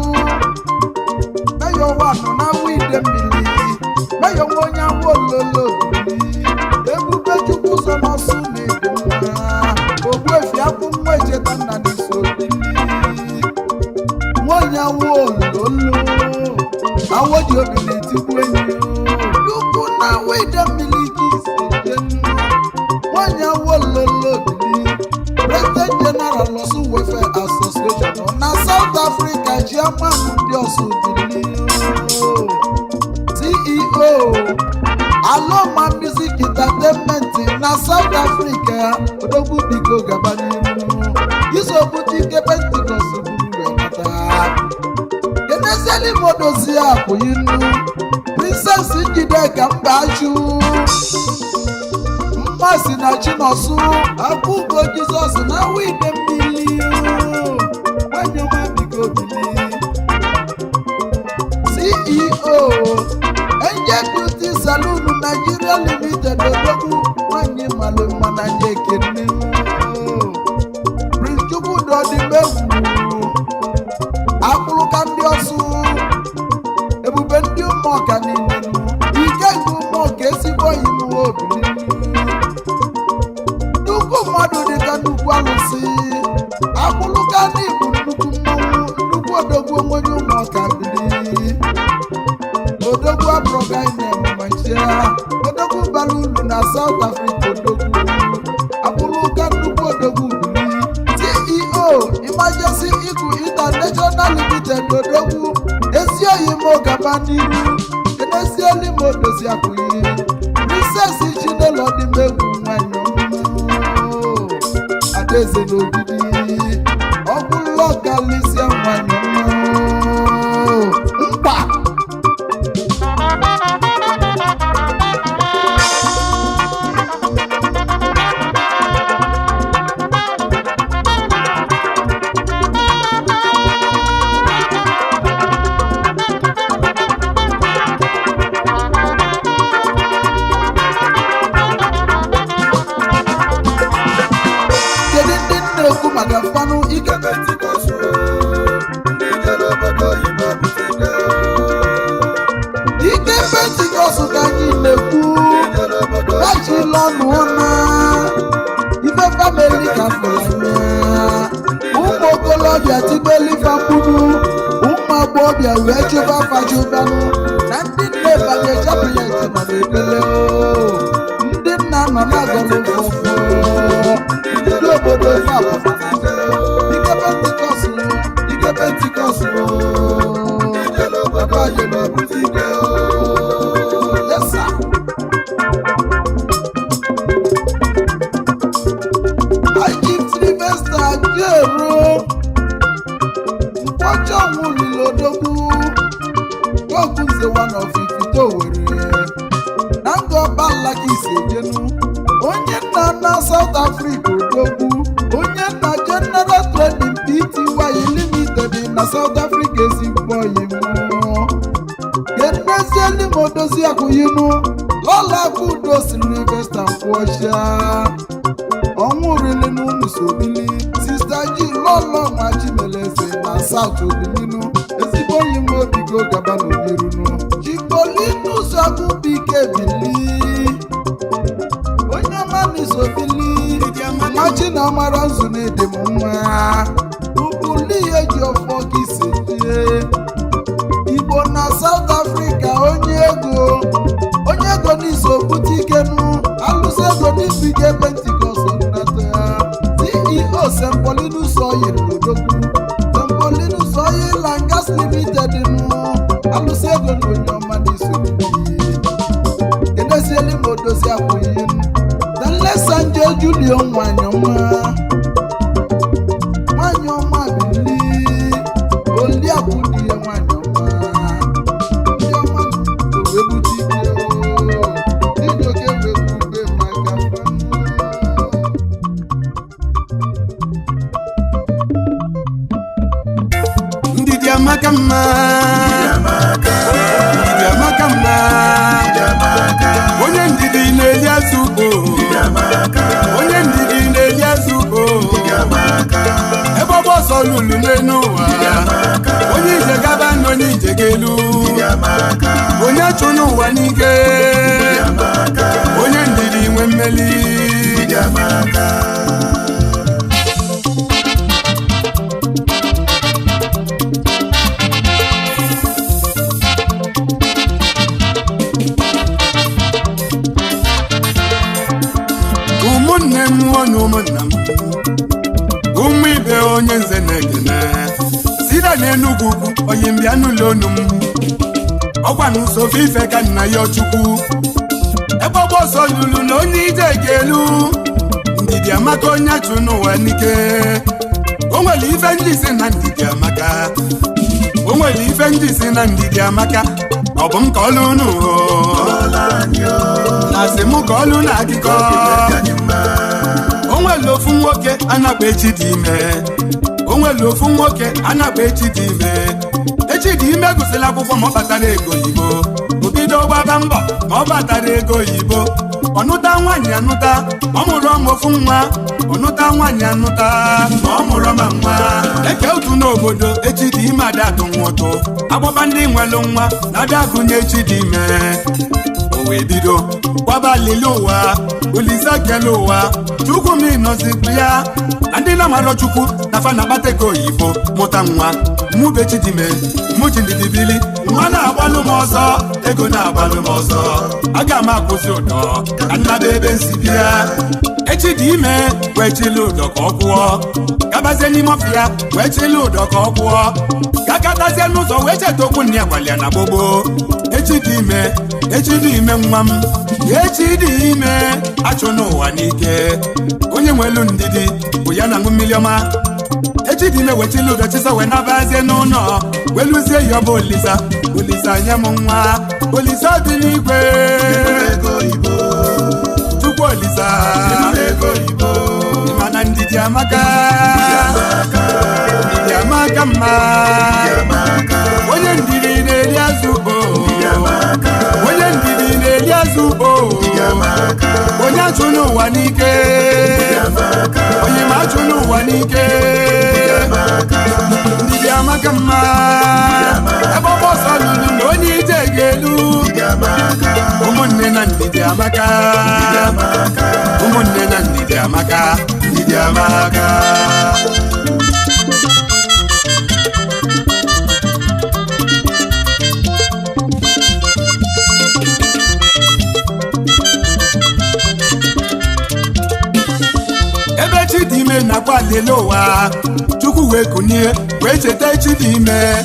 meyo wanụ na awụ ide mmiri, meyo nwa onye awụ ololo bili, ebube chukwu so n'ọsụ na ịdị mma, ogbuefi akwụ nwa echeta nna n'iso bili, nwanyị awụ ololo awụ ji obi na-etikwu enyi nnukwu na awụ ide mmiri ka isi je nnu, nwanyị awụ ololo bili, President General Osun Welfare Association na South Africa, chairman ndị Ọsụ bili, CEO Aloma Music Entertainment na South Africa odogwu, biko gaba n'ihu isobute ike Pentikọst buru wee nata. Kenezieli modozi akwụyinu Princess Njideka Mbachu mmasị na Chinọsụ akwụgo Jizọs na wide mmiri, nwanyị ọma biko bili, CEO Angel Beauty Saloon Nigeria Limited odogwu, nwanyị malụ mma na nye ekene. Prince Chukwudi Ọdịmegwu akpụrụka ndị ọsụ, ebube ndị ụmụọka niile, ike nke ụmụọka, ezigbo oyimuwe obili, nnukwu mmadụ dịka nnukwu alụsị, akpụrụka n'ịbụ nnukwu mmanwụ, nnukwu odogwu onye ụmụọka bili, odogwu abụrụga na-ememachia, odogwu bara ulu na South Africa odogwu, akpụrụka nnukwu odogwu bili, CEO Emergency Eagle International Limited odogwu, ezi oyi m gaba n'iru. Enezieli m odozi akwụghị Princess Chinelo Ọdịmegwu nwanyị ọma, adaeze n'ogidi ọbụlọkalisia nwanyị ọma mkpa. Kedu ndị m na-ekwu maka mfanụ ike Pentikọst ndị jere obodo oyibo bute ike? Ike Pentikọst ka anyị na-ekwu ejila ọnụ ọna ife famili ka fụlanya ụmụ okolobịa tibelifa mkpụrụ ụmụ agbọghọbịa wee chụba afa chụbanụ na ndị nne banye chaplet nọ n'ekpele ndị nna nọ na-agọlụ ụfọfọ ndị obodo ofe abụba ike pentikọst ike pentikọst ebe anyị na-ebute ike. Yes, sir. Anyị Sylvester Jero nkwọcha nwụrịla odogwu ogunze one of Ifite Owerri na ngọba Alakisi ejenu onye nna na South Africa odogwu onye nna General Trading Pty Limited na South Africa ezigbo oyi mụọ kenezieli m odozi akụyinu lọla akụ udo Sylvester nkwọcha ọnwụ rili n'unu sobili sista ji lọlọ nwa chimeleze na saut obilinu ezigbo enyi m obigo gaba n'obirunu chikolinu zọgụbike bili onye ọma n'isobili nwa chi na amara nzu na ịdị m nwa ubuli eji ọfọ ka isi jie igbo na South Africa onye ego onye ego n'iso bute ikenu alụsị ego n'ibu ike pentikọst nnata CEO St. Paulinus Oil Odogwu St. Paulinus Oil and Gas Limited nụ alụsị ego na onye ọma n'iso edozieli ma odozi akwụghị na nlesa nje Julio nwanyị ọma nwanyị ọma bili oliakụ di ya nwanyị ọma ndị ọma wee bute ike Chijioke wee kwube maka Ndidi amaka mma ndidi amaka mma onye ndidi na-eli azụ ugbo onye ndidi na-eli azụ ugbo ebe ọgbọ ọsọ lulu n'elu ụwa onye ije gaba na onye ije ga-elu onye chụnye ụwa n'ike onye ndidi nwe mmeli. Ụmụnne m nwanne ụmụnna m ụmụ ibe onye nze na-ekene sida n'Enugwu ugwu onye mbịa n'ụlọ onu m ọkwa na usoro ife ka nna ya chukwu ebe ọgbọ ọsọ lulu na onye ije ga-elu ndidi amaka onye achụ n'ụwa n'ike o nwere ife ndị si na ndidi amaka o nwere ife ndị si na ndidi amaka ọ bụ m ka ọlụ unu na asị m ka ọlụ na akụkọ o nwere ofu nwoke anakpa echi dị ime o nwere ofu nwoke anakpa echi dị ime echi dị ime gụsịrị akwụkwọ ma ọ batara ego oyibo obido gbaba mbọ ma ọ batara ego oyibo ọnụta nwaanyị anụta ọ mụrụ ọmụ ofu nwa ọnụta nwaanyị anụta ma ọ mụrụ ọma nwa eke otu n'obodo echi dị ime ada atụ nwa ụtụ agbaba ndị nwelụ nwa na ada agụnye echi dị ime o wee bido gbaba lili ụwa olise kele ụwa chukwu m ịnọzikwu ya na ndị na-amarọ chukwu na fa na-akpata ego oyibo mụta nwa mụ chidime mụ ji ndidi bili nwa na-agbalụ m ọsọ ego na-agbalụ m ọsọ aga m akwụsị ụdọ ka nnaba ebe nsi bịa echi dị ime wee chili ụdọ ka ọ kwụọ gabazie n'ime ọfịa wee chili ụdọ ka ọ kwụọ gakọtazie n'ụzọ wee cheta okwu nna ya gwalịa na gbogbo echi dị ime echi dị ime nwa m echi dị ime achụ n'ụwa n'ike onye nwelu ndidi bụ ya na-aṅụ mmiri ọma echi dị ime wechili ụdọ chisa wee nabazie n'ụlọ weluzie ya ọbụ olisa olisa nye m nwa olisa dị n'igwe chukwu olisa ịma na ndidi amaka ndidi amaka mma onye ndidi na-eri azụ o onye ndidi na-eri azụ o onye achụ n'ụwa n'ike onye ma achụ n'ụwa n'ike ndidi amaka mma ebe ọgbọ ọsọ lulu na onye ije ga-elu ụmụnne na ndidi amaka ụmụnne na ndidi amaka ndidi amaka. lele ụwa. Chukwu wee kunie wee cheta echi dị ime.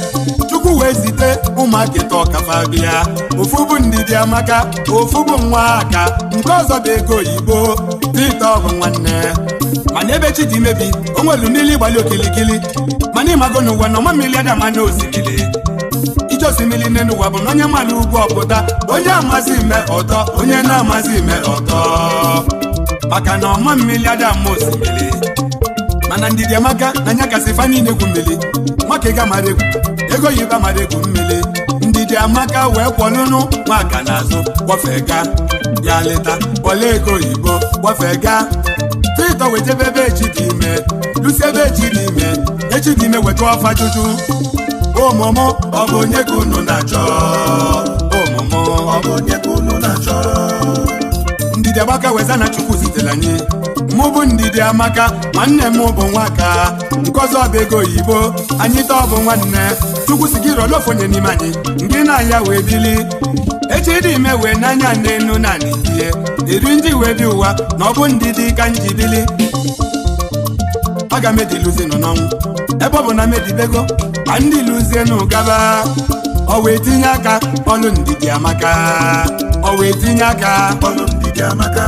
Chukwu wee zite ụmụaka ọkafa bịa. Ofu bụ Ndidi Amaka, ofu bụ nwa aka, nke ọzọ bụ ego oyibo. Pita ọ bụ nwanne. Mana ebe chi dị imebi, o nwelu mmiri gbalị okilikili. Mana ịmago n'ụwa na ọma mmiri adama na osimiri. Ije osimiri nne n'ụwa bụ na onye mara ugwu ọpụta, onye amazi ime ọtọ, onye na-amazi ime ọtọ. Maka na ọma mmiri adama osimiri. Mana Ndidi Amaka na anya kasị fa niile egwu mmiri. Nwaka ịga mara egwu, ego yiba mara egwu mmiri. Ndidi Amaka wee kwọnụnụ nwaka n'azụ kwọfega ya leta kpọla ego oyibo kwọfega. Pita wee jebe ebe echi dị ime, lusi ebe echi dị ime, echi dị ime weta ọfa juju. Omumu ọ bụ onye ka unu na-achọ? Omumu ọ bụ onye ka unu na-achọ? Ndidi Amaka weza na Chukwu zitere anyị. Mụ bụ Ndidi Amaka, nwanne m bụ nwaka, nke ọzọ bụ ego oyibo, anyị taa ọ bụ nwanne. Chukwu si gị rọlụ ofu onye n'ime anyị, ngị na ya wee bili. Echi dị ime wee n'anya n'enu na ihe eri ndị wee bi ụwa na ọ bụ ndidi ka nji bili. Aga m ediluzi nọ n'ọnwụ, ebe ọ bụ na medibego ka ndị luzienụ gaba. Ọ wee tinye aka ọlụ Ndidi Amaka, ọ wee tinye aka ọlụ Ndidi Amaka.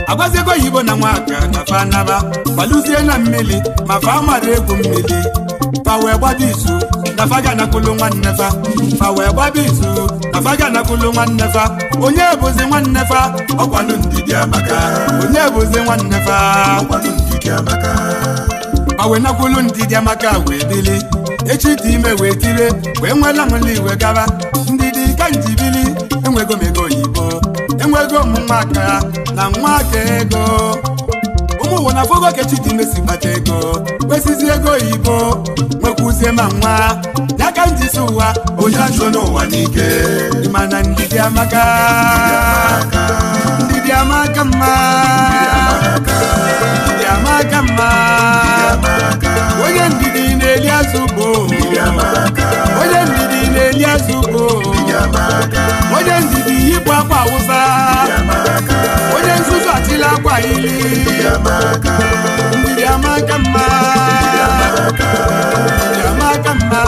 Agwaziego oyibo na nwaka na fa naba gbaluzie na mmiri, ma fa mara egwu mmiri. Fa wee gbaba izu na fa ga nakwulu nwanne fa, fa wee gbaba izu na fa ga nakwulu nwanne fa. Onye bụzi nwanne fa? Ọkwanụ Ndidi Amaka. Onye bụzi nwanne fa? Ọkwanụ Ndidi Amaka. Ma wee nakwulu Ndidi Amaka wee bili. Echi dị ime wee tire wee nwela nwele iwe gaba. Ndidi ka njibili, enwego m ego oyibo, enwego m nwaka na nwaka ego. Ụmụ ụwa na fogo ka echi dị ime si kpata ego, kwesịzi ego oyibo, nwekwuzie ma nwa ya ka njisi ụwa onye achụ n'ụwa n'ike. Mana Ndidi Amaka, Ndidi Amaka mma, Ndidi Amaka mma. Onye ndidi na-eli azụ bụ, onye ndidi na-eli azụ bụ, onye ndidi yipụ akwa awụsa, onye nzuzu achịla akwa ili. Ndidi Amaka mma, Ndidi Amaka mma.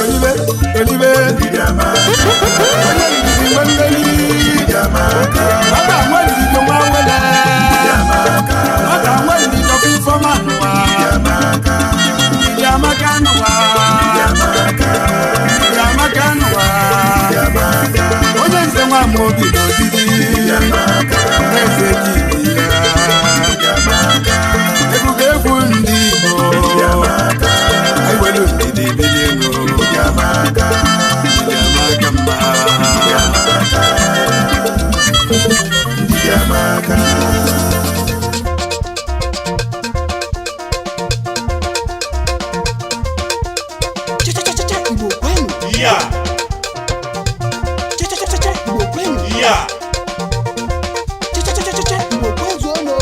Olibe, olibe, onye ndidi nwe mmeli. Nwata nwe ndidi nwa wele, nwata nwe ndidi ọkụ ifeọma n'ụwa. Ndidi Amaka n'ụwa, Ndidi Amaka n'ụwa. Onye nze nwa m obi n'ogidi, eze gị ya. Ebube egwu ndị Igbo, ewelu ndidi bilie elu. Ndidi Amaka mma, Ndidi Amaka. Igbo kwenu. Yeah. Cha-cha-cha-cha, Igbo kwenu. Yeah. Cha-cha-cha-cha, Igbo kwezuonu.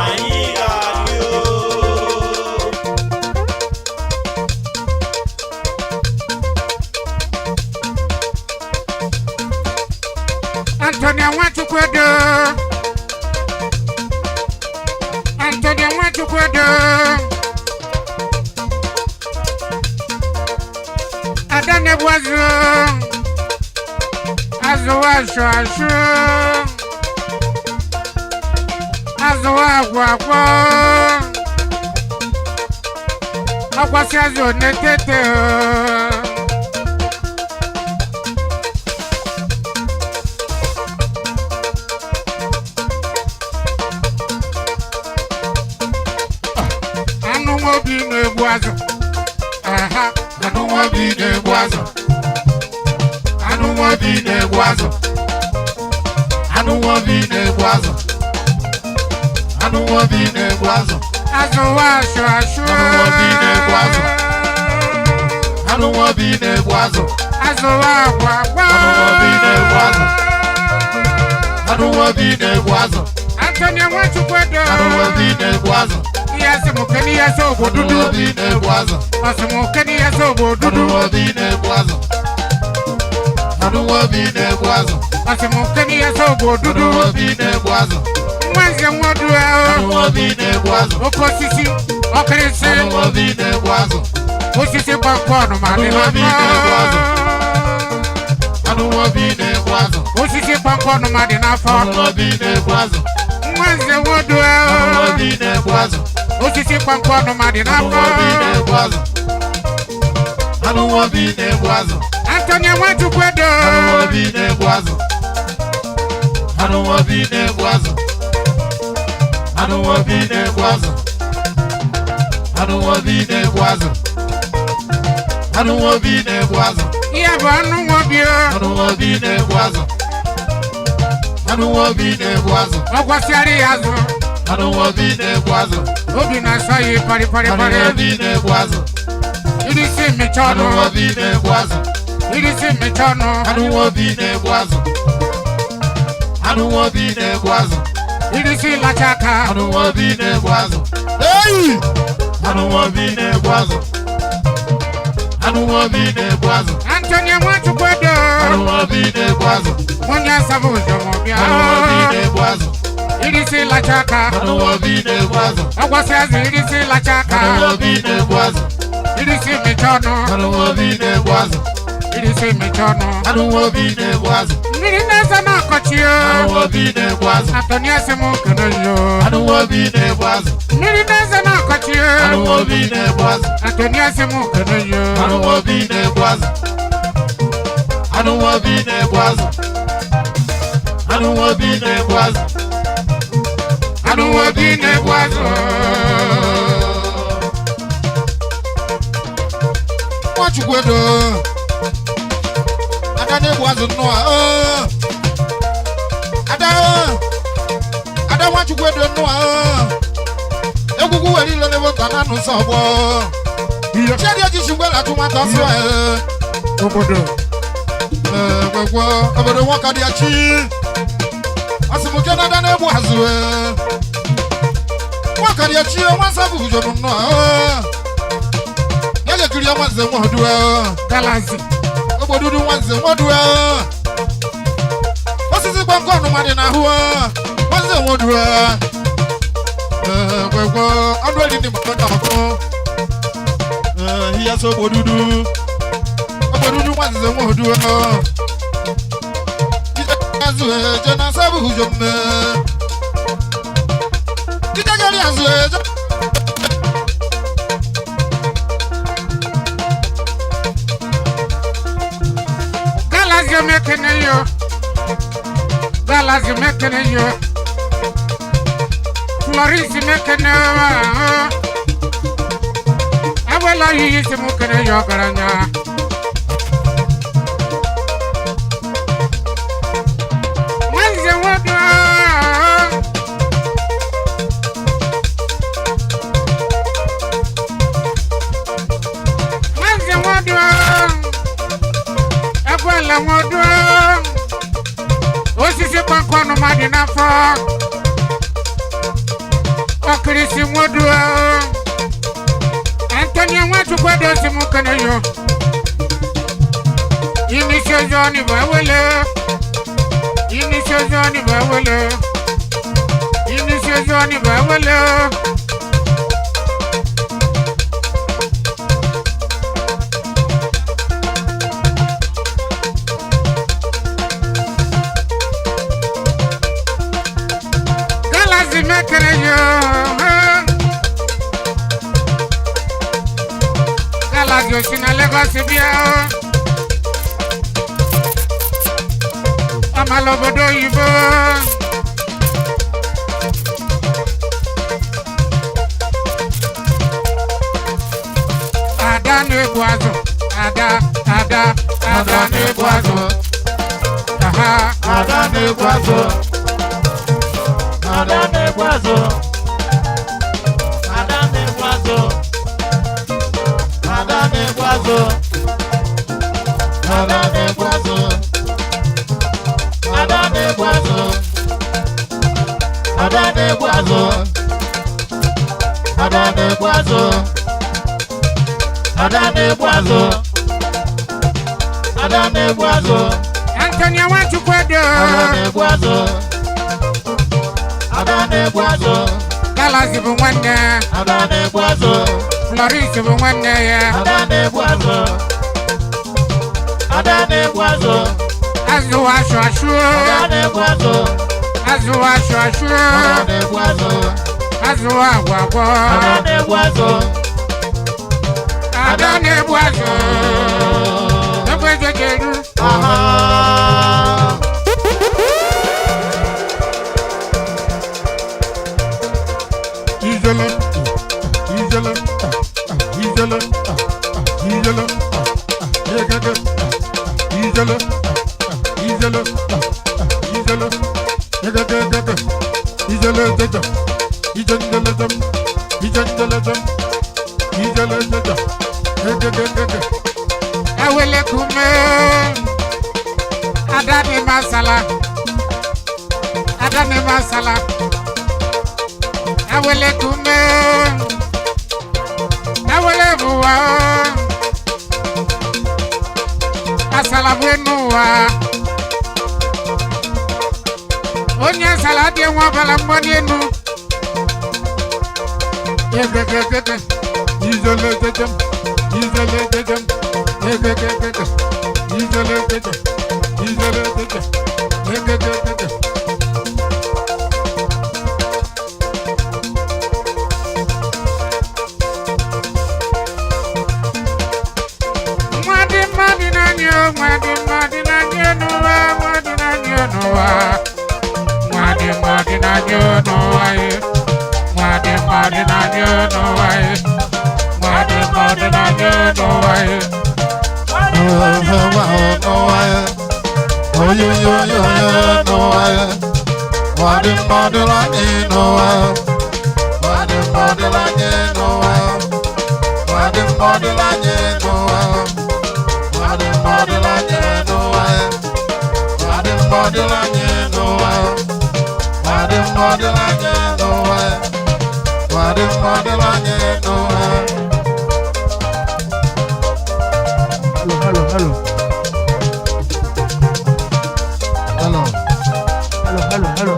Anyị ga-adị o. Anthony Nwachukwu-Edo, Anthony Nwachukwu-Edo, Ada na-egbu azụ, azụ asụ asụ, azụ agwụ agwọ, ọkwasị azụ na-etete o. Anụ nwobi na-egbu azụ. Aha, anụ nwobi na-egbu azụ. Anụ nwobi na-egbu azụ. Anụ nwobi na-egbu azụ. Anụ nwobi na-egbu azụ. Azụ asụ asụ. Anụ nwobi na-egbu azụ. Anụ nwobi na-egbu azụ. Azụ agwa agwa. Anụ nwobi na-egbu azụ. Anụ nwobi na-egbu azụ. Anthony Nwachukwu-Edo. Anụ nwobi na-egbu azụ. Ihe asị m kene ihe asị ogbo Anụ dudu. nwobi na-egbu azụ. Asị m kene ihe asị ogbo Anụ dudu. nwobi na-egbu azụ. Anụ nwobi na-egbu azụ. Asị m kene ihe asị ogbo Anụ dudu. nwobi na-egbu azụ. Nwanze nwodu. Anụ nwobi na-egbu azụ. Oke osisi ọkịrịsị. Anụ nwobi na-egbu azụ. Osisi gbamkpọ ọnụma dị Anụ nwobi na-egbu azụ. n'afọ. Anụ nwobi na-egbu azụ. Osisi gbamkpọ ọnụma dị n'afọ. Anụ nwobi na-egbu azụ. Nwanze nwodu. Anụ nwobi na-egbu azụ. Osisi gbamkpọ ọnụma dị Anụ n'afọ. nwobi na-egbu azụ. Anụ nwobi na-egbu azụ. Anthony Nwachukwu Edo. Anụ nwobi na-egbu azụ. Anụ nwobi na-egbu azụ. Anụ nwobi na-egbu azụ. Anụ nwobi na-egbu azụ. Anụ nwobi na-egbu azụ. Ihe bụ anụ nwobi o. Anụ nwobi na-egbu azụ. Anụ nwobi na-egbu azụ. Ọ gwasịara ya azụ. Anụ nwobi na-egbu azụ. Obi na-asọ ya parịparị Anụ parị. nwobi na-egbu azụ. Irisi mmecha Anụ ọnụ. nwobi na-egbu azụ. Irisi mmecha ọnụ. Anụ nwobi na-egbu azụ. Anụ nwobi na-egbu azụ. Irisi lacha aka. Anụ nwobi na-egbu azụ. Eyi! Anụ nwobi na-egbu azụ. Anụ nwobi na-egbu azụ. Anthony Nwachukwu Edo. Anụ nwobi na-egbu azụ. Onye asabụ ụzọ ma ọ bịa. Anụ nwobi na-egbu azụ. Irisi lacha aka. Anụ nwobi na-egbu azụ. Ọ gwasị azụ irisi lacha aka. Anụ nwobi na-egbu azụ. Irisi mmecha ọnụ. Anụ nwobi na-egbu azụ. Irisi mmecha ọnụ. Anụ nwobi na-egbu azụ. Mmiri na-eze na-akọchi o. Anụ nwobi na-egbu azụ. Anthony asị m kene yo. Anụ nwobi na-egbu azụ. Mmiri na-eze na-akọchi o. Anụ nwobi na-egbu azụ. Anthony asị m kene yo. Anụ nwobi na-egbu azụ. Anụ nwobi na-egbu azụ. Anụ nwobi na-egbu azụ. Anụ nwobi na-egbu azụ. Nwachukwu Edo. Ada na-egbu azụ nnọọ. Oo. Ada oo. Ada Nwachukwu Edo nnọọ. Oo. Egwugwu were ilo n'ebe nta na-anụ nsọ ọgbọ. Chiadi ejichi mgbe na-atụ nwata ọsọ ee. Obodo. Ee, gwegwe obodo nwoke dị achi. Asị m ke na ada na-egbu azụ ee. Nwoke dị achi nwa nsọ bụ ujo m nnọọ. Oo. Ya ga-ekiri ya nwanze nwa ọdụ ee. Galazi. Ogbodudu nwanze nwodu ee. Osisi gbamkọ ọnụma dị n'ahụ ee. Nwanze nwodu ee. Ee, gwegwe ọnụ eri ndị mmadụ na-akụ. Ee, ihe so ogbodudu. Ogbodudu nwanze nwodu ee. Ije azụ ee, je na asa bụ ujo mme. Ije gari azụ ee, je Galazi mekene yo. Galazi mekene yo. Florence mekene yo. Awela yiyi si mu kene yo garanya. Nwanze nwodu. Nwanze nwodu. Ekwela nwodu. Osisi kpakọ ọnụma dị n'afọ. Ọkịrịsị nwodu. Anthony Nwachukwu Edo si mụ kene yo. Inisi ozi ọnịbụ ewele. Inisi ozi ọnịbụ ewele. Inisi ozi ọnịbụ ewele. Galazi mekere yo. Galazi osi na Lagos bịa. Ọmala obodo oyibo. Ada na-egbu azụ. Ada, ada, ada na-egbu azụ. Aha. Ada na-egbu azụ. Ada na-egbu azụ. Ada na-egbu azụ. Ada na-egbu azụ. Ada na-egbu azụ. Ada na-egbu azụ. Ada na-egbu azụ. Ada na-egbu azụ. Ada na-egbu azụ. Ada na-egbu azụ. Anthony Nwachukwu Edo. Ada na-egbu azụ. Ada na-egbu azụ. Galaxy bụ nwanne. Ada na-egbu azụ. Florence bụ nwanne ya. Ada na-egbu azụ. Ada na-egbu azụ. Azụ asụ asụ. Ada na-egbu azụ. Azụ asụ asụ. Ada na-egbu azụ. Azụ agwọ agwọ. Ada na-egbu azụ. Ada na-egbu azụ. Egwu ejejeru. Ijele, ijele, ijele, ijele, egege, ijele, ijele, ijele, egege, egege, ijele, jeje, ijele, jem, ijele, jem, ijele, jeje, egege, egege. Ewele kume. Ada ni masala. Ada ni masala. Awele kume. Awele buwa. Asala buenuwa. Onye asala dị nwa ọbara mgbali enu. Egegegege, ijele, jeje, ijele, jeje, egegegege, ijele, jeje, ijele, jeje, egegegege. Nwa dị mma dị n'anya o, nwa dị mma dị n'anya n'ụwa, nwa dị n'anya n'ụwa. Nwa dị mma dị n'anya n'ụwa ye. Nwa dị mma dị n'anya n'ụwa ye. Nwa dị mma dị n'anya n'ụwa ye. Hello, hello, hello. Hello. Hello, hello, hello.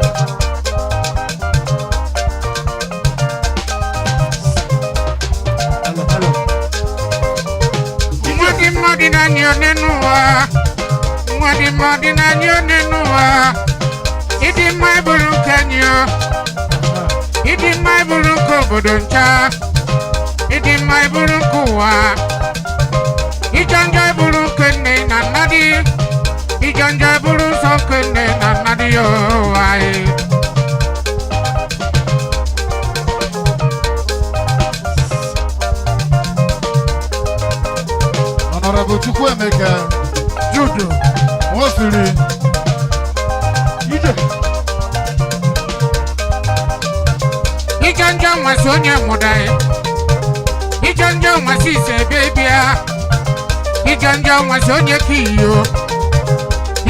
Hello, hello. Nwa dị mma dị n'anya one n'ụwa. Nwa dị mma dị n'anya one n'ụwa. Ịdị mma bụrụ nke anyị o. Ịdị mma bụrụ nke obodo ncha. Ịdị mma bụrụ nke ụwa. Ịjọ njọ bụrụ nke nne na nna dị. Ịjọ njọ bụrụ nsọ nke nne na nna dị o anyị. Honorable Chukwuemeka Judo Nwofiri. Ije. Ịjọ njọ nwasị onye nwụda ya. Ịjọ njọ nwasị ise ebe bịa. Ịjọ njọ nwasị onye ka iyo.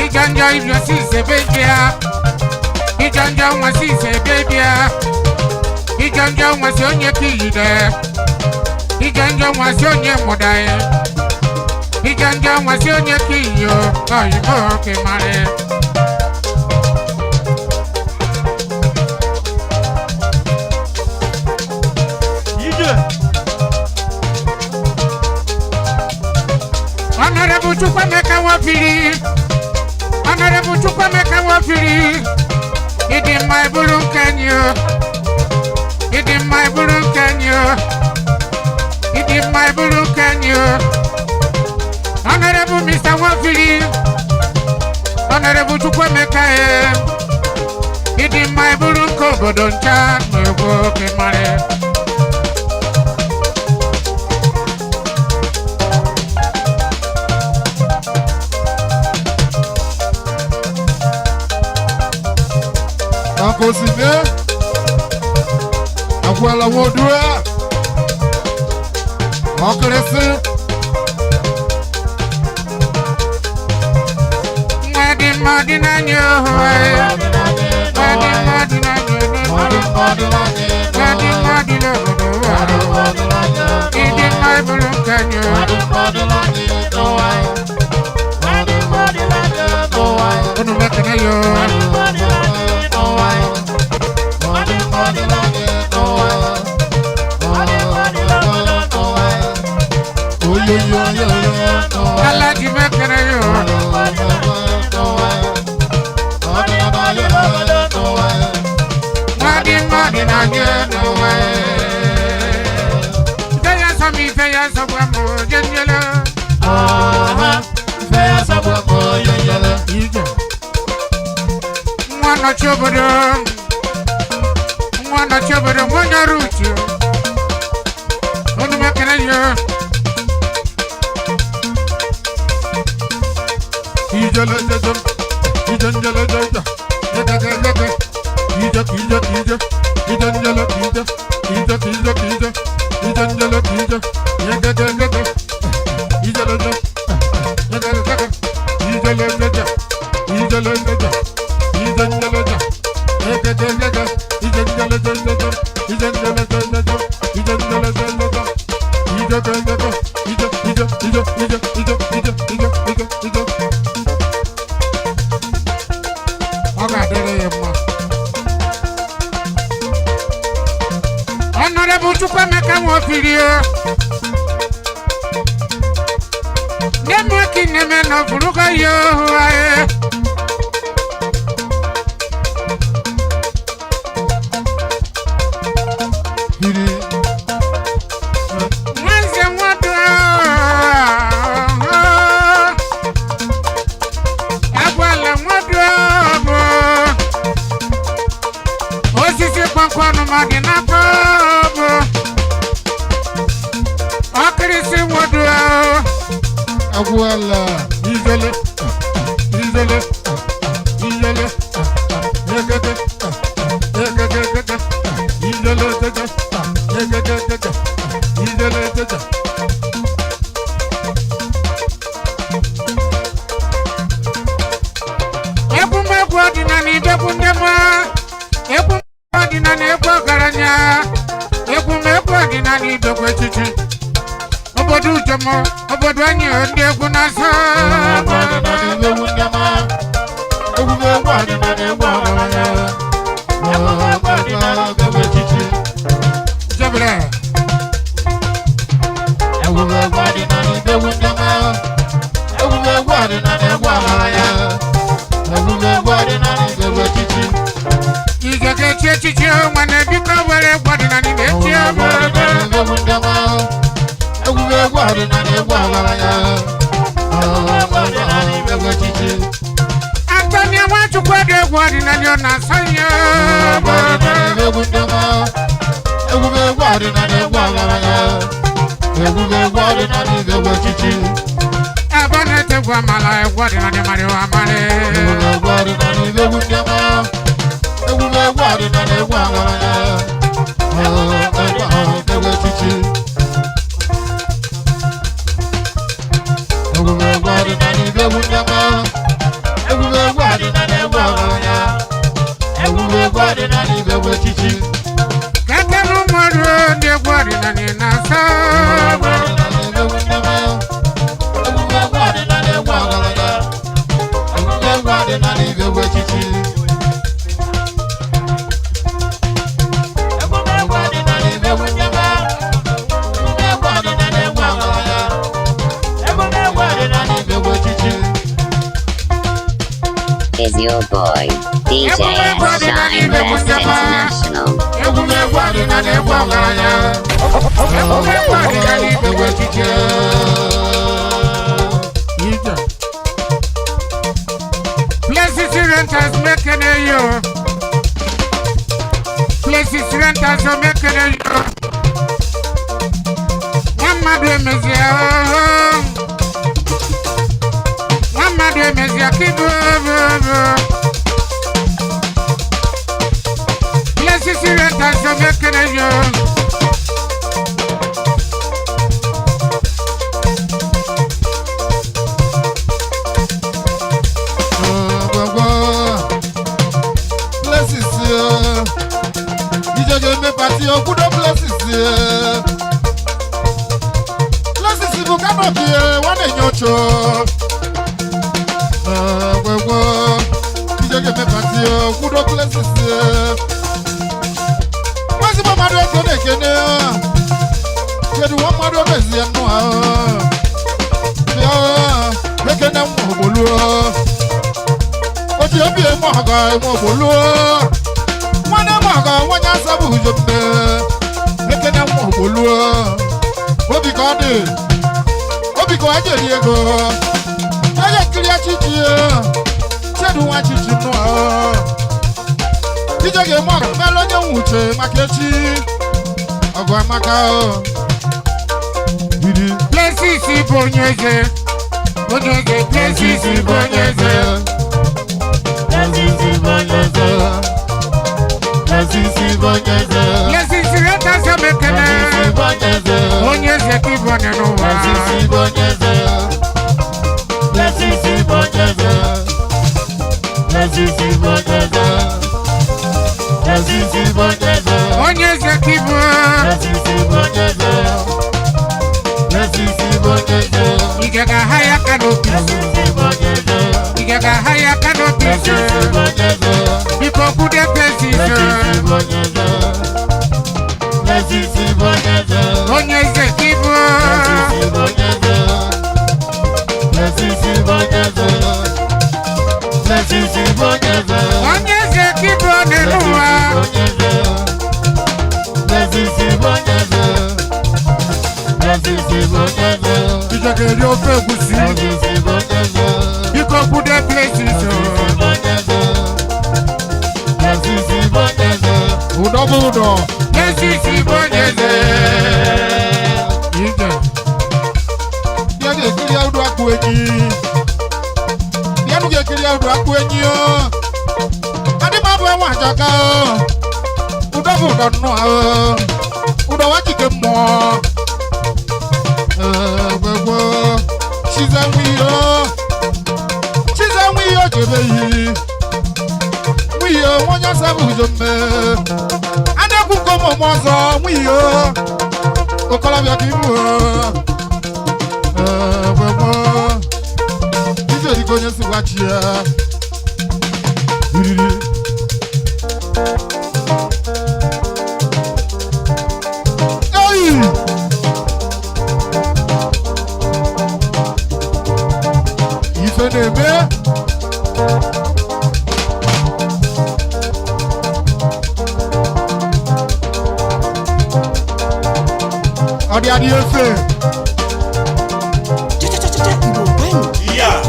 Ịjọ njọ ibiosi ise ebe bịa. Ịjọ njọ nwasị ise ebe bịa. Ịjọ njọ nwasị onye ka iyide. Ịjọ njọ nwasị onye nwụda ya. Ịjọ njọ nwasị onye ka iyo. Oyibo oke mara. Ije. Honorable Chukwuemeka Nwafiri. Honorable Chukwuemeka Nwafiri. Ịdị mma bụrụ nke anyị o. Ịdị mma bụrụ nke anyị o. Ịdị mma bụrụ nke anyị o. Honorable Mr. Nwafiri. Honorable Chukwuemeka e. Ịdị mma bụrụ nke obodo ncha na-egwu oke mara. Akosime. Akwala wodua. Ọkịrịsị. Nwa dị mma dị n'anya ohu e. Nwa dị mma dị n'anya ohu. Nwa dị mma dị n'obodo ụwa. Ịdị mma bụrụ nke anyị o. Unu mekene yo. Ife ya sọgbà mọ̀ jẹ́njẹ́lẹ́. Ife ya sọgbà mọ̀ jẹ́njẹ́lẹ́. Nwa nọchi obodo. Nwa nọchi obodo nwa onye ọrụ uche. Onu m ekele ya. Ijele jejem, ijenjele jeje, jegegegege, ije ije ije, ijenjele ije, ije ije ije, ijenjele ije, jegegegege, ijele je, jegegege, ijele jeje, ijele jeje, ijenjele je, jegegegege, ijenjele jeje, ijenjele jeje, ijenjele jeje, ijegegege, ije ije ije ije ije ije ije ije ije. Ọ ga-adịrị ya mma. Honorable Chukwuemeka Nwofiri o. Nne m nwoke nne m na ọfụrụgo ya ohu anyị. Nwanze nwodo agwala nwodo bụ osisi kpọmkwem ma dị n'afọ bụ ọkịrịsị nwodo Agwala ijele ijele ijele egege egege egege ijele jeje egege egege ijele jeje. Egwumegwu ọdịnala ibegwu ndị mma, egwu ọdịnala egwu ọgaranya, egwumegwu ọdịnala ibegwu echichi. Obodo Ujomo, obodo anyị ndị egwu na-asọ. Egwu ndị ọma, egwumegwu ọdịnala egwu ọgaranya, egwumegwu ọdịnala ibegwu echichi. Jebere. Egwumegwu ọdịnala ibegwu ndị ọma, egwumegwu ọdịnala egwu ọgaranya, egwumegwu ọdịnala ibegwu echichi. Ije ga-echi echichi nwanne biko were egwu ọdịnala na-echi Egwumegwu ọdịnala ibegwu ndị ọma, egwumegwu ọdịnala egwu ọgaranya, egwumegwu ọdịnala ibegwu echichi. Antonio Nwachukwu dị egwu ọdịnala ọ na-asọ ya. Egwumegwu ndị ọma, egwumegwu ọdịnala egwu ọgaranya, egwumegwu ọdịnala ibegwu echichi. Ebe ọ na-ete egwu amala egwu ọdịnala mara amara. Egwumegwu ọdịnala ibegwu ndị ọma, egwumegwu ọdịnala egwu ọgaranya, egwu echichi. Egwumegwu ọdịnala ibegwu ndị ọma, egwumegwu ọdịnala egwu ọgaranya, egwumegwu ọdịnala ibegwu echichi. Kekere ụmụ ọrụ ndị egwu ọdịnala na-asọ. Egwumegwu ndị ọma, egwumegwu ọdịnala egwu ọgaranya, egwumegwu ọdịnala ibegwu echichi. Egwumegwu ọdịnala ibegwu ndị ọma, egwumegwu ọdịnala egwu ọgaranya, egwumegwu ọdịnala ibegwu echichi. Is your boy, DJ S Shine Best International. Egwumegwu ọdịnala egwu ọgaranya, egwumegwu ọdịnala ibegwu echichi. Ije. Places renters making a yo. Places renters are making a yo. Nwa mmadụ emezie ooo. Nwa mmadụ emezie ka ibu ooo. Places renters are making a yo. Gbogbo places ije ga-eme pati okwudo places places bụ kanopi nwanne nye ocho gbogbo ije ga-eme pati okwudo places ezigbo mmadụ ego na-ekene kedu nwa mmadụ omezie nnụ ahụ bịa ekene nwa ogboluo oji obi eme ọgọ eme ogboluo nwanne m ọgọ nwanye asabụ ujo mme ekene nwa ogboluo Obi ka ọ dị. Obi ka ọ jeri ego. Ya ga-ekiri echichi. Chedu nwa chichi nnụọ. Ije ga-eme ọgụ melụ onye nwe uche maka echi. Ọgụ amaka o. Places bụ onye eze. Onye eze, Places bụ onye eze. Places bụ onye eze. Places bụ onye eze. Places leta sọ m ekele. Places bụ onye eze. Onye eze ka ịbụ onye n'ụwa. Places bụ onye eze. Places bụ onye eze. Places bụ onye eze. Places bụ onye eze. Onye eze ka ịbụ. Places bụ onye eze. Places bụ onye eze. Ị ga-aha ya aka n'obi. Places bụ onye eze. Ị ga-aha ya aka n'obi. Places bụ onye eze. Biko kwude Places. Places bụ onye eze. Places bụ onye eze. Onye eze ka ịbụ. Places bụ onye eze. Places bụ onye eze. Places bụ onye eze. Onye eze ka ịbụ onye n'ụwa. Places bụ onye eze. Places bụ onye eze. Ije ga-eri ofe egusi. Places bụ onye eze. Biko kwude Places. bụ onye eze. Places bụ onye eze. Ụdọ bụ ụdọ. Places bụ onye eze. Ije. Bịa ga-ekiri ụdọ akpụ enyi. Bịanụ ga-ekiri ụdọ akpụ enyi o. Adị m abụ enwe ajaka o. Ụdọ bụ ụdọ nnọọ o. Ụdọ wa jike mmụọ. Gbegbo. Chize nwe ihe o. Chize nwe ihe o jebe yi. Nwe ihe o, nwa onye ọsọ bụ ujo mme. A na-ekwu nke ụmụ m ọzọ, nwe ihe o. Okorobịa ka ibu o. Gbegbo. Ije dịka onye si gwa chi ya. Iriri. Ei! Ife na-eme. Ọ dị adị efe. Yeah.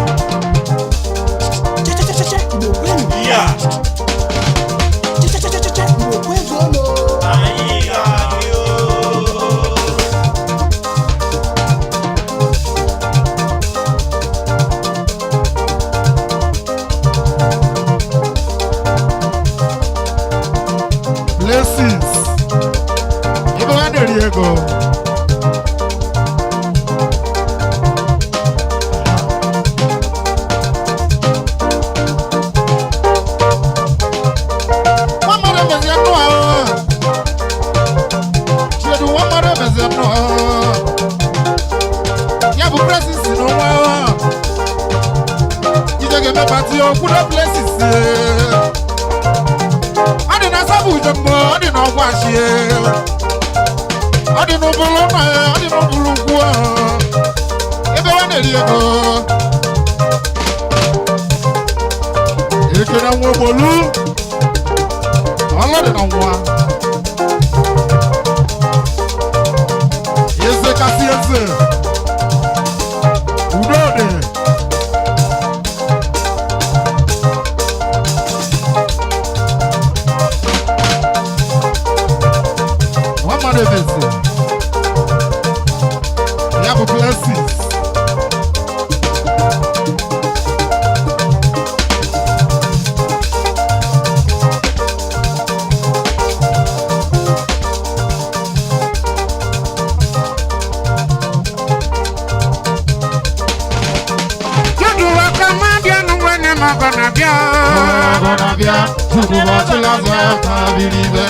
Yeah. Anyị ga-adị o. Blessings. Ebe ha na-eri ego. Nwa mmadụ emezie nnụọ ahụ. Chiedu nwa mmadụ emezie nnụọ ahụ. Ya bụ Blessings na nwa ahụ. Ije ga-eme pati okwudo Blessings. Ọ dị na sabụ ujembo, ọ dị n'ọgwa achie. Ọ dị n'ụbụrụ ụlọ, ọ dị n'ụbụrụ ugwu. Ebe ọ na-eri ego. Ekene nwa ogbolu. Ọlụ dị na nwa. Eze kasị eze. Udo dị. Nwa mmadụ emezi. Ya bụ Blessings. Judu waka ma bịa n'ụwa nne m ọgọ na-abịa. Ọgọ na-abịa, Judu ọchịla azụ aka biri ibe.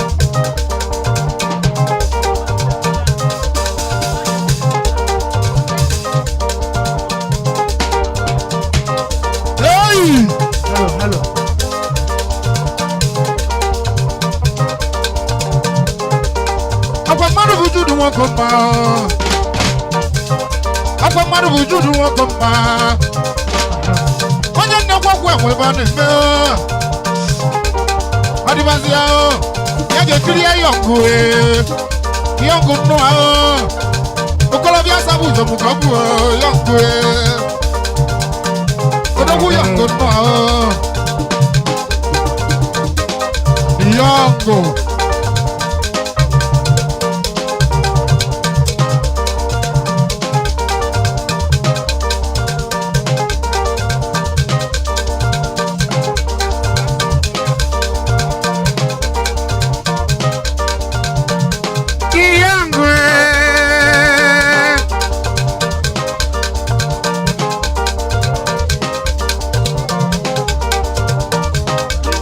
Hey! Hello, hello. Akwa mmadụ bụ Judu nwoke mma. Akwa mmadụ bụ Judu nwoke mma. Onye nnekwa enwe ebe ọ na-eme. Ọ dịbazi ya o. Ya ga-ekiri ya yọngụ ee. Yọngụ nnụ ahụ. Okolobịa sabụ ụzọ mụ ka ọ bụ yọngụ. Odogwu yọngụ nnọọ. Yọngụ. Iyangwe.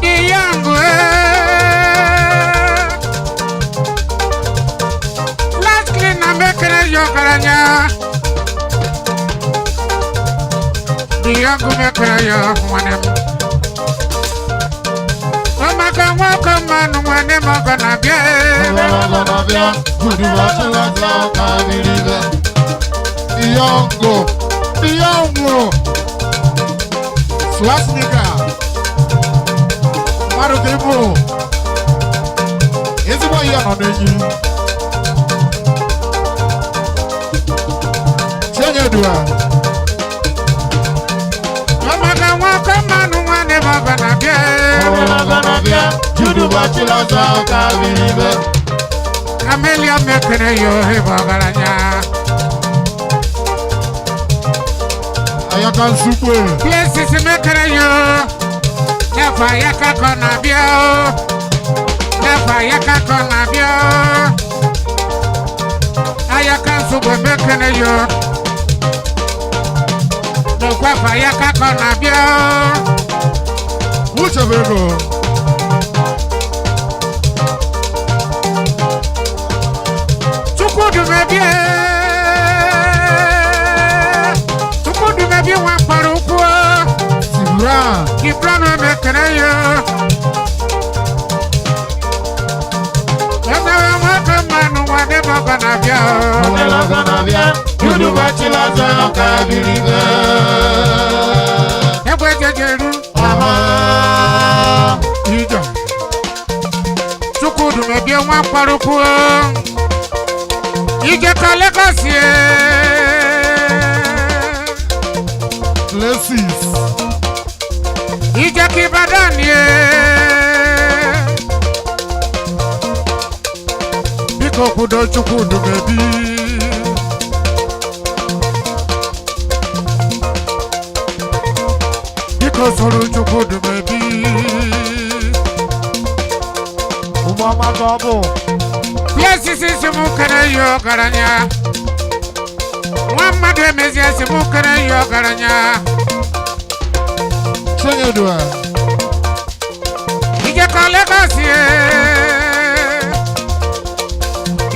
Iyangwe. Last clean and making a yogaranya. Iyangu mekere yo nwanne m. Ọmaka nwoke mmanụ nwanne m ọgọ na-abịa. Iyongo, Iyongo, Swastika, mmadụ ka ịbụ ezigbo ihe nọ n'enyi. Chinyedua, Ọmaka nwoke mmanụ nwanne m ọgọ na-abịa. ọgọ na-abịa, Judu gbachila ọzọ ka biribe. Amelia mekere ya ohe bụ ọgaranya. Ayaka nsukwe. Places mekere ya o. N'afọ ayaka ka ọ na-abịa o. N'afọ ayaka ka ọ na-abịa o. Ayaka nsukwe mekere ya o. N'okwu afọ ayaka ka ọ na-abịa o. Uche bụ ego. Chukwudumebie. Chukwudumebie nwa mkpọrọ ukwu o. Gibran. Gibran mekere ya o. Emewe nwoke mmanụ nwanne m ọgọ na-abịa o. Ọgọ na-abịa, Judu gbachila ọzọ ka biribe. Egbe jejeru. Ije. Chukwudumebie nwa mkpọrọ ukwu o. Ijekọ Lagos ye. Places. Ijekọ Ibadan ye. Biko kwudo Chukwudumebi. Biko soro Chukwudumebi. Ụmụọma ka ọ bụ. Places si mụ kere ya ọgaranya. Nwa mmadụ emezie si mụ kere ya ọgaranya. Chinyedua. Ijekọ Lagos ye.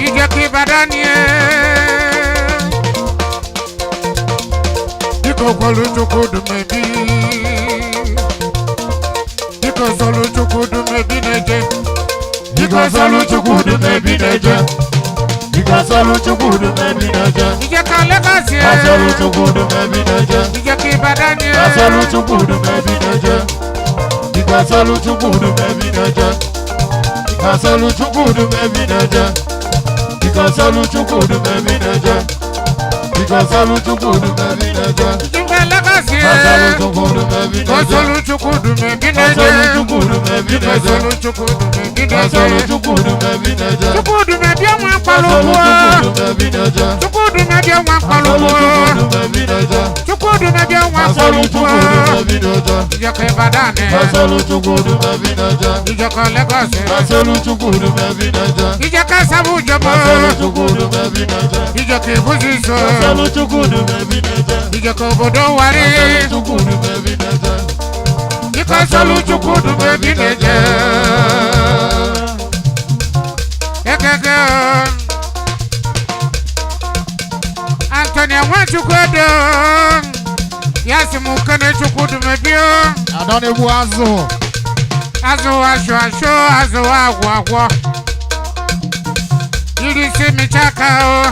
Ijekọ Ibadan ye. Biko kwelu Chukwudumebi. Biko solu Chukwudumebi na-eje. Biko solu Chukwudumebi na-eje. Biko solu Chukwudumebi na-eje. Ijekọ Lagos ye. Asolu Chukwudumebi na-eje. Ijekọ Ibadan ye. Asolu Chukwudumebi na-eje. Biko solu Chukwudumebi na-eje. Asolu Chukwudumebi na-eje. Biko solu Chukwudumebi na-eje. Biko solu Chukwudumebi na-eje. Ijekọ Lagos ye. Asolu Chukwudumebi na-eje. Osolu Chukwudumebi na-eje. Asolu Chukwudumebi na-eje. Osolu Chukwudumebi na-eje. Asolu Chukwudumebi na-eje. Chukwudumebi nwa mkpọrọ Asolu ukwu. Chukwudumebi na-eje. Chukwudumebi nwa mkpọrọ Asolu ukwu. Chukwudumebi na-eje. Chukwudumebi nwa mkpọrọ Asolu ukwu. Chukwudumebi na-eje. Ijekọ Ibadan ye. Asolu Chukwudumebi na-eje. Ijekọ Lagos ye. Asolu Chukwudumebi na-eje. Ijekọ Sabu Jomo. Asolu Chukwudumebi na-eje. Ijekọ Ibuzizo. Asolu Chukwudumebi na-eje. Ijekọ obodo Warri. Asolu Chukwudumebi na-eje. Biko solu Chukwudumebi na-eje. Egege o. Anthony Nwachukwu Edo. Ya sị m kene Chukwudumebi o. Ada na-egbu azụ. Azụ asụ asụ azụ agwụ agwọ. Iri isi mịcha aka o.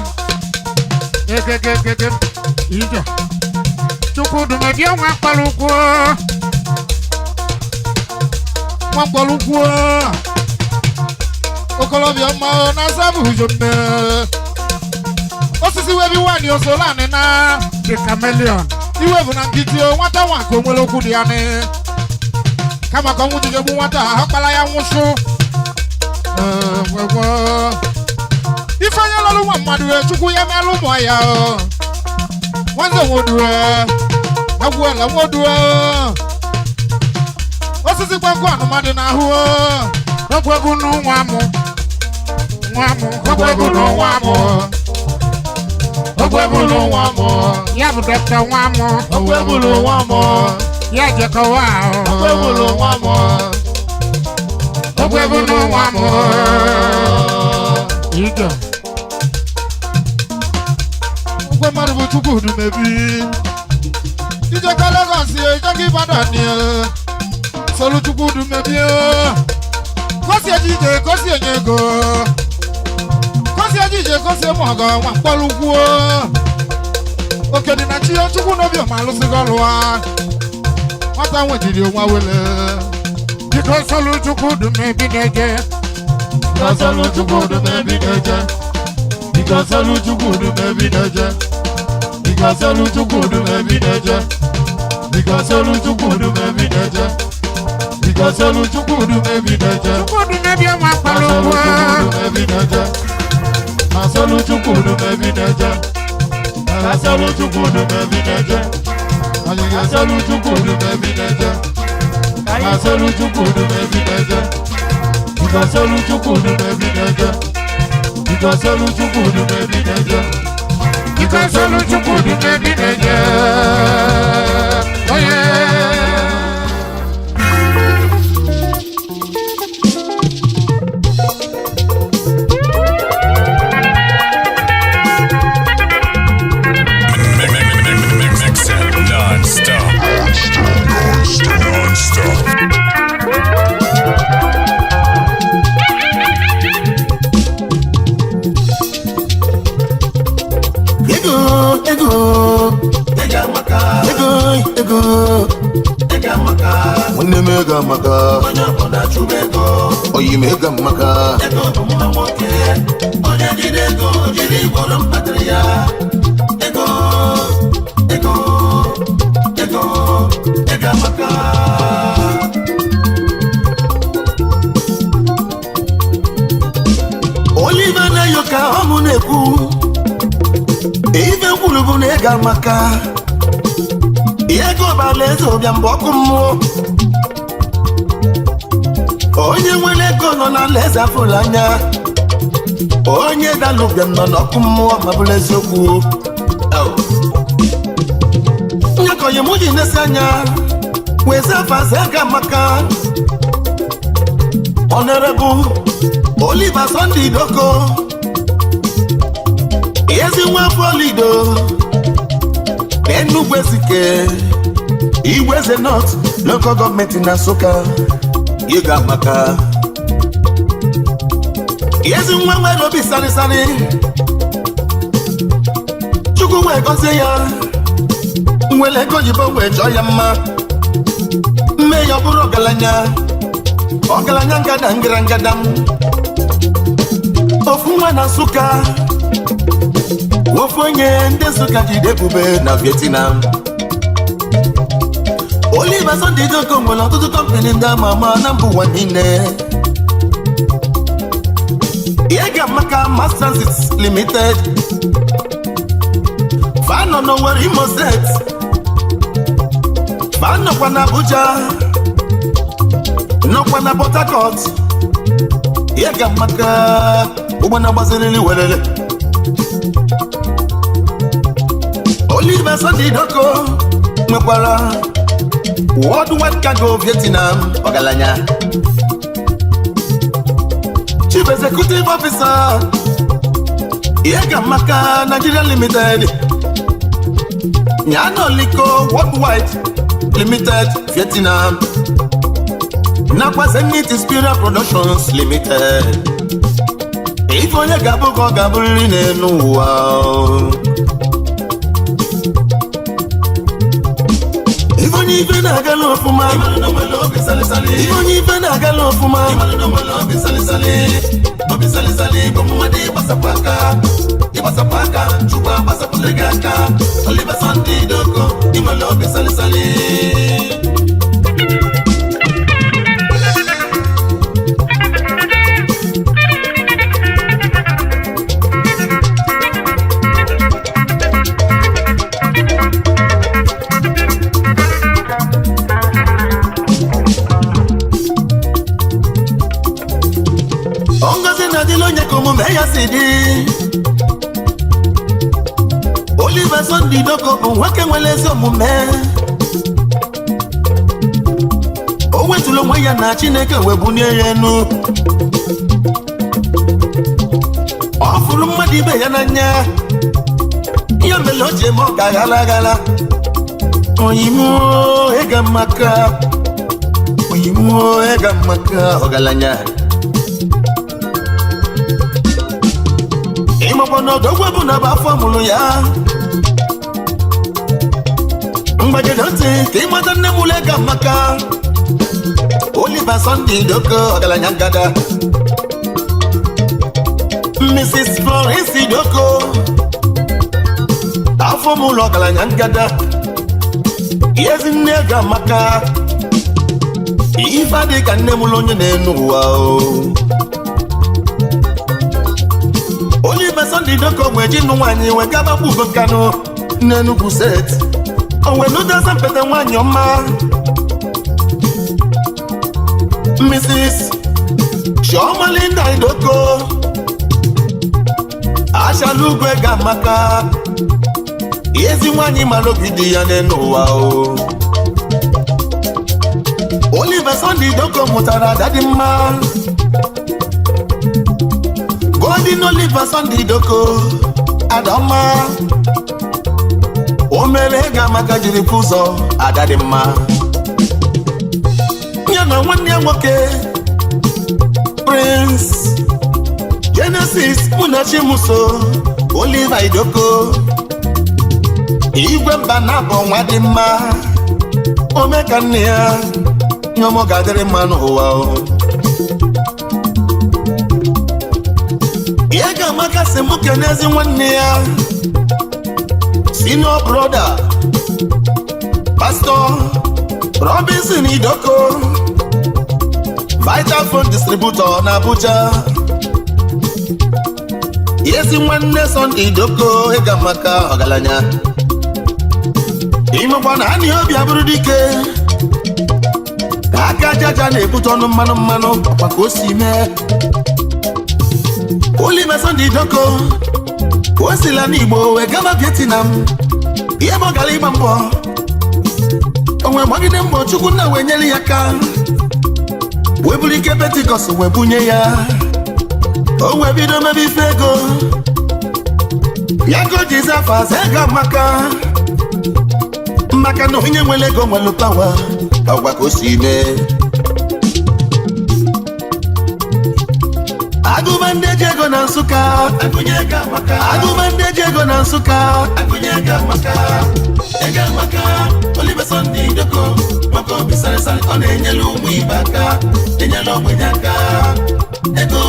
Egegegege. Ije. Chukwudumebi nwa mkpọrọ ukwu o. Nwa mkpọrọ ukwu o. Okolobịa mma o, na-asa bụ ụzọ nne. Osisi webi wani osolani na The chameleon. Iwe bụ na nkịtị o nwata nwa ka o nwere okwu dị ya nị. Kama ka ọnwụ jijegbu nwata ahụ kpara ya nwụsụ. Ife onye lọrụ nwa mmadụ Chukwu ya melụ ụmụ ya o. Nwanze nwodue agwụela nwodue. Osisi gbangụ anụmadị n'ahụ o. Ogwegwu n'ụwa mụ. Nwa mụ. Ogwegwu n'ụwa mụ. Ogwegwu n'ụwa mụ. Ya bụ dọkịta nwa mụ. Ogwegwu n'ụwa mụ. Ya jekọwa ahụ. Ogwegwu n'ụwa mụ. Ogwegwu n'ụwa mụ. Ije. Ogwe mmadụ bụ Chukwu dumebi. Ijeka Lagos ye, ijeka Ibadan ye. Solu Chukwu dumebi o. Kosi ejije, kosi enye ego. Kosi ejije, kosi emu ọgọ, nwa mkpọrọ ukwu o. Oke dị na chi Chukwu n'obi ọma alụsịgo ọlụ a. Nwata nwejiri onwe wele. Biko solu Chukwu dumebi na-eje. Biko solu Chukwu dumebi na-eje. Biko solu Chukwu dumebi na-eje. Biko solu Chukwu dumebi na-eje. Biko solu Chukwu dumebi na-eje. Biko solu Chukwu dumebi na-eje. Chukwu dumebi ọma kpọrọ ukwu. Dumebi na-eje. Asolu Chukwu dumebi na-eje. Asolu Chukwu dumebi na-eje. Asolu Chukwu dumebi na-eje. Asolu Chukwu dumebi na-eje. Biko solu Chukwu dumebi na-eje. Biko solu Chukwu dumebi na-eje. Biko solu Chukwu dumebi na-eje. Oye. Mix it non-stop. Non-stop. Ego, ego, ego amaka, ego, ego, ego amaka. Nwanne m ego amaka, onye ọbụla chụba ego. Oyi m ego amaka, ego bụ mma nwoke. Onye jide ego jiri gwọrọ mkpatara ya. Ego, ego, ego, ego amaka. Oliver na-eyo ka ọ mụ na-ekwu. Ife kwuru bụ na ego amaka. Ego bara eze ụbịa mgbe ọkụ mmụọ. Onye nwere ego nọ n'ala eze afụrụ anya. Onye dara ụbịam nọ n'ọkụ mmụọ ma bụrụ eziokwu. Nyakọghị m ji nesi anya wee zafaza ego amaka. Honorable Oliver Sunday Doko. Ezi nwa afọ Lido n'Enugwu Ezike, Igweze North Local Government na Nsụka. Ego amaka. Ezi nwa nwere obi sarịsarị. Chukwu wee gọzie ya. Nwere ego oyibo wee chọọ ya mma. Mme ya ọ bụrụ ọgaranya. Ọgaranya ngada ngara ngada m. Ofu nwa na Nsụka. Ofu onye ndị Nsụka jide ebube na Vietnam. Oliver Sunday Doko nwere ọtụtụ kọmpani ndị ama ama na mba ụwa niile. Ego amaka Mass Transit Limited. Fanọ n'Owerri, Imo State. Fanọkwa na Abuja. Nọkwa na Port Harcourt. Ego amaka ụgbọ na-agbaziriri werere. Oliver Sunday Doko nwekwara Worldwide Cargo Vietnam ọgaranya. Chief Executive Officer Ego Amaka Nigeria Limited. Nyanoliko Worldwide Limited Vietnam. Nakwa Zenith Inspiral Productions Limited. Ife onye ga-abụ ka ọ ga-abụrịrị n'elu ụwa. Ife onye ife na-agala ọfụma. Ife onye ife na-agala ọfụma. Obi salisali bụ mmadụ ịgbasapụ aka. Ịgbasapụ aka, Chukwu agbasapụlụ gị aka. Oliver Sunday Idoko, ị nwere obi salịsalị. Ngozi na-adịla onye ka omume ya si dị. Oliver Sunday Idoko bụ nwoke nwere ezi omume. O wetụrụ onwe ya na Chineke wee bunie ya enu. Ọ fụrụ mmadụ ibe ya n'anya, ya mere o ji eme ọka ghala ghala. Oyimuo ega maka, oyimuo ega maka ọgaranya. Ịmakwa na ọdọgwu bụ na bụ afọ mụrụ ya. Mgbajide ntị ka ịmata nne m ụlọ ega maka. Oliver Sunday Idoko ọgaranya ngada. Mrs. Florence Idoko, afọ m ụlọ ọgaranya ngada. Ezi nne ega maka. Ife adị ka nne m ụlọ onye na-enu ụwa o. Oliver Sunday Idoko wee ji nụ nwaanyị wee gaba gbugo Nkanụ n'Enugu steeti. O wee nụdoza mpete nwaanyị ọma, Mrs. Chioma Linda Idoko. Achala ugwe ga-amaka. Ezi nwaanyị mara obi dị ya n'elu ụwa o. Oliver Sunday Idoko mụtara ada dị mma, Golden Oliver Sunday Idoko, Adamma. O mere ego amaka jiri kwụ ụzọ ada dị mma. Ya na nwanne ya nwoke Prince Genesis Munachimuso Oliver Idoko, igwe mba na-abụ nwa dị mma. Ome ka nne ya nyọmọ ga-adịrị mma n'ụwa o. Ihe ga-amaka si mụ kenezi nwanne ya senior brother Pastor Robinson Idoko, Vital Phone Distributor na Abuja. Ezi nwanne Sunday Idoko ịga maka ọgaranya. Imekwa na anị obi abụrụ dike ka aka jaja na-ebute ọnụ mmanụ mmanụ ọkwa ka o si mee. Oliver Sunday Idoko o sila n'Igbo wee gaba Vietnam. Ihe bụ gara ịgba mbọ, o wee gbagide mbọ Chukwu nna wee nyere ya aka, wee buru ike Pentikọst wee bunye ya. O wee bido mebe ife ego ya ka o ji zafa aza ego amaka, maka na onye nwere ego nwere pawa ọgwa ka o si mee. Agụba ndị eji ego na Nsụka, agụba ndị eji ego na Nsụka, Ego amaka. Oliver Sunday Idoko, nwoke obi sarịsarị, ọ na-enyere ụmụ ibe aka, enyere ogbenye aka. Ego,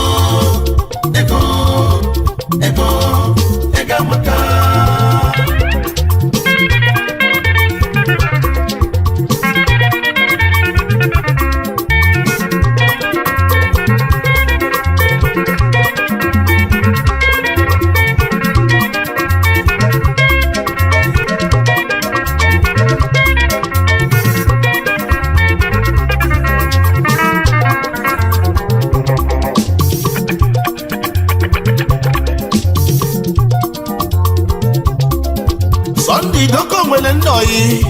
ego, ego, ego amaka. Sunday Idoko nwere ndị oyi,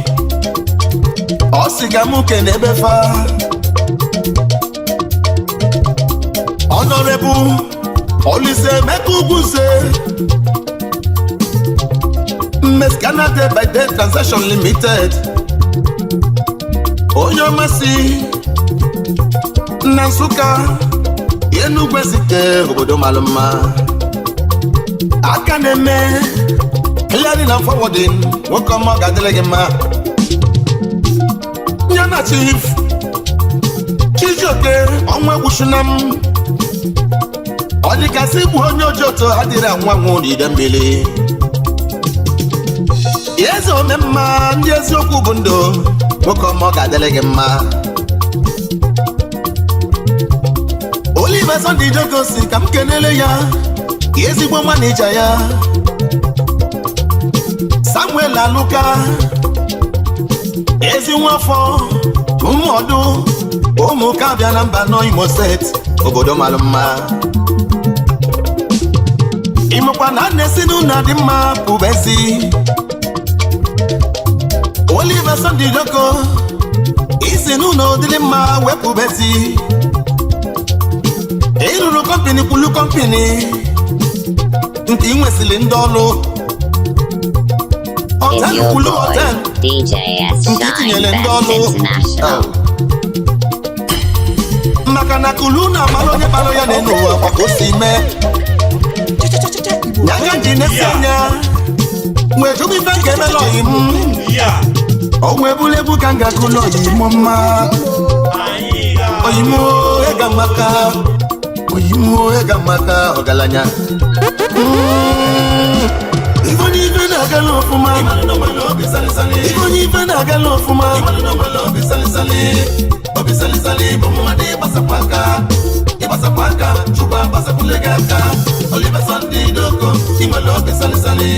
ọ sị ka mụ kene ebe fa. Honorable Olise Emeka Ugwuze, Mmes Canada by Day Transaction Limited, onye ọmasị na Nsụka, Enugwu Ezike, obodo mara mma. Aka na-eme clearing and forwarding, nwoke ọma ga-adịrị gị mma. Ya na Chief Chijioke ọnwa egwuchuna m, Ọ dịkasị bụ onye ojoto adịrị anwụ anwụ n'ide mmiri. Eze ome mma, ndị eziokwu bụ ndụ, nwoke ọma, ọ ga-adịrị gị mma. Oliver Sunday Doko si ka m kenele ya ezigbo manija ya, Samuel Aluka, ezi nwafọ ụmụọdụ ụmụka bịa na mba nọ Imo Steeti, obodo mara mma. Ịmụkwa na nne si n'ụlọ dị mma pụbezi. Oliver Sunday Doko isi n'ụlọ dịrị mma wepụbezi. Ịrụrụ kọmpini kwulu kọmpini nke ị nwesịrị ndị ọrụ. Is Hotel your kwulu boy, hotel DJ S nke Shine itinyere ndị Best ọrụ. International. Maka na kulu na amalụ onye kpara ya n'elu ụwa kwa ka o si mee nyaga ji na-esi anya wee jụbụ ife nke emela ọyị m. O wee bụrụ egwu ka m ga-akụlụ ọyị m mma, ọyị m ega maka ọyị m ega maka ọgaranya. Ife onye ife na-agala ọfụma, ife onye ife na-agala ọfụma, obi salisali bụ mmadụ ịgbasapụ aka, ịgbasapụ aka, Chukwu agbasapụle gị aka. Oliver Sunday Doko, ị nwere obi salisali.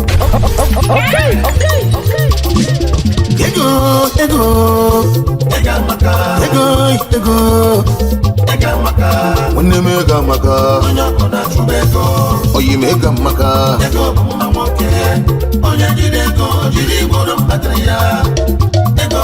Okay, okay, okay. Ego, ego, ego amaka, ego, ego, ego amaka, nwanne m ego amaka, onye ọbụla chụba ego, oyi m ego amaka, ego bụ mma nwoke, onye jide ego jiri igboro mkpatara ya, ego.